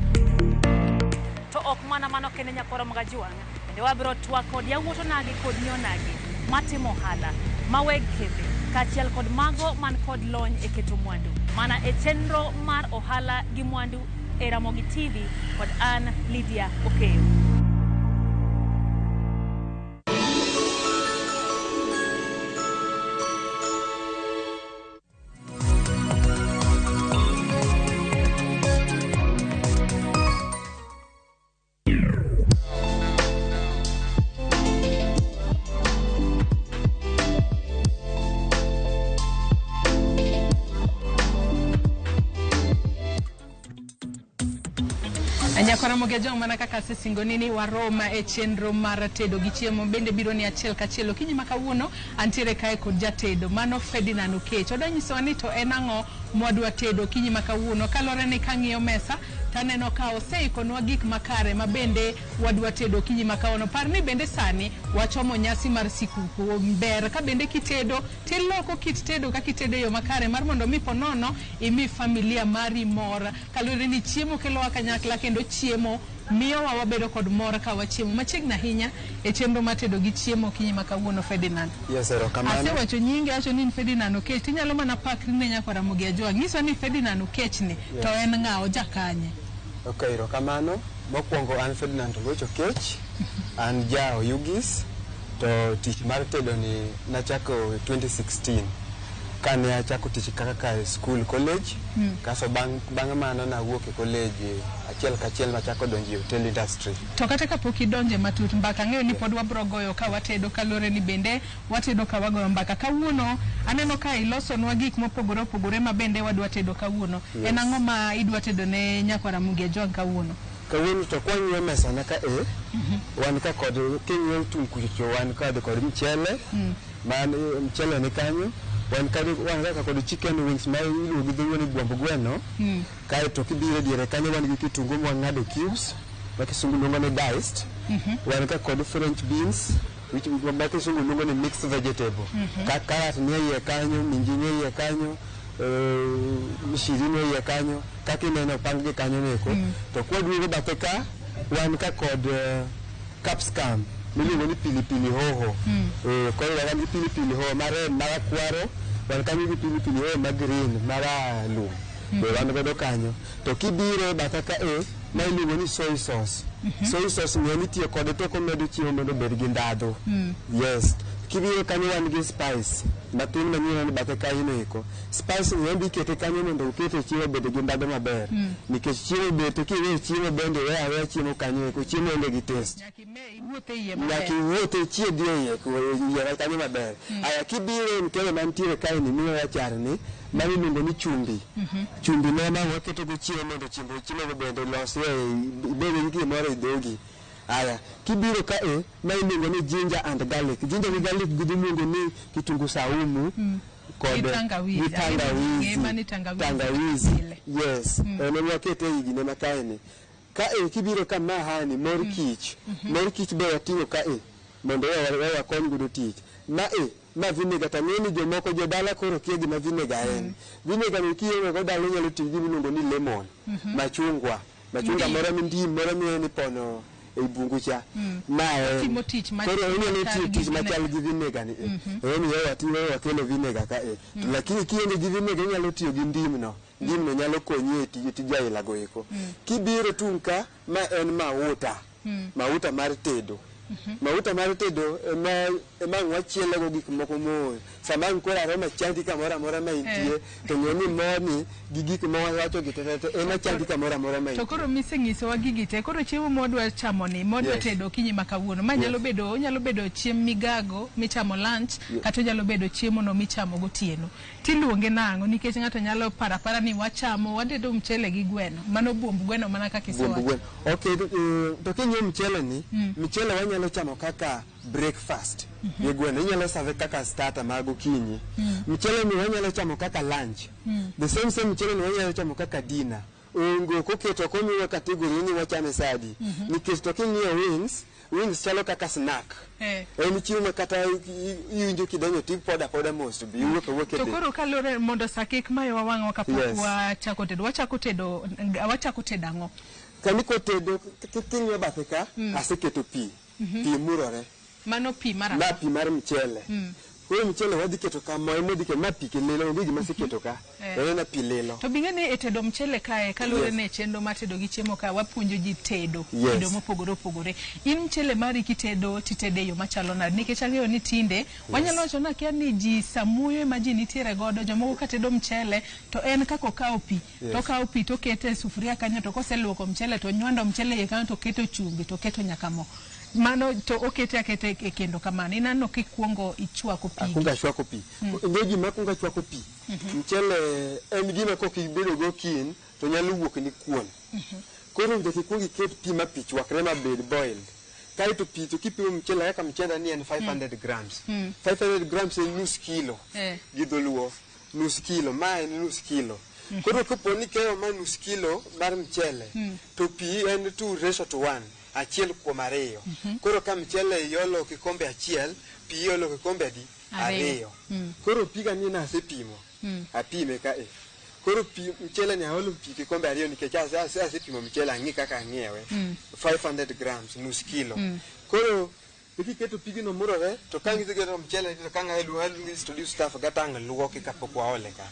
S5: To ok mana mano kende nyakwara Magajuang', bende wabiro twak kod yawuot onagi kod nyi onagi matimo ohala, ma weg kembe, kaachiel kod mago man kod lony e keto mwandu. Mana e chenro mar ohala gi mwandu e Ramogi TV kod an Lydia Okeyo.
S10: Nyakwara Ramogi Ajwang' mana kaka asesingoni ni waroma e chenro mar tedo gi chiemo bende biro ni achiel kachiel. Okinyi ma kawuono antiere kae kod jatedo mano Ferdinand Okech. Odwa nyisowa ni to en ang'o mwadwa tedo okinyi ma kawuono. Kaluwore ni kang'iyo mesa taneno ka oseikonwa gik makare ma bende wadwa tedo okinyi ma kawuono. Par ni bende sani wachomo nyasi mar sikuku. Ber ka bende kitedo tiloko kit tedo kaka itedo e yo makare mar mondo mi ponono imi familia mari mor. Kaluwore ni chiemo kelowa kanyakla kendo chiemo miyowa wabedo kod mor ka wachiemo. Machiegni ahinya e chenro mar tedo gi chiemo okinyi ma kawuono Ferdinand.
S6: Yes, erokamano.
S10: Asewacho nyinge, awacho ni in Ferdinand Okech. Tinyalo mana pakri ne nyakwar Ramogi Ajwang'. Nyiswa ni Ferdinand Okech ni to en ng'a, oja kanye?
S6: Ok, erokamano. Mokwongo an Ferdinand Oluoch Okech, an ja Oyugis, to tich mar tedo ni nachako 2016. Kane achako tich kaka e school college, kaso bang' mano nawuok e college achiel kachiel machako donjo e hotel industry.
S10: To kata kapok idonje matut mbaka, ang'eyo ni pod wabro goyo ka watedo, kaluwore ni bende watedo ka wagoyo mbaka. Kawuono aneno ka ilosonwa gik mopogore opogore ma bende wadwa tedo kawuono.
S6: Yes.
S10: En ang'o ma idwa tedo ne nyakwar Ramogi Ajwang' kawuono?
S6: Kawuono to kwang'iyo mesana ka e, wan ka kod king'iyo tung' kucho wan kod mchele, man mchele ni kanyo, wan kaka kod chicken wings ma iluongo gi dholuo ni buomb gweno. Kaeto kibiro e diere kanyo wan gi kitungu mwang'ado cubes ma kisungu luongo ni diced. Wan ka kod French beans which ma kisungu luongo ni mixed vegetable. Ka carrot ni e iye kanyo, minji ni e iye kanyo, mishiri ni e iye kanyo, kaka ineno opang gi kanyo neko. To kwaduogo bathe ka, wan ka kod capsicum miluongo ni pilipili hoho. Koro wan gi pilipili hoho ma red marakwaro, wan kanyo gi pilipili hoho ma green maralum. Be wan godo kanyo. To kibiro bathe ka e, ma iluongo ni soy sauce. Soy sauce ni en itiyo kode to komedo chiemo mondo obed gi ndhadhu. Yes. Kibiro kanyo wan gi spice matin manyien ni bathe kanyo eko. Spice ni en be ikete kanyo mondo okete chiemo obed gi ndhadhu maber. Nikech chiemo be to kiweyo chiemo bende iweyo aweya chiemo kanyo eko, chiemo onge gi taste.
S10: Iwuothe iye maber.
S6: Nyaka iwuothe chiedhi e iye iye kanyo maber. Aya kibiro e mchele mantiere kae ni miyo rachar ni, mano iluongo ni chumbi. Chumbi ne ema waketo go chiemo mondo chiemo bende olosre ibed gi gimoro e dhogi. Aya kibiro ka e, ma iluongo ni ginger and garlic. Ginger gi garlic gi iluongo ni kitungu saumu. Kod
S10: Gi tangawizi.
S6: gi tangawizi.
S10: Ng'e mani tangawizi.
S6: Tangawizi. Yes. En ema wakete ei gine ma kae ni. Ka e kibiro ka ma hani mor kich. Mor kich be wating'o ka e mondo we wakony godo tich. Ma e ma vinegar to ang'eyo ni jomoko jodala koro kia gima vinegar en. Vinegar ni kionge go dala inyalo tiyo gi gima iluongo ni lemon, machungwa. Machungwa moro mindim moro miwe ipono ei bungu cha. Ma en.
S10: Timo tich
S6: Koro inyalo
S10: machal
S6: tiyo
S10: gi
S6: tich machal gi vinegar ni e. Emomiyo wating'o wakelo vinegar ka e. To lakini kionge gi vinegar inyalo tiyo gi ndim no. Ndim no nyalo konyi e tij aila go eko. Kibiro tung' ka, ma en mauta. Mauta mar tedo. Mauta mar tedo ema ang' wachielo go gik moko mool. Sama ang' koro aroma chandi kamoro amora ma intie, to ng'e ni moni gi gik ma wawacho gi te te ema chandi kamoro amora ma
S10: To
S6: intie.
S10: koro misenyisowa gigi te, koro chiemo mwadwa chamo ni, mwadwa tedo okinyi ma kawuono, ma nyalo bedo, onyalo bedo chiemb migago michamo lunch, kata onyalo bedo chiemo no michamo gotieno. Tiluonge nang'o? Nikech ng'ato nyalo paro apara ni wachamo, watedo mchele gi gweno. Mano buomb gweno mana kaka
S6: Buomb
S10: isewacho.
S6: gweno. Okay, to king'iyo mchele ni, mchele wanyalo chamo kaka breakfast gi gweno. Inyalo serve kaka starter ma gokinyi. Mchele ni wanyalo chamo kaka lunch. The same mchele ni wanyalo chamo kaka dinner. Onge ok oketo ok omiwa category ni wachame sa adi. Nikech to king'iyo wings, wings chalo kaka snack. En chiemo ma kata iwinjo kidenyo tipodo apoda mos to be iwuok awuoka e
S10: To
S6: del.
S10: koro kaluwore mondo sa kik mayowa wang'wa kapok wachako tedo, wachako tedo, wachako tedo ang'o?
S6: Kani kotedo king'iyo bathe ka, aseketo pi. Pi murore.
S10: Mano pi mar
S6: Ma pi mar mchele. Koro mchele wadhi keto ka, mo ema wadhi keto, ma pi lilo, onge gima aseketo ka. En ena pi lilo.
S10: To bing'e ni e tedo mchele kae, kaluwore ne chenro mar tedo gi chiemo ka, wapuonjo ji tedo, tedo mopogore opogore. In mchele mari kitedo, titede e yo machalo nade? Nikech ang'eyo ni tinde, wanyalo wacho ni akia ni ji samuoyo ema ji nitiere godo, jomoko ka tedo mchele, to en kaka okawo pi, to okawo pi to okete e sufuria kanyo, to koseluoko mchele, to onywando mchele iye kanyo, to oketo chumbi, to oketo nyaka mo. Mano to okete aketa e kendo kamano. Ineno kikuongo ichwako pi.
S6: Akwongo achwako pi. Ing'e gima akwongo achwako pi. Mchele en gima kok ibedo go keen to nyalo wuok ni kuon. Koro nyaka ikuong iket pi ma pi chwakre ma bed boiled. Kaeto pi to kipimo mchele kaka mchenda ni en 500 grams. 500 grams en nus kilo gi dholuo. Nus kilo, ma en nus kilo. Koro kopo ni ikeyo ma nus kilo mar mchele, to pi en 2 ratio to 1. 1 kuom 2. Koro ka mchele iolo kikombe achiel, pi iolo kikombe adi? 2. Koro piga ni nasepimo. Apime ka e. Koro pi mchele ni aolo pi kikombe 2 nikech asepimo mchele ang'i kaka ang'iewe. 500 grams, nus kilo. Koro kiketo pigino murore, to ka ng'iso mchele to ka ng'ae introduce staff kata ang' luoke kapok waole ka.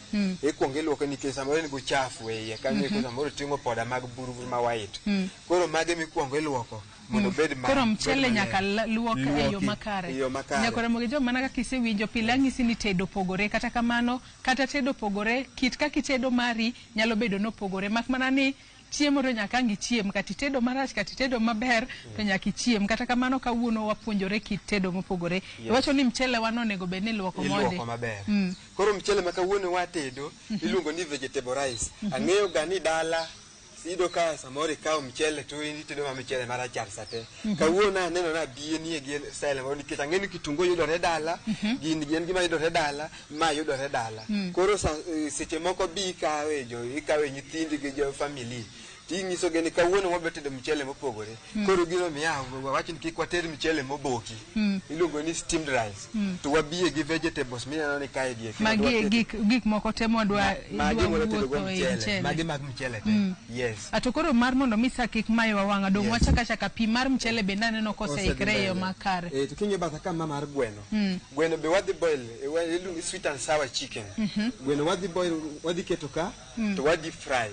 S6: Ikuongo iluoke nikech samoro en go chafu e iye kanyo, samoro oting'o poda mag buru ma white. Koro mage mikuongo iluoko. Mondo obed ma
S10: Koro
S6: obed
S10: mchele
S6: maler.
S10: nyaka luok e yo
S6: Luoki
S10: makare.
S6: e yo makare.
S10: Nyakora Mogejo, mana kaka isewinjo pile ang'isi ni tedo pogore, kata kamano kata tedo pogore, kit kaka itedo mari nyalo bedo nopogore, mak mana ni chiemo to nyaka ang' ichiem, kata itedo marach kata itedo maber to nyaka ichiem. Kata kamano kawuono wapuonjore kit tedo mopogore. Iwacho ni mchele wan onego bed ni iluoko mondi.
S6: Iluoko maber. Koro mchele ma kawuono watedo iluongo ni vegetable rice. Ang'eyo ga ni dala iyudo ka samoro ikawo mchele to in itedo ma mchele marachar sate. Kawuono aneno na biye nie gi style moro nikech ang'e ni kitungu yudore dala, gin en gima yudore dala, ma yudore dala. Koro seche moko bi ikawe jo ikawe nyithindi gi jo family tinyisogi ni kawuono wabiro tedo mchele mopogore. Koro gino miya wawach ni kik wated mchele moboki. Iluongo ni steamed rice. To wabiye gi vegetables mineno ni kae gi eki.
S10: Magi e gik moko te mwadwa
S6: Magi
S10: dwa
S6: mwadwa tedo go
S10: wuotho e
S6: mchele.
S10: mchele.
S6: Magi mag mchele te. Yes.
S10: Ato koro mar mondo mi sa kik mayowa wang'a dong' wachaka chaka pi mar mchele bende aneno koseikre e yo
S6: Osedhi mbele.
S10: makare.
S6: Eh, to king'iyo batha ka ma mar gweno. Gweno be wadhi boil, iluongo ni sweet and sour chicken. Gweno wadhi boil, wadhi keto ka, to wadhi fry.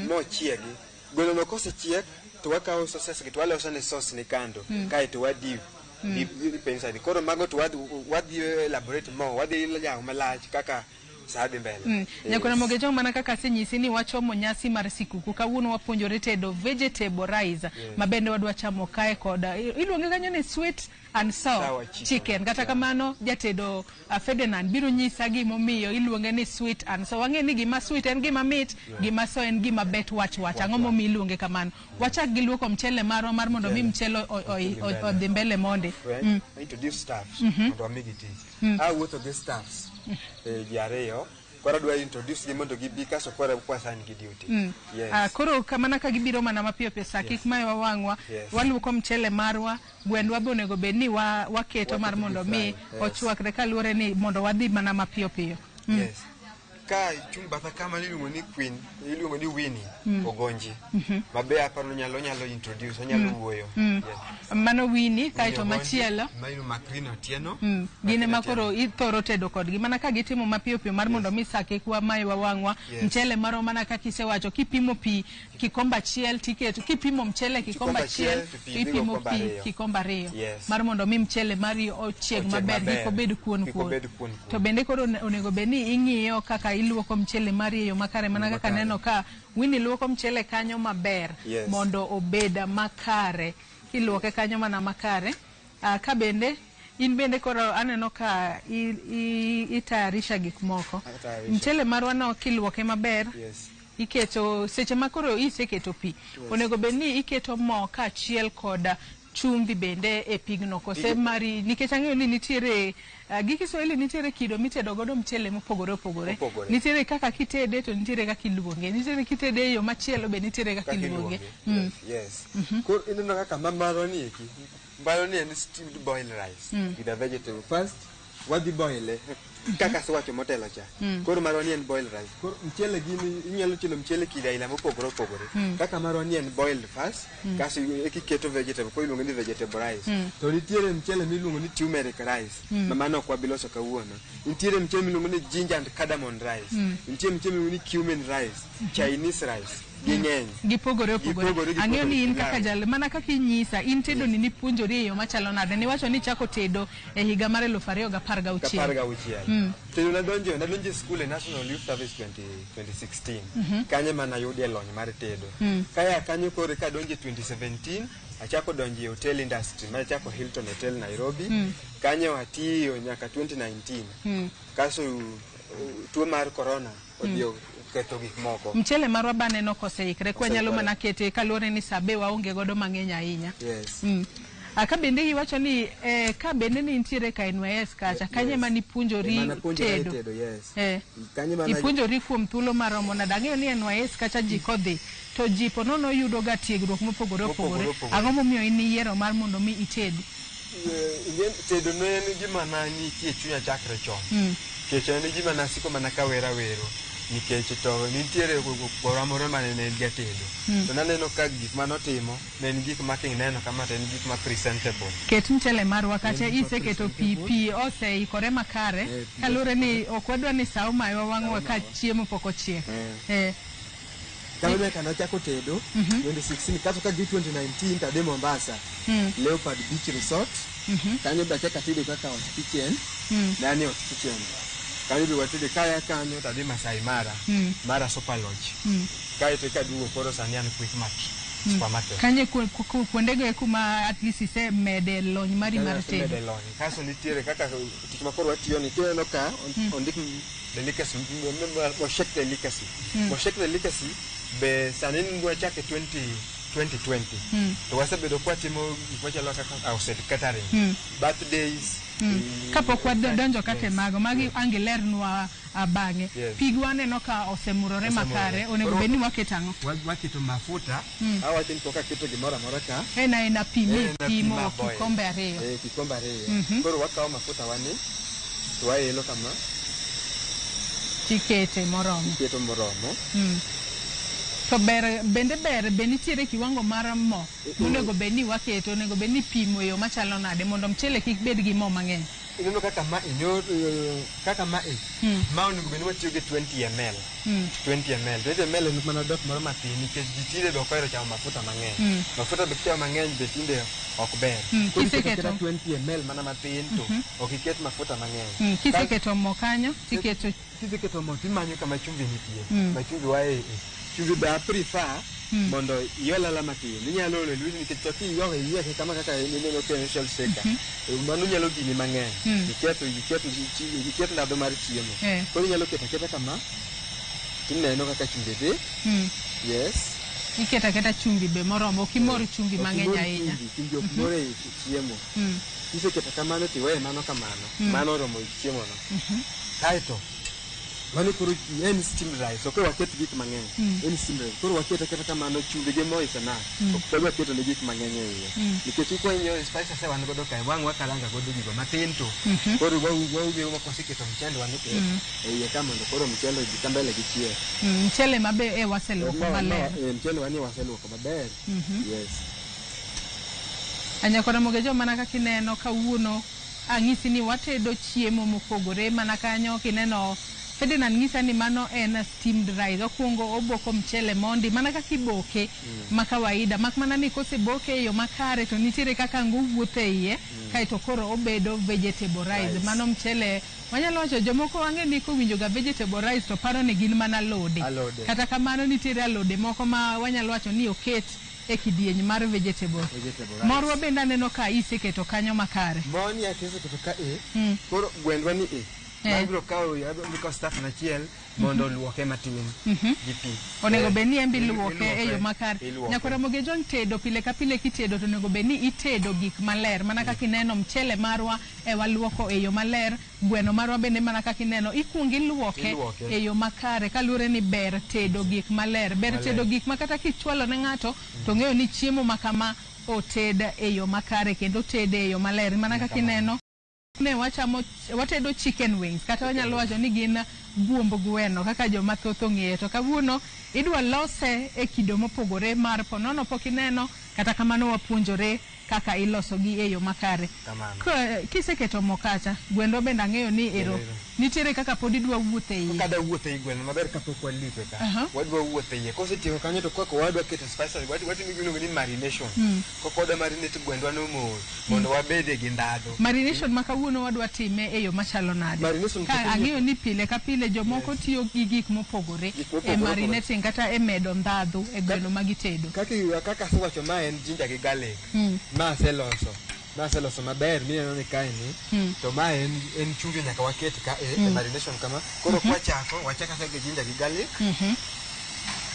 S6: Mochiegi. Gweno no kosechiek, to wakawo sauces gi to waloso ne sauce ni kando. Kaeto wadhi dip inside. Koro mago to wadhi elaborate more, wadhi yawo malach kaka sa dhi mbele. Yes.
S10: Nyakora Mogejo, mana kaka asenyisi ni wachomo nyasi mar sikuku, kawuono wapuonjore tedo vegetable rice ma bende wadwa chamo kae kod iluonge kanyo ni sweet and sour,
S6: Sour chicken.
S10: chicken. Kata kamano jatedo Ferdinand biro nyisa gimomiyo iluonge ni sweet and sour. Wang'e ni gima sweet en gima mit, gima sour en gima bet wach wach. Ang'o momiyo iluonge kamano? Wachak gi luoko mchele marwa mar mondo mi mchele odhi mbele mondi.
S6: Right? Introduce staffs mondo wamigi tich. Awuotho gi staffs ji ariyo. Koro adwa introduce gi mondo gibi kasto koro kwasan gi duty. Yes.
S10: Ah, koro kamana ka gibiro mana mapiyo piyo sa kik mayowa wang'wa. Waluoko mchele marwa, gwendwa be onego bed ni waketo mar
S6: Waketo
S10: mondo
S6: gi
S10: mi
S6: fry, yes.
S10: ochwakre kaluwore ni mondo wadhi mana mapiyo piyo.
S6: Yes. Ka ichung' batha kama iluongo ni Queen, iluongo ni Winnie Ogonji. Mabe aparo ni onyalo introduce, onyalo wuoyo. Yes.
S10: Mano Winnie, kaeto
S6: Winnie Ogonji,
S10: machielo
S6: Ma iluongo Macrina Otieno.
S10: Gin ema
S6: Macrina
S10: koro
S6: Otieno.
S10: ithoro tedo kodgi mana ka gitimo mapiyo piyo mar mondo mi sa kik wamaiwa wang'wa. Mchele marwa mana kaka isewacho, kipimo pi kikombe achiel tiketo, kipimo mchele kikombe
S6: Kikombe
S10: achiel
S6: achiel, to pi dhi
S10: ipimo
S6: kikombe
S10: pi
S6: ariyo.
S10: kikombe ariyo.
S6: Yes.
S10: Mar mondo mi mchele mari ochieg
S6: Ochieg
S10: maber,
S6: maber.
S10: kik obed kuon
S6: Kik
S10: kuon.
S6: obed kuon kuon.
S10: To bende koro onego bed ni ing'iyo kaka iluoko mchele mari e yo makare, mana kaka
S6: Makare.
S10: neno ka Winnie luoko mchele kanyo maber mondo obed makare. Iluoke kanyo mana makare. Ka bende in bende koro aneno ka itayarisha gik moko.
S6: Atayarisha.
S10: Mchele marwa no kiluoke maber, iketo seche ma koro iseketo pi, onego bed ni iketo mo kaachiel kod chumbi bende e pigno kose mari, nikech ang'eyo ni nitiere gi Kiswahili nitiere kido mitedo godo mchele mopogore opogore.
S6: Mopogore.
S10: Nitiere kaka kitede to nitiere kaka iluonge, nitiere kitede e yo machielo be nitiere kaka
S6: Kaka
S10: iluonge.
S6: iluonge. Yes. Koro ineno kaka ma marwa ni eki. Marwa ni en steamed boiled rice with a vegetable. First, wadhi boile kaka asewacho motelo cha. Koro marwa ni en boiled rice. Koro mchele gini inyalo chielo mchele kido aila mopogore opogore. Kaka marwa ni en boiled first, kasto eka iketo vegetable, koro iluonge ni vegetable rice. To nitiere mchele miluongo ni turmeric rice, ma mano ok wabi loso kawuono. Nitiere mchele miluongo ni ginger and cardamom rice. Nitie mchele miluongo ni cumin rice, Chinese rice. Ging'eny.
S10: Gipogore opogore.
S6: Gipogore,
S10: Ang'eyo ni in
S6: gipogore.
S10: kaka jal mana kaka inyisa in tedo ni nipuonjori e yo machalo nade? Niwacho ni ichako tedo e higa mar 2016.
S6: 16. Tedo nadonjo e skul e National Youth Service 20, 2016. Kanyo ema nayudie lony mar tedo. Kaya kanyo koro eka adonjo e 2017, achako donjo e hotel industry, machako Hilton Hotel Nairobi. Kanyo atiyo nyaka 2019. Kasto tuo mar corona odhi oketho gik moko.
S10: Mchele marwa ba neno koseikre kwanyalo
S6: Oseikore.
S10: mana kete kaluwore ni sa be waonge godo mang'eny ahinya.
S6: Yes.
S10: Ka bende iwacho ni ka bende ni nitiere ka NYS kacha kanyo ema nipuonjori
S6: Ema napuonjora
S10: tedo.
S6: tedo, yes. Kanyo ema
S10: Ipuonjori kuom thuolo maromo nade? Ang'eyo ni NYS kacha ji kodhi to ji po nono yudo ga tiegruok mopogore
S6: Mopogore
S10: opogore.
S6: opogore.
S10: Ang'o momiyo in iyiero mar mondo mi itedi?
S6: Tedo ne en gima na nitie e chunya chakre chon. Nikech en gima nasiko mana kawero awero. Nikech to nitiere kwara moro mane ne en jatedo. To naneno ka gik manotimo ne en gik ma kineno kama to en gik ma presentable.
S10: Ket mchele marwa kacha
S6: En gik ma
S10: iseketo pi
S6: presentable.
S10: pi oseikore makare
S6: Eh, pi
S10: kaluwore ni ok wadwa ni sa omayowa wang'wa ka
S6: omawa.
S10: chiemo pok ochiek.
S6: Kanyo nyaka nachako tedo 2016 kato ka gi 2019 tadhi Mombasa. Leopard Beach Resort. Kanyo be achako atedo kaka hot kitchen. Nani hot kitchen. Kanyo be watedo kaya kanyo tadhi Masai Mara. Mara Super Lodge. Kaeto ekaduogo koro sani an Quickmart Supermarket.
S10: Kanye kuondego e kuma at least isemede lony mari
S6: Kanyo
S10: mar
S6: asemede
S10: tedo.
S6: lony. Kasto nitiere kaka tich ma koro watiyo ni kineno ka ondik delicacy Moshek Delicacy. Moshek Delicacy be sani wachake 2020. To wasebedo kwatimo gik machalo kaka outside catering. Birthdays.
S10: Kapok wadonjo kata e mago, magi ang' ilernwa bang'e.
S6: Yes.
S10: Pigwa aneno ka osemurore makare, onego
S6: Koro
S10: bed ni waketo ang'o?
S6: Waketo mafuta. Awacho ni pok aketo gimoro amora ka.
S10: En aena pi
S6: En aena pi
S10: mipimo
S6: ma boil.
S10: kikombe 2.
S6: Kikombe 2. Koro wakawo mafuta wani to waelo kama.
S10: Tikete moromo.
S6: Iketo moromo.
S10: To ber bende ber be nitiere kiwango mar mo monego bed ni waketo, onego bed ni pimo e yo machalo nade mondo mchele kik bed gi mo mang'eny.
S6: Ineno kaka ma kaka ma ma onego bed ni watiyo gi 20 ml. 20 ml. 20 ml en mana dot moro matin nikech ji tinde be ok ohero chamo mafuta mang'eny. Mafuta be kichamo mang'eny be tinde ok ber. Koro iketo
S10: Kiseketo.
S6: aketa 20 ml mana matin to ok iket mafuta mang'eny.
S10: Kiseketo mo kanyo tiketo
S6: Kiseketo mo timanyo kama chumvi nitie. Ma chumvi wae. Chumvi be a prefer mondo iol ala matin. Inyalo olo e lweti nikech to kiolo iyieke kama kaka ineno ka en salt shaker. Mano nyalo gini mang'eny. Iketho iketho ndhadhu mar chiemo. Koro inyalo keto aketa kama tineno kaka chumbi dhi. Yes.
S10: Iketo aketa chumbi be moromo, ok imor chumbi
S6: Ok
S10: mang'eny
S6: imor
S10: ahinya.
S6: Chumbi ok mor e chiemo. Kiseketo kamano tiweye mano kamano. Mano oromo e chiemo no. Kaeto mano koro en steamed rice. Ok waket gik mang'eny. En steamed rice. Koro waketo aketa kamano chumbi gi mo is enough. Ok wadwa keto ne gik mang'eny e iye. Nikech kwang'iyo spices wan godo kae wang' wakaranga godo gigo matin to. Koro waume ma kwaseketo mchele wan e iye ka mondo koro mchele odhi ka mbele gi chiek.
S10: Mchele ma be e waseluoko maler.
S6: Mchele wani waseluoko maber. Yes.
S10: Anyakora Mogejo mana kaka ineno kawuono ang'isi ni watedo chiemo mopogore mana kanyo kineno Ferdinand ng'isa ni mano en steamed rice. Okuongo oboko mchele mondi mana kaka iboke ma kawaida mak mana ni koseboke e yo makare to nitiere kaka ang' owuotho e iye kaeto koro obedo vegetable rice. Mano mchele wanyalo wacho jomoko ang'e ni kowinjo ga vegetable rice to paro ni gin mana alode. Kata kamano nitiere alode moko ma wanyalo wacho ni oket e kidieny mar vegetable. Morwa bende aneno ka iseketo kanyo makare.
S6: Moni aseketo ka e. Koro gwendwa ni e. Abiro kawo staff achiel mondo oluoke matin gi pi.
S10: Onego bed ni en be iluoke e yo makare. Nyakwara Mogejo tedo pile ka pile kitedo to onego bed ni itedo gik maler. Mana kaka ineno mchele marwa e waluoko e yo maler, gweno marwa bende mana kaka ineno ikuongo iluoke e yo makare kaluwore ni ber tedo gik maler. Ber tedo gik ma kata kichwalo ne ng'ato to ng'eyo ni chiemo ma kama oted e yo makare kendo otede e yo maler. Mana kaka ineno ne wachamo watedo chicken wings kata wanyalo wacho ni gin buomb gweno kaka joma thoth ong'eyo. To kawuono idwa lose e kido mopogore mar ponono pok ineno, kata kamano wapuonjore kaka ilosogi e yo makare. Kiseketo mo kacha, gwendwa bende ang'eyo ni ero nitiere kaka pod idwa wuotho e iye.
S6: Kada wuotho e gweno maber kapok walipe ka. Wadwa wuotho e iye. Kosetieko kanyo to kaka wadwa keto spices, watimo gimiluongo ni marination. Kaka wadwa marinate gwendwa no mos mondo wabede gi ndhadhu.
S10: Marination ma kawuono wadwa time e yo machalo nade? Ka ang'eyo ni pile ka pile jomoko tiyo gi gik mopogore e marinating kata e medo ndhadhu e gweno ma gitedo.
S6: Kaka asewacho ma en ginger gi garlic. Ma aseloso maber mineno ni kae ni to ma en chumbi nyaka waket ka e marination kama. Koro kwachako wachako gi ginger gi garlic.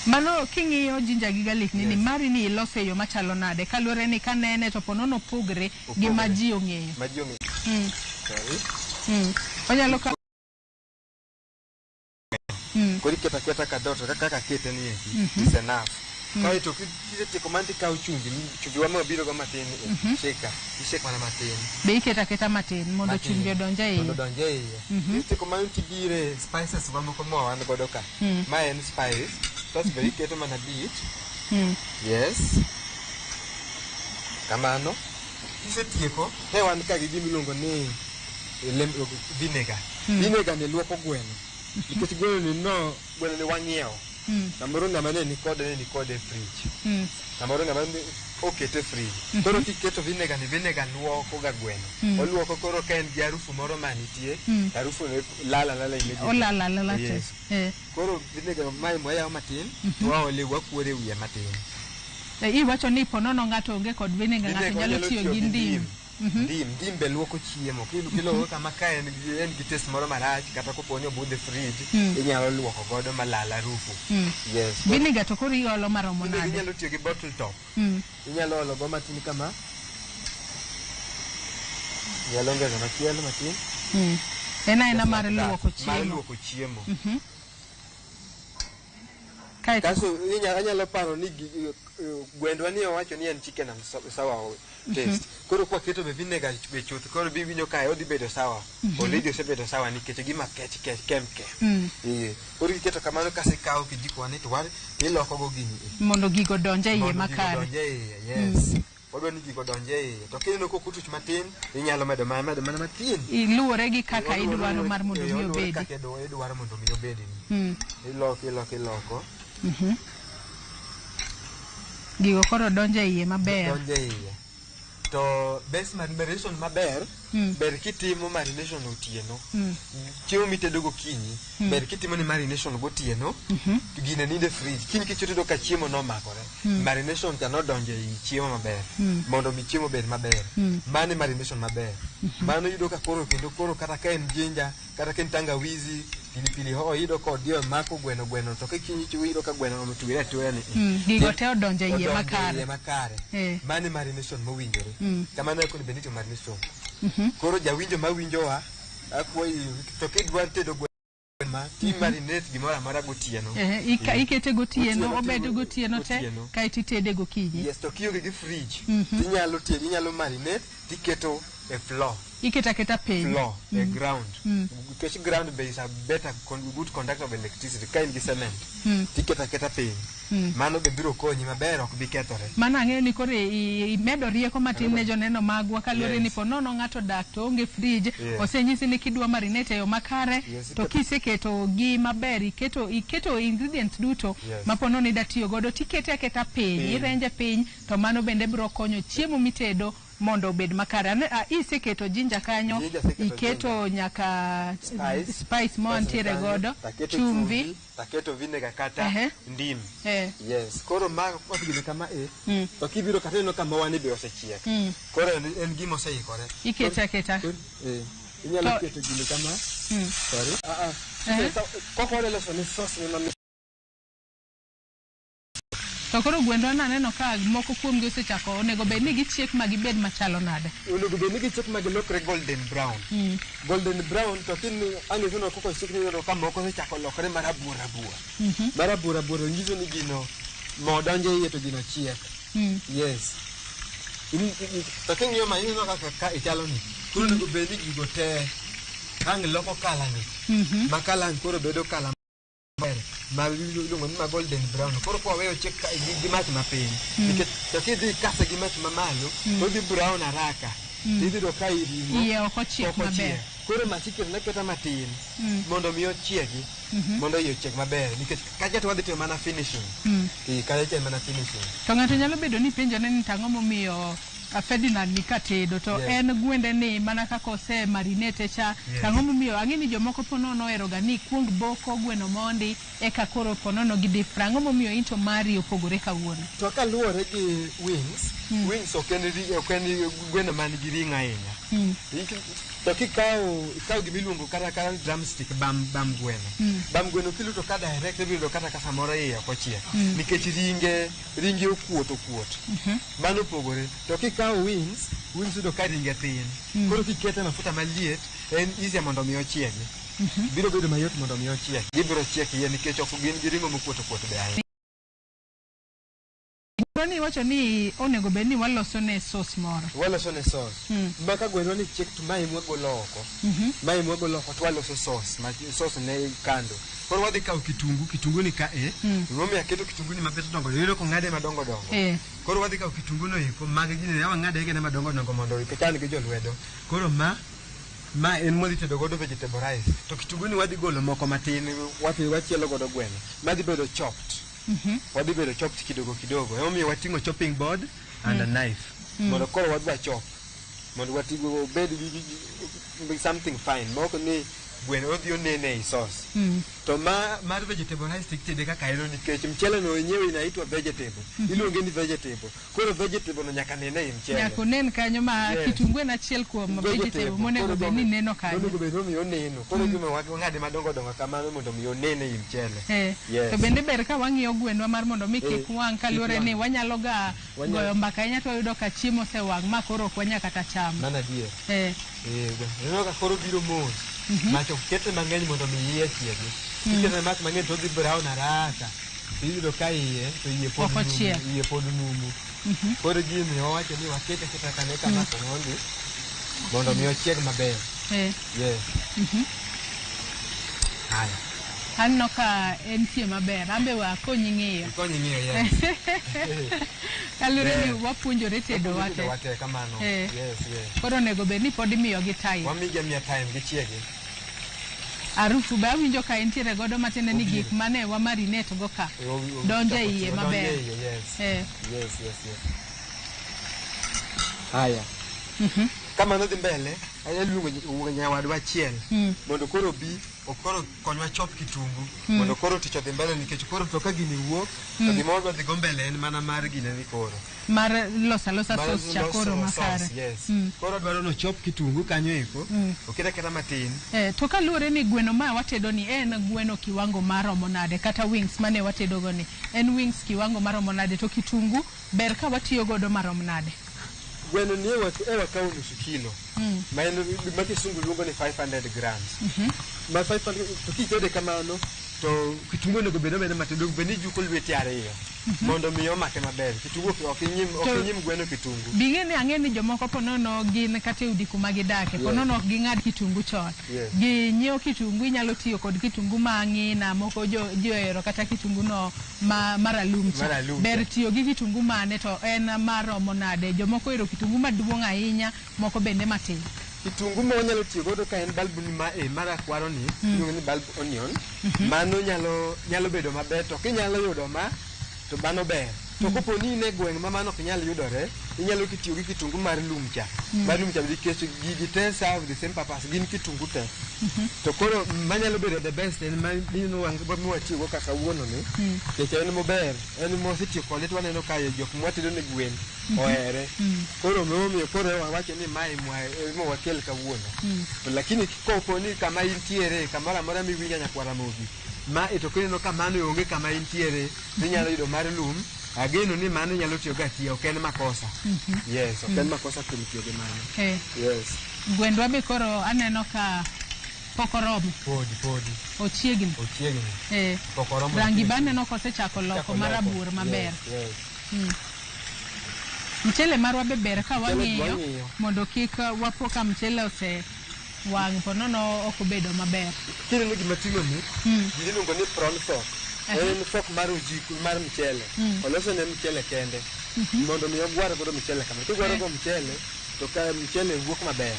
S10: Mano king'iyo ginger gi garlic ni mari ni ilose e yo machalo nade? Kaluwore ni kanene to ponono opogre gi ma ji ong'eyo.
S6: Ma ji ong'eyo.
S10: Onyalo ka
S6: Koro iketo aketa ka dot kaka akete ni eki. Is enough. Kaeto kisetieko mano tikawo chumbi, chumbi wa mabiro go matin shaker, ishake mana matin.
S10: Be iketo aketa matin mondo chumbi odonj e iye.
S6: Mondo odonj e iye. Kisetieko mano tibire spices wa moko ma wan godo ka. Ma en spice, spice be iketo mana bit. Yes. Kamano. Kisetieko, he wan ka gi gima iluongo ni vinegar. Vinegar ni luoko gweno. Nikech gweno ni wang'iewo. Samoro ng'ama ne nikode ne nikode e fridge. Samoro ng'ama ne okete e fridge. Koro kiketo vinegar ni vinegar luoko ga gweno. Oluoko koro ka en gi harufu moro manitie, harufu no lal alala immediately.
S10: Olal alala te.
S6: Yes. Koro vinegar mae mwayawo matin, to waole wakuore wiye matin.
S10: Iwacho ni ponono ng'ato onge kod vinegar, ng'ato
S6: Vinegar
S10: nyalo
S6: onyalo
S10: tiyo gi ndim.
S6: Ndim, ndim be luoko chiemo. Kiluoko kama ka en gi taste moro marach kata kopo ni obudho e fridge, inyalo luoko godo malal harufu. Yes.
S10: Vinegar to koro iolo maromo
S6: Vinegar
S10: nade?
S6: inyalo tiyo gi bottle top. Inyalo olo go matin kama. Inyalo ongeza machielo matin.
S10: En aena
S6: Just
S10: mar
S6: like that.
S10: luoko
S6: Mar
S10: chiemo.
S6: luoko chiemo.
S10: Kaeto
S6: Kaso anyalo paro ni gwendwa ni owacho ni en chicken and sour taste. Koro kwaketo be vinegar be chuth koro biwinjo ka odhi bedo sour. Already osebedo sour nikech gima kech kech kem kem. Koro kiketo kamano kasikawo kijiko wani to iloko go gini.
S10: Mondo gigo donj e iye
S6: Mondo gigo
S10: makare.
S6: donj e iye, yes. Wadwa ni gigo donj e iye. To kineno kok otuch matin, inyalo medo mana matin.
S10: Iluwore gi kaka idwaro mar mondo mi
S6: Oluwore
S10: obedi.
S6: kaka idwaro mondo mi obedi. Iloko, iloko, iloko.
S10: Gigo koro donjo e iye maber.
S6: Donjo e iye. To best marination maber, ber kitimo marination otieno. Chiemo mitedo gokinyi, ber kitimo ni marination gotieno, to gine nindo e fridge. Kiny kichiew ka chiemo nomakore. Marination cha nodonjo ei chiemo maber. Mondo mi chiemo obed maber. Mano e marination maber. Mano yudo ka koro kendo koro kata ka en ginger, kata ka en tangawizi, pilipili hoho iyudo ka odhi omako gweno gweno to kikinyi iyudo ka gweno otwere atweya ni.
S10: Gigo te odonjo e iye
S6: Odonjo e
S10: makare.
S6: iye makare. Mano e marination mowinjore. Kamano e kaka onego bed ni itimo marination. Koro jawinjo mawinjowa, akwayi to kidwa tedo gweno ma ti marinate gimoro amora gotieno.
S10: Ikete gotieno,
S6: Gotieno,
S10: obedo gotieno te,
S6: gotieno.
S10: kaeto itede gokinyi.
S6: Yes, to kionge gi fridge, tinyalo tedo, inyalo marinate tiketo e floor.
S10: Iketo aketa piny.
S6: Floor, e ground. Nikech ground be is a better good conductor of electricity ka in gi cement. Tiketo aketa piny. Mano be biro konyi maber ok bi kethore.
S10: Mano ang'eyo ni koro imedo rieko matin ne joneno magwa kaluwore ni ponono ng'ato dak to onge fridge, osenyisi ni kidwa marinate e yo makare, to kiseketo gi maber, iketo ingredients duto ma ponono ida tiyo godo, tikete aketa piny, irenje piny, to mano bende biro konyo chiemo mitedo mondo obed makare. Iseketo ginger kanyo, iketo nyaka spice ma wantiere godo, chumvi,
S6: taketo vinegar kata ndim. Yes. Koro ma kosebedo kama to kibiro kata ineno kama wani be osechiek. Koro en gima oseikore.
S10: Ikete aketa.
S6: Inyalo keto gini kama. Sorry. Koko wadwa loso ne sauce ne mamit.
S10: To koro gwendwa naneno ka moko kuomgi osechako, onego bed ni gichiek ma gibed machalo nade?
S6: Onego bed ni gichiek ma gilokre golden brown. Golden brown to kin ang'iso no koko chiek ni ka moko osechako lokre marabuor rabuor. Marabuor rabuor nyiso ni gino mo donjo iye to gino chiek. Yes. To king'iyo ma ineno kaka ka ichalo ni. Koro onego bed ni gigo te ang' loko kala ni. Ma kala koro bedo kala ma iluongo ni ma golden brown. Koro kwa weyo chiek gi mach mapiny. Nikech to kidhi kase gi mach mamalo, to odhi brown haraka. Tidhi yudo ka ring'o
S10: Iye ok ochiek maber.
S6: Koro mach iketo ne aketa matin mondo mi ochiegi. Mondo iye ochieg maber. Nikech kacha to wadhi timo mana finishing. Kacha en mana finishing.
S10: To ng'ato nyalo bedo ni penjore ni tang'o momiyo Ferdinand ni katedo to en gwende ni mana kaka ose marinate cha. Tang'o momiyo ang'e ni jomoko ponono ohero ga ni kuong boko gweno mondi eka koro ponono gi deep fry. Ang'o momiyo into mari opogore kawuono?
S6: To kaluwore gi wings, wings ok en gweno man gi ring'o ahinya. To kikawo gima iluongo kata ka drumstick bam gweno. Bam gweno kiluto ka direct ibiro yudo kata ka samoro iye ok ochiek. Nikech ringe okuot okuot. Mano opogore. To kikawo wings, wings yudo ka ringe tin. Koro kikete mafuta maliet, en easier mondo mi ochiegi. Biro bedo mayot mondo mi ochiek. Gibiro chiek iye nikech ok gin gi ring'o mokuot okuot be ahinya.
S10: Gwendwa ni iwacho ni onego bed ni waloso ne sauce moro.
S6: Waloso ne sauce. Ma ka gwendwa ni chiek to mae mwagolo oko. Mae mwagolo oko to waloso sauce. Ma sauce ne kando. Koro wadhi kawo kitungu, kitungu ni ka e. Gimomiyo aketo kitungu ni mabet dongo, iyudo kong'ade madongo dongo. Koro wadhi kawo kitungu no eko, mag gini ne wang'ade gine madongo dongo mondo kichan gi jolwedo. Koro ma Ma en mwadhi tedo godo vegetable rice. To kitungu ni wadhi golo moko matin, wadhi wachielo godo gweno. Madhi bedo chopped. Wadhi bedo chopped kidogo kidogo. Emomiyo wating'o chopping board and a knife. Mondo koro wadhi wachop. Mondo watigo obed gi something fine. Mok ni gweno odhi onene ei sauce. To ma mar vegetable rice titede kaka eno nikech mchele no wenyewe inaitwa vegetable. Iluonge ni vegetable. Koro vegetable no nyaka nene ei mchele.
S10: Nyaka onen kanyo ma kitungu en achiel kuom vegetable monego bed ni neno kanyo.
S6: Monego bed ni oneno. Koro gima wang'ade madongo dongo kamano mondo mi onene ei mchele. Yes.
S10: To bende ber ka wang'iyo gwenwa mar mondo mi kik wang' kaluwore ni wanyalo ga goyo mbaka ahinya to wayudo ka chiemo osewang' ma koro ok wanyal kata chamo.
S6: Mano adier. Ineno ka koro biro mos. Mach ok kete mang'eny mondo mi iye chiegi. Ikete mach mang'eny to odhi brown haraka. Iyudo ka iye to iye pod numu. Iye pod numu. Koro gini wawacho ni wakete kata kane kama mondi mondo mi ochieg maber. Yes. Haya.
S10: Aneno ka entie maber. An be akonyi ng'iyo.
S6: Ikonyi ng'iyo, yes.
S10: Kaluwore ni wapuonjore tedo wate.
S6: Wate kamano. Yes, yes.
S10: Koro onego bed ni pod imiyogi time.
S6: Wamigi amiya time gichiegi.
S10: Harufu be awinjo ka entiere godo matiende ni gik mane wa marinate go ka donjo e iye maber.
S6: Yes. Yes, yes, yes. Haya. Kamano dhi mbele, aluongo nyawadwa achiel mondo koro bi okoro konywa chop kitungu mondo koro tich odhi mbele nikech koro to ka gini wuok to gima wadwa dhi go mbele en mana mar gine ni koro.
S10: Mar loso alosa sauce cha koro makare.
S6: Yes. Koro dwaro ni ochop kitungu kanyo eko, oket aketa matin.
S10: To kaluwore ni gweno ma watedo ni en gweno kiwango maromo nade kata wings mane watedo go ni en wings kiwango maromo nade to kitungu ber ka watiyo godo marom nade?
S6: Gweno ni ewa kawo nusu kilo. Ma en ma kisungu luongo ni 500 grams. Ma 500 to kitede kamano to kitungu onego bed omede matin, onego bed ni ijuko lweti ariyo mondo mi omake maber. Kitungu ok inyim gweno kitungu.
S10: Bing'e ni ang'e ni jomoko ponono gin kata e udi kuma gidake, ponono ok ging'ad kitungu chon. Ginyiewo kitungu, inyalo tiyo kod kitungu ma ang'ina, moko ji ohero kata kitungu no maralum cha. Ber tiyo gi kitungu mane to en maromo nade? Jomoko ohero kitungu maduong' ahinya, moko bende matin.
S6: Kitungu ma wanyalo tiyo godo ka en bulb ni ma marakwaro ni, iluongo ni bulb onion, mano nyalo bedo maber to kinyalo yudo ma to mano ber. To kopo ni in e gweng' ma mano ok nyal yudore, inyalo tiyo gi kitungu mar lum cha. Mar lum cha nikech gigi te serve the same purpose, gin kitungu te. To koro manyalo bedo the best en ma miwatiyogo kaka kawuono ni, nikech en mober, en mosetiyo kode to waneno ka jok mwatedo ne gwen ohere. Koro momiyo koro wawacho ni mae ema wakel kawuono. To lakini kopo ni kama intiere, kamoro amora miwinjo nyakwar Ramogi, ma to kineno ka mano onge kama intiere, inyalo yudo mar lum. Ageno ni mano nyalo tiyo go atiya, ok en makosa. Yes, ok en makosa kuom tiyo gi mano. Yes.
S10: Gwendwa be koro aneno ka pok oromo.
S6: Podi.
S10: Ochiegni.
S6: Ochiegni. Pok oromo.
S10: Rangi be aneno kosechako loko marabuor maber.
S6: Yes.
S10: Mchele marwa be ber ka wang'iyo mondo kik wapo ka mchele ose wang' po nono ok obedo maber.
S6: Kineno gima ting'o ni, gini iluongo ni prawn fork. En fork mar ojiko mar mchele. Olose ne mchele kende. Mondo mi ogwar godo mchele kama. Kigwaro go mchele to ka mchele wuok maber.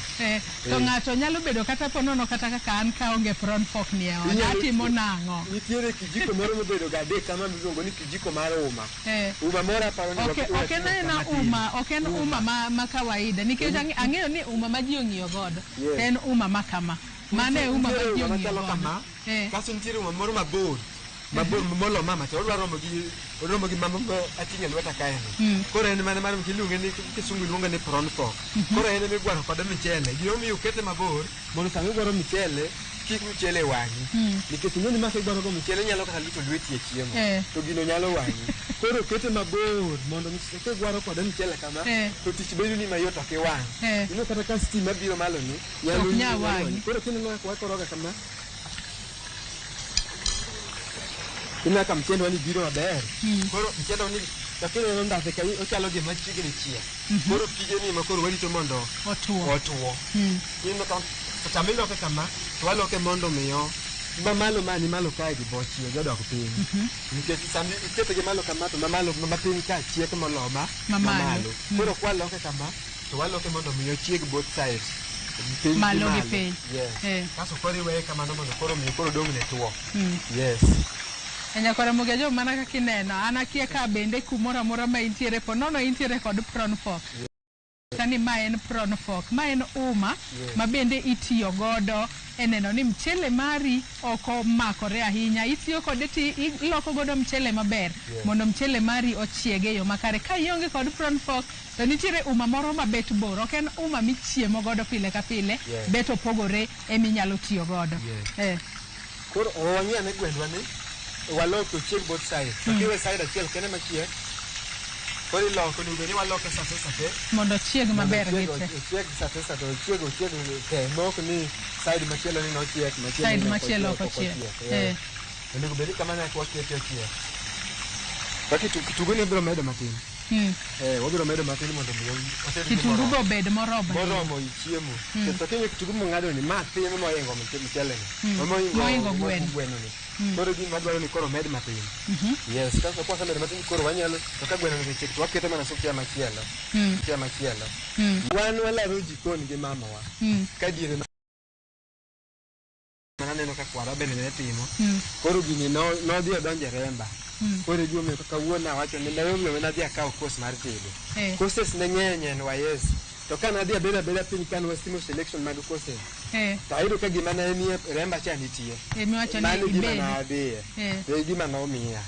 S10: To ng'ato nyalo bedo kata ponono kata kaka an ka onge prawn fork ni e ot, atimo nang'o?
S6: Nitiere kijiko moro mobedo ga adek kama miluongo ni kijiko mar uma. Uma moro aparo ni
S10: ok en uma, ok en uma ma kawaida nikech ang'eyo ni uma ma ji ong'iyo godo en uma ma kama. Mano e uma ma ji ong'iyo godo.
S6: Kasto nitiere uma moro mabor. Mabor molo mama to odwa romo gi mama ating'o e lweta kae ni. Koro en mana mar iluonge ni kisungu iluonge ni prawn fork. Koro en emigwaro kode mchele. Gimomiyo okete mabor mondo sama igwaro mchele kik mchele wang'i. Nikech ing'e ni ma kigwaro go mchele nyalo kata luto lweti e chiemo. To gino nyalo wang'i. Koro okete mabor mondo kigwaro kode mchele kama to tich bedo ni mayot ok iwang'. Ineno kata ka stima biro malo ni nyalo wang'i. Koro kineno kaka wakoroga kama ineno ka mchele ni biro maber. Koro mchele ni to kineno ndhathe ka ochalo gima chiegni chiek. Koro pige ni ma koro warito mondo otuo. Ineno ka sama iloke kama to waloke mondo miyo mamalo mani malo kae gi bo chiegi odok piny. Nikech sama ikete gi malo kama to mamalo mapiny ka chiek molo mamalo. Koro kwaloke kama to waloke mondo miyo ochieg both sides. Piny gi
S10: Malo gi piny.
S6: Yes.
S10: Eh.
S6: Kasto koro iweye kamano mondo koro miyo koro dong' ne tuo. Yes.
S10: E nyakwara Mugejo mana kaka ineno, an akia ka bende kumoro amora ma intiere po nono intiere kod prawn fork. Sani ma en prawn fork, ma en uma ma bende itiyo godo e neno ni mchele mari ok omakore ahinya. Itiyo kode ti iloko godo mchele maber mondo mchele mari ochieg e yo makare. Ka ionge kod prawn fork to nitiere uma moro ma bet bor, ok en uma michiemo godo pile ka pile, bet opogore eminyalo tiyo godo.
S6: Yes. Koro wang'i ane gwendwa ni, waloke ochieg both sides. To kiwe side achiel kende machiek, koro iloko onego bed ni waloke sate sate.
S10: Mondo ochieg
S6: Mondo
S10: maber
S6: ochieg
S10: gi te.
S6: Ochieg sate sate, ochieg ochieg te, mok ni side machielo ni nochiek, machielo
S10: Side
S6: ni ok
S10: machielo ok
S6: ochiek,
S10: ochiek.
S6: ochiek. Yeah. Onego bed ni kamano eka wakete ochiek. To kitungu ni wabiro medo matin. Wabiro medo matin mondo mi oted gi
S10: Kitungu
S6: moromo.
S10: be obed moromo.
S6: Moromo i chiemo. To king'iyo kitungu mong'ado ni, ma thin mohingo mchele ni. Mohingo
S10: Mohingo gweno.
S6: gweno ni. Koro gima dwaro ni koro med matin. Yes, kasto kwasemedo matin koro wanyalo to ka gweno osechiek to waketo mana sufuria machielo. Sufuria machielo. Wan walaro jikon gi mamawa. Ka diere mana neno ka kwara bende ne timo. Koro gini nodhi odonjo e remba. Koro e gimomiyo kaka wuona wacho ni ne omiyo nadhi akawo course mar tedo. Courses ne ng'eny e NYS. To ka nadhi abedo abeda piny ka nwatimo selection mag courses. To ayudo ka gima ne nie remba cha nitie.
S10: Miwacho ni
S6: Mano e gima
S10: ibed.
S6: nadhiye. To e gima nomiya.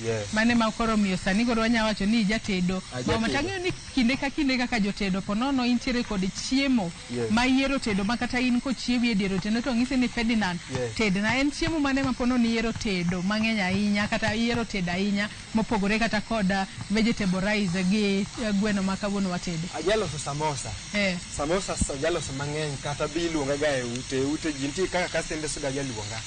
S6: Yes.
S10: Mane ma koro omiyo sani koro wanya wacho ni ijatedo.
S6: Ajatedo.
S10: Mama tang'eyo ni kinde ka kinde kaka jotedo po nono intiere kod chiemo ma iyiero tedo ma kata in kochiewi e dier otieno to ng'isi ni Ferdinand tedna. En chiemo mane ma po nono iyiero tedo mang'eny ahinya kata iyiero tedo ahinya mopogore kata kod vegetable rice gi gweno ma kawuono watedo?
S6: Ajaloso samosa. Samosa ajaloso mang'eny kata bi iluonga ga e ute, ute ji nitie kaka customers ga jaluonga.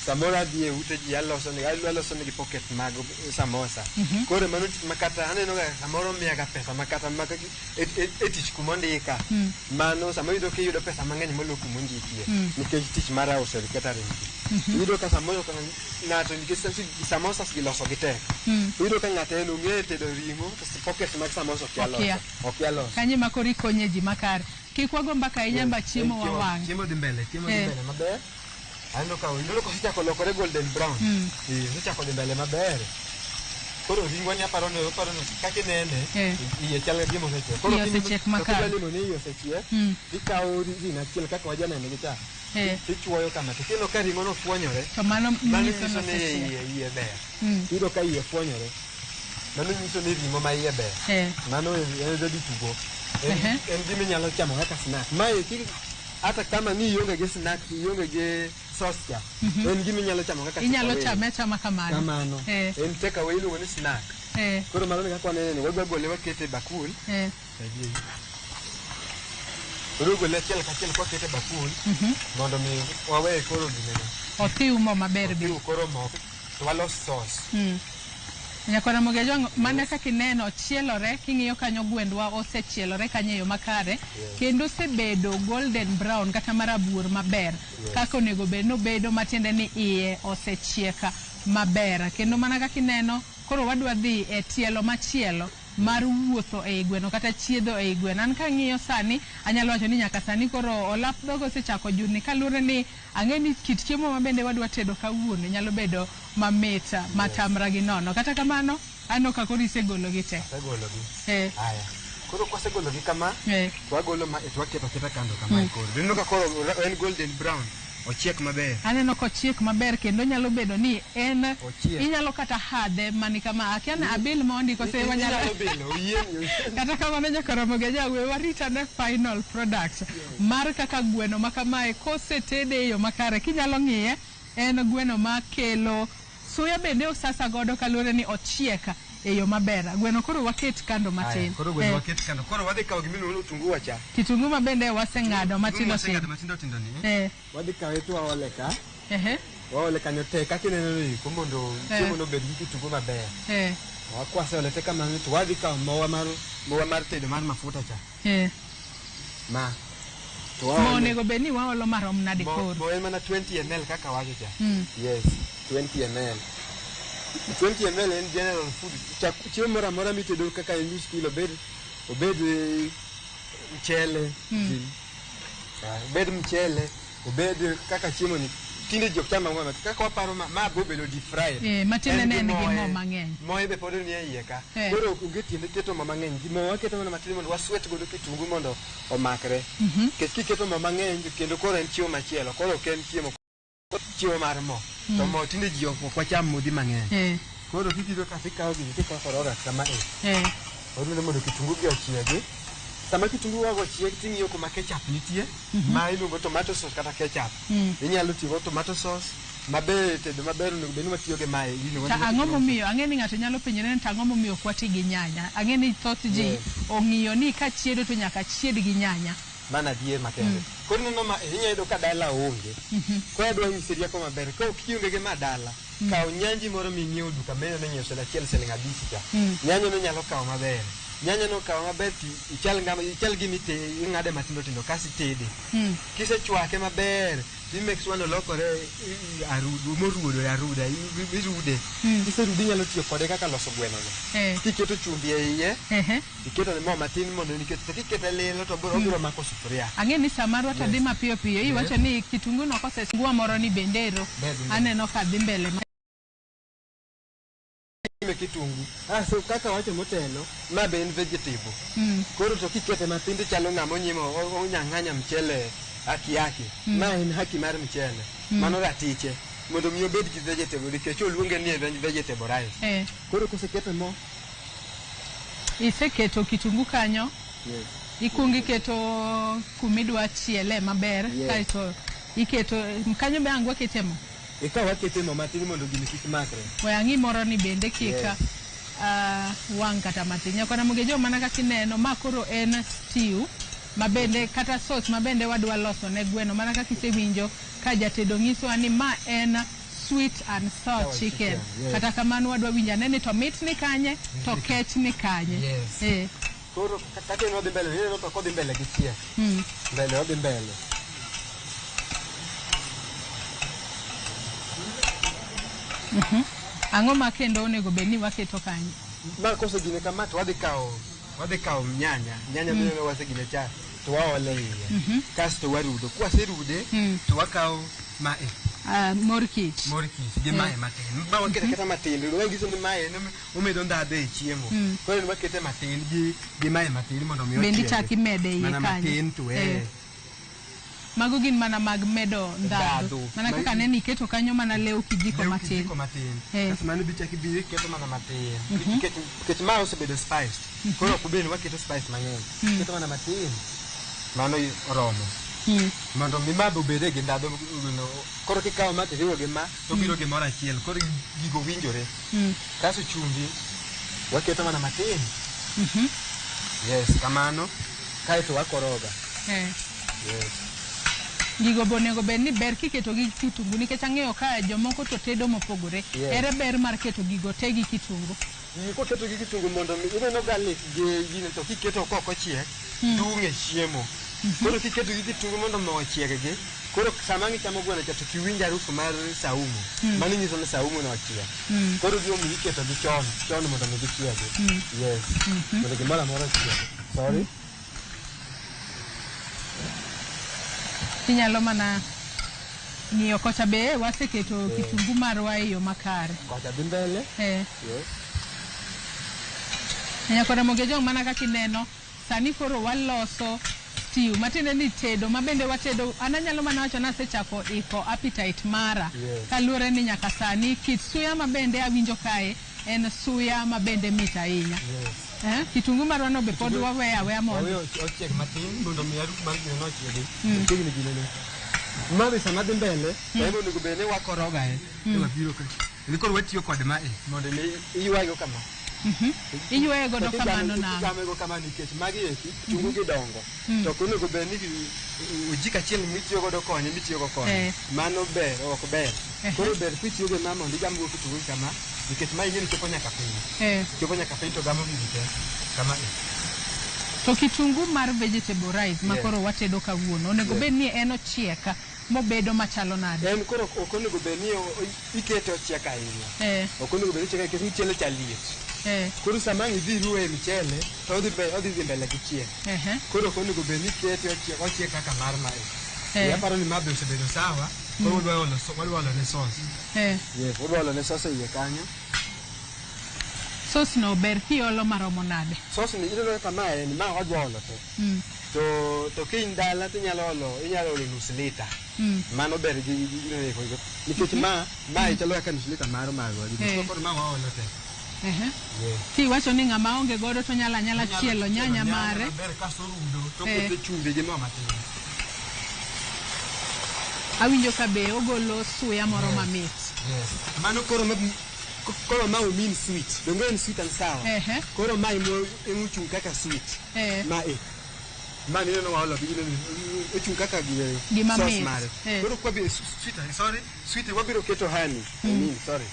S6: Samoro adhi e ute ji aloso negi aloso negi pocket mag samosa. Koro mano tich ma kata aneno ga samoro miya ga pesa ma kata ma e tich kumondika. Mano samoro iyudo kiyudo pesa mang'eny moloyo kumondikie nikech tich mar uso catering. Iyudo ka samoro ka ng'ato nikech samosa gi loso gi tek. Iyudo ka ng'ato en ong'eyo tedo ring'o to pocket mag samosa okia
S10: Okia.
S6: loso. Okia loso.
S10: Kanyo ema koro ikonye ji makare. Kik wago mbaka ahinya ba chiemo wawang'.
S6: Chiemo dhi mbele, chiemo dhi mbele maber. Aneno ka ineno ka osechako lokore golden brown. Osechako dhi mbele maber. Koro ringwa ni aparo ni kaka inene iye chal ka gima osechiek. Koro
S10: Iye osechiek makare.
S6: Kidwa limo ni iye osechiek, tikawo ring'o achiel kaka wajaneno gi cha. Tichuoyo kama to kineno ka ring'o no fuonyore.
S10: To mano
S6: Mano
S10: nyiso
S6: nyiso
S10: ni
S6: ni
S10: osechiek.
S6: iye ber. Iyudo ka iye fuonyore. Mano nyiso ni ring'o ma iye ber. Mano en ready to go. En gima inyalo chamo kaka snack. Mae hata kama ni ionge gi snack, ionge gi sauce cha. En gima inyalo chamo kaka
S10: Inyalo
S6: takeaway.
S10: chame achama kamano.
S6: Kamano. En take away iluongo ni snack. Koro mano e kaka wanene ni wadwa gole wakete e bakul. Wadwa gole achiel kachiel kwakete e bakul mondo mi wawe koro ginene.
S10: Othiw mo maber be.
S6: Othiw koro mo to walos sauce.
S10: Nyakwara Mogejwang', mana kaka ineno ochielore, king'iyo kanyo gwendwa osechielore kanyo e yo makare, kendo osebedo golden brown kata marabuor maber, kaka onego bed nobedo, matiende ni iye osechiek maber. Kendo mana kaka ineno, koro wadwa dhi e tielo machielo mar wuotho ei gweno kata chiedho ei gweno. An kang'iyo sani, anyalo wacho ni nyaka sani koro olap dhoga osechako jurni kaluwore ni ang'e ni kit chiemo ma bende wadwa tedo kawuono nyalo bedo mamit matamra gi nono. Kata kamano, aneno ka koro isegologi te.
S6: Asegologi. Aya. Koro kwasegologi kama, to wagolo ma to waketo aketa kando kama koro. Ineno ka koro en golden brown. Ochiek maber.
S10: Aneno kochiek maber kendo nyalo bedo ni en
S6: Ochiek.
S10: inyalo kata hadhe mani kama akia ni abil mondi kose wanyalo
S6: Inyalo bilo, oyieng'.
S10: Kata kamano nyaka Ramogi Ajawa warit ane final product mar kaka gweno ma kamae kosetede e yo makare kinyalo ng'iye en gweno makelo suya bende osasa godo kaluwore ni ochiek e yo maber. Gweno koro waket kando matin.
S6: Aya, koro gweno waket kando. Koro wadhi kawo gimiluongo ni otungu wacha.
S10: Kitungu ma bende waseng'ado matindo
S6: Waseng'ado
S10: tindo.
S6: matindo tindo ni. Wadhi kawe to waole ka. Waole kanyo te kaka ineno ni iko mondo chiemo no obed gi kitungu maber. Wakwaseole te kamano to wadhi kawo mowa mar tedo mar mafuta cha. Ma. To
S10: Mo
S6: waole.
S10: onego bed ni waolo marom nade koro?
S6: Mo en mana 20 ml kaka wacho cha. Yes, 20 ml. 20 ml en general food. Chiemo moro amora mitedo kaka en nus kilo obed mchele. Obed mchele, obed kaka chiemo ni tinde ji ok cham ang'o kaka waparo ma bo bedo deep fried.
S10: Matiende
S6: En
S10: ne
S6: gi
S10: en gi mo
S6: moye.
S10: mang'eny.
S6: Moye be pod nie iye ka.
S10: Eh.
S6: Koro onge tiende keto mo mang'eny. Gi mo waketo mana matin mondo waswet godo kitungu mondo omakre. Nikech kiketo mo mang'eny to kendo koro en chiemo machielo. Koro ok en chiemo chiemo mar mo. To mo tinde ji ok wacham modhi mang'eny.
S10: Eh.
S6: Koro kibiro ka tikawo gini tikokoroga kama e.
S10: Eh.
S6: Warundo mondo kitungu gi ochiegi. Sama kitungu wago ochiek ting'iyo kuma ketchup nitie. Ma iluongo tomato sauce kata ketchup. Inyalo tiyo go tomato sauce maber tedo maber onego bed ni watiyo gi mae. Gino
S10: Ta ang'o momiyo ang'e ni ng'ato nyalo penjore ni to ang'o momiyo ok wati gi nyanya ang'e ni thoth ji ong'iyo ni ka chiedo to nyaka chied gi nyanya.
S6: Mana adier makende. Koro ineno ma inyalo yudo ka dala onge. Koro adwa nyisi rieko maber. Ka ok ionge gi ma dala, kaw nyanji moro ming'iewo duka mineno nyiewo siling achiel siling abich cha. Nyanya no nyalo kawo maber. Nyanya no kawo maber ti ichal ngama ichal gima ite ing'ade matindo tindo kasto itede. Kisechwake maber ti make sure ni olokore arudo moruodore aruda irude. Kiserude inyalo tiyo kode kaka loso gweno no.
S10: Eh.
S6: Kiketo chumbi e iye,
S10: Ehe.
S6: iketo ne mo matin mondo nikech kikete lilo to biro obiro mako sufuria.
S10: Ang'e ni sa marwa to
S6: Yes.
S10: dhi mapiyo piyo iwacho ni kitungu no kosesungua moro ni bendero
S6: Ber dhi mbele.
S10: aneno ka dhi mbele
S6: Ime kitungu. Ah, so kaka wacho motelo, ma be en vegetable. Koro to kikete matin to chalo ng'ama onyimo onyang'anya mchele haki yake. Ma en haki mar mchele. Mano ratiche. Mondo mi obed gi vegetable nikech oluonge ni en vegetable rice.
S10: Eh.
S6: Koro kosekete mo,
S10: Iseketo kitungu kanyo.
S6: Yes.
S10: Ikuongo iketo kumidwa chiele maber.
S6: Yes.
S10: Kaeto iketo kanyo be ang' wakete mo.
S6: Eka wakete mo matin mondo gini kik makre.
S10: We ang'i moro ni bende kik
S6: Yes.
S10: wang' kata matin. Nyakwana Mugejo mana kaka ineno ma koro en stew mabende kata sauce mabende wadwa loso ne gweno mana kaka isewinjo ka jatedo nyisowa ni ma en sweet and sour
S6: Sour
S10: chicken.
S6: chicken, yes.
S10: Kata kamano wadwa winjo ane ni to mit ni kanye to kech ni kanye.
S6: Yes.
S10: Eh.
S6: Koro kaka en odhi mbele, ineno ka kodhi mbele gi chiek. Mbele odhi mbele.
S10: Ang'o ma kendo onego bed ni waketo kanyo?
S6: Ma kosegine kama to wadhi kawo nyanya. Nyanya mineno wasegine cha to waole iye. Kasto warudo. Kwaserude to wakawo mae.
S10: Mor kich.
S6: Mor kich gi mae matin. Ma wakete kata matin. Wanyiso ni mae en omedo ndhadhu e chiemo. Koro en wakete matin gi mae matin mondo mi
S10: Bende
S6: ochiegi.
S10: ichak imede iye
S6: Mana
S10: kanyo.
S6: matin to
S10: Eh. Mago gin mana mag medo ndhadhu.
S6: Ndhadhu.
S10: Mana kaka nene iketo kanyo mana lew kijiko
S6: Lew
S10: matin.
S6: kijiko matin.
S10: Eh.
S6: Kasto mano bichak ibiro iketo mana matin. Nikech ma osebedo spiced. Koro ok obed ni waketo spice mang'eny. Keto mana matin. Mano oromo. Mondo mi ma be obede gi ndhadhu no. Koro kikawo ma tiriwo gi ma to biro gimoro achiel. Koro gigo winjore. Kasto chumbi waketo mana matin. Yes, kamano. Kaeto wakoroga.
S10: Eh.
S6: Yes.
S10: Gigo be onego bed ni ber kiketo gi kitungu nikech ang'eyo ka jomoko to tedo mopogore.
S6: Yes.
S10: Ere ber mar keto gigo te gi kitungu?
S6: Gigi koketo gi kitungu mondo mi ineno garlic gi gini to kiketo kok ochiek dung' e chiemo. Koro kiketo gi kitungu mondo mo ochieg gi koro sama ang' ichamo gweno cha to kiwinj harufu mar saumu. Mano nyiso ni saumu no ochiek. Koro gimomiyo iketo gi chon chon mondo mi gichiegi. Yes. Mondo gimoro amora ochiegi. Sorry.
S10: Inyalo mana ng'iyo kocha be waseketo kitungu marwa e yo makare.
S6: Kocha dhi mbele.
S10: Eh.
S6: Yes.
S10: Nyakora Mogejong mana kaka ineno sani koro waloso stew matiende ni tedo mabende watedo an anyalo mana wacho ni asechako iko appetite mara
S6: Yes.
S10: kaluwore ni nyaka sani kit suya mabende awinjo kae en suya mabende mit ahinya.
S6: Yes.
S10: Eh, kitungu marwa no be pod waweyo aweya mondo
S6: Waweyo ochieg matin mondo mi harufu mar gino no ochiegi. Ochiegni ginene. Ma be sama dhi mbele, to en onego bed ni wakoroga e. To wabiro ka. Ni koro watiyo kod mae mondo mi iywago kama.
S10: Iywaye godo
S6: To
S10: kamano nang'o?
S6: Igame go kama nikech magi eki kitungu gi dongo. To ok onego bed ni ojiko achiel mitiyo godo koni mitiyo go koni.
S10: Eh.
S6: Mano ber ok ber.
S10: Ehe.
S6: Koro ber kitiyo gi ma mondo igam go kitungu kama nikech ma ing'e ni chopo nyaka piny.
S10: Eh.
S6: Chopo nyaka piny to gamo gigi te. Kama e.
S10: To kitungu mar vegetable rice ma
S6: Yes.
S10: koro watedo kawuono onego
S6: Yes.
S10: bed ni en ochiek mobedo machalo nade?
S6: En koro ok onego bed ni ikete ochiek ahinya.
S10: Eh.
S6: Ok onego bed ni ochiek nikech mchele cha liet. Koro sama ang' idhi ruwe e mchele to odhi dhi mbele gi chiek. Koro ok onego bed ni ikete ochiek kaka mar mae. Aparo ni ma be osebedo sawa. Koro wadwa olo ne sauce. Yes, wadwa olo ne sauce e iye kanyo.
S10: Sauce no ber kiolo maromo nade?
S6: Sauce ni ineno kaka mae en ma wadwa olo te. To ka in dala to inyalo olo nus lita. Mano ber gi nikech ma chalo kaka nus lita mar marwa. Koro ma waolo te.
S10: Kiwacho ni ng'ama onge godo to nyalo anyala chielo nyanya mare.
S6: Maber kasto orudo to okete chumbi gi mo matin.
S10: Awinjo ka be ogolo suya moro mamit.
S6: Yes. Mano koro ma omin sweet. Donge en sweet and sour. Koro ma emochung' kaka sweet. Ma e. Ma ineno waolo ochung' kaka
S10: gima
S6: sauce mare. Koro kwa bi sweet, sorry, sweet wabiro keto honey. I mean, sorry.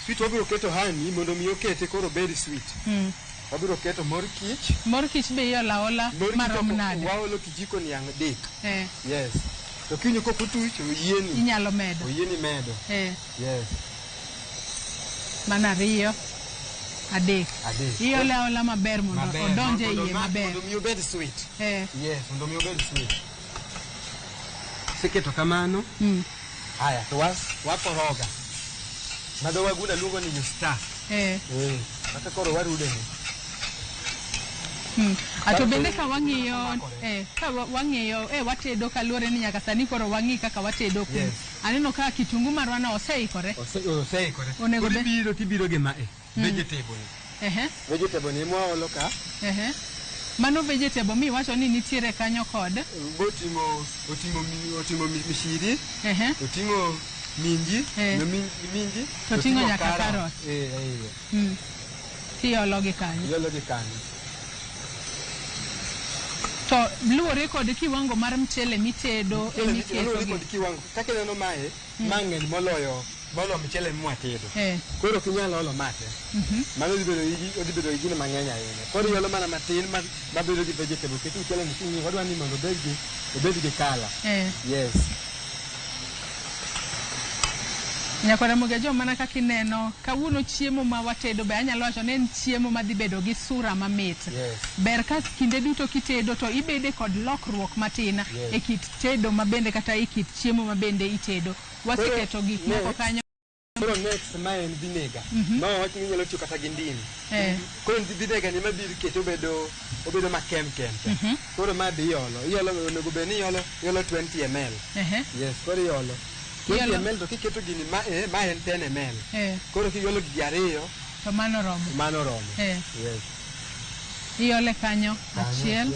S6: Sweet wabiro keto honey mondo mi okete koro bed sweet. Wabiro keto mor kich.
S10: Mor kich be iolo aola marom nade?
S6: Waolo kijiko niang' 3. Yes. To kinyo kok otuch oyieni.
S10: Inyalo medo.
S6: Oyieni medo. Yes.
S10: Mana 2, 3. Iole aola maber mondo odonje iye maber.
S6: Mondo mi obed sweet. Yes, mondo mi obed sweet. Seketo kamano. Haya, to wakoroga. Madho waguna luongo ni you star. Kata koro warude ni.
S10: Ato bende ka wang'iyo ka wang'iyo watedo kaluwore ni nyaka sani koro wang'i kaka watedo.
S6: Yes.
S10: Aneno ka kitungu marwa no oseikore.
S6: Oseikore.
S10: Onego
S6: Koro ibiro tibiro gi mae. Vegetable. Vegetable ni mwaolo ka.
S10: Mano vegetable mi wacho ni nitiere kanyo kod
S6: oting'o mishiri. Oting'o minji, minji.
S10: To oting'o nyaka carrot. Tiolo gi kanyo.
S6: Iolo gi kanyo.
S10: To luwore kod kiwango mar mchele mitedo emiketo.
S6: Luwore kod kiwango. Kaka ineno mae, ma ng'eny moloyo mchele mwatedo. Koro ok inyal olo mate. Mano dhi bedo gi gino mang'eny ahinya. Koro iolo mana matin mabedo gi vegetable. Nikech mchele ni king'iyo wadwa ni mondo obed gi colour. Yes.
S10: Nyakwara Mogejo, mana kaka ineno kawuono chiemo ma watedo be anyalo wacho ni en chiemo madhi bedo gi sura mamit. Ber ka kinde duto kitedo to ibede kod lokruok matin e kit tedo mabende kata e kit chiemo mabende itedo. Waseketo gik moko kanyo.
S6: Koro next ma en vinegar. Ma wach ni inyalo tiyo kata gi ndim. Koro vinegar ni mabiro kete obedo makem kem. Koro ma be iolo. Iolo onego bed ni iolo 20 ml. Yes, koro iolo 20 ml to kiketo gini ma en 10 ml. Koro kiolo gigi ariyo
S10: to mano romo.
S6: Mano romo. Yes.
S10: Iole kanyo achiel.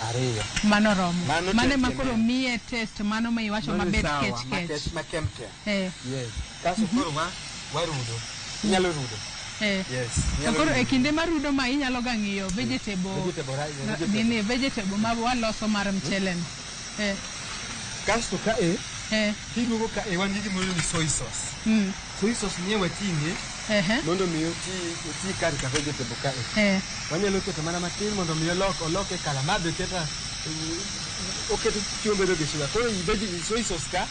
S6: Ariyo.
S10: Mano romo. Mano ema koro miye taste mano ma iwacho mabet kech kech.
S6: Ma kem kem. Yes. Kasto koro warudo. Inyalo rudo. Yes.
S10: To koro e kinde mar rudo ma inyalo ga ng'iyo vegetable. Nini vegetable ma waloso mar mchele no.
S6: Kasto ka kiduogo ka wan gi gimoro ni soy sauce. Soy sauce ni wating'e mondo mi oti kar ka vegetable ka. Wanyalo keto mana matin mondo mi oloke kala ma be keta oketo chiemo bedo gi sugar. Koro soy sauce ka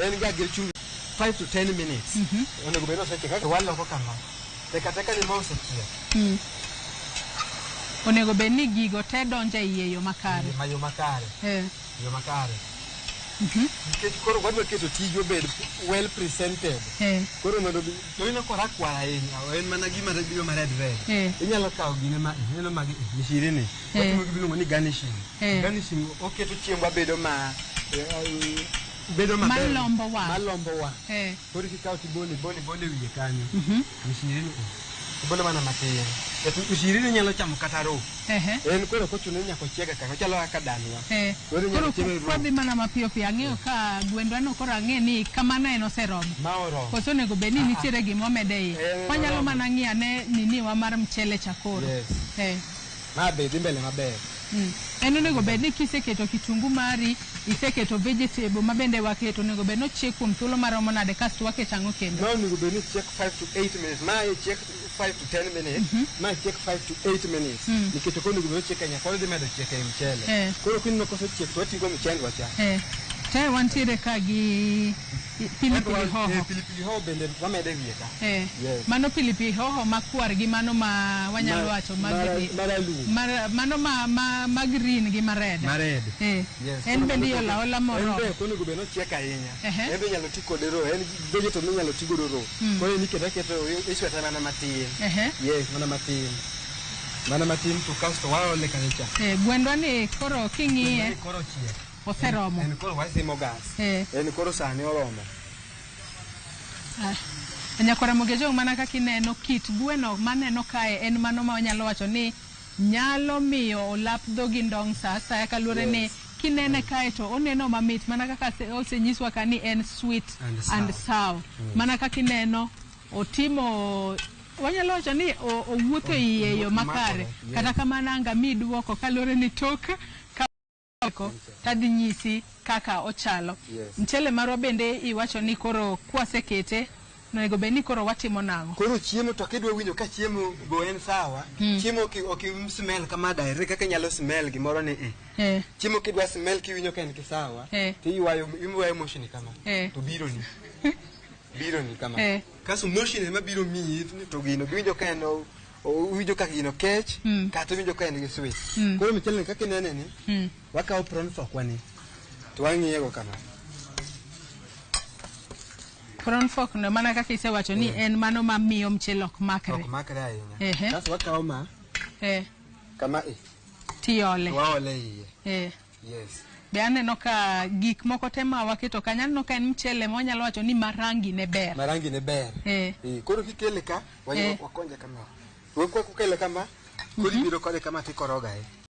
S6: en ga gi chumbi 5 to 10 minutes. Onego bed ni osechiek kaka waloko kama. Teka teka ni ma osechiek.
S10: Onego bed ni gigo te donjo e iye yo makare.
S6: Ma yo makare. Yo makare. Nikech koro wadwa keto tijwa obed well presented. Koro mondo to ineno korakwar ahinya, en mana gima biro ma red red. Inyalo kawo gine ma ineno magi mishiri ni. Watimo gima iluongo ni garnishing. Garnishing oketo chiembwa bedo ma bedo maber.
S10: Malombo wang'.
S6: Malombo wang'. Koro kikawo tibole bole bole wiye kanyo. Mishiri ni ibolo mana matin. Mishiri ni nyalo chamo kata raw. En koro kochuno ni nyaka ochiege kaka ochalo kaka danwa. Koro inyalo chieme raw.
S10: Kwadhi mana mapiyo piyo ang'eyo ka gwendwa no koro ang'e ni kamano en oseromo.
S6: Ma oromo.
S10: Koso onego bed ni nitiere gima omede iye. Wanyalo mana ng'iyo ane niniwa mar mchele cha koro.
S6: Yes. Ma be dhi mbele maber.
S10: En onego bed ni kiseketo kitungu mari, iseketo vegetable ma bende waketo, onego bed ni ochiek kuom thuolo maromo nade kasto waketo ang'o kendo?
S6: Ma onego bed ni chiek 5 to 8 minutes. Ma chiek 5 to 10 minutes. Ma chiek 5 to 8 minutes. Nikech ok onego bed ni ochiek ahinya, koro dhi medo chiek ei mchele. Koro kineno kosechiek to wating'o mchendwa cha.
S10: Te wantiere ka gi pilipili hoho.
S6: Pilipili hoho bende wamede wiye ka. Yes.
S10: Mano pilipili hoho makwar gi mano ma wanyalo wacho ma
S6: maralum.
S10: Mano ma green gi ma red.
S6: Ma red. Yes.
S10: En bende iolo aola moromo.
S6: En be ok onego bed ni ochiek ahinya. En be inyalo ti kode raw. En vegetable minyalo ti godo raw. Koro en ikete aketa iswete mana matin. Yes, mana matin. Mana matin to kasto waole kanyo cha.
S10: Gwendwa ni koro king'iye.
S6: Koro ochiek.
S10: Oseromo.
S6: En koro wasimo gas. En koro sani oromo.
S10: Nyakwara Mogejong, mana kaka ineno kit gweno maneno kae en mano ma wanyalo wacho ni nyalo miyo olap dhogi ndong' sa asaya kaluwore ni kinene kae to oneno mamit mana kaka osenyiswa ka ni en sweet and sour. Mana kaka ineno otimo wanyalo wacho ni owuotho e iye yo makare. Kata kamano anga mi duoko kaluwore ni tok tadhi nyisi kaka ochalo. Mchele marwa bende iwacho ni koro kwasekete onego bed ni koro watimo nang'o?
S6: Koro chiemo to kidwa winjo ka chiemo go en sawa, chiemo ok smell kama direct kaka inyalo smell gimoro ni Chiemo kidwa smell kiwinjo ka en ki sawa, to iywayo motion kama. To bironi. Bironi kama. Kasto motion ema biro miyi to gino biwinjo ka en owinjo ka gino kech, kata owinjo ka en gi sweet. Koro mchele ni kaka inene ni, wakawo prawn fork wani, to wang'iye go kama.
S10: Prawn fork no mana kaka isewacho ni en mano mamiyo mchele ok makre.
S6: Ok makre ahinya. Kasto wakawo ma. Kama e.
S10: Tiole.
S6: Waole iye. Yes.
S10: Be aneno ka gik moko te ma waketo kanyo, aneno ka en mchele ma wanyalo wacho ni marangi ne ber.
S6: Marangi ne ber. Koro kikele ka, wakonje kama. Kikele kama, koro ibiro kode kama tikoroga e.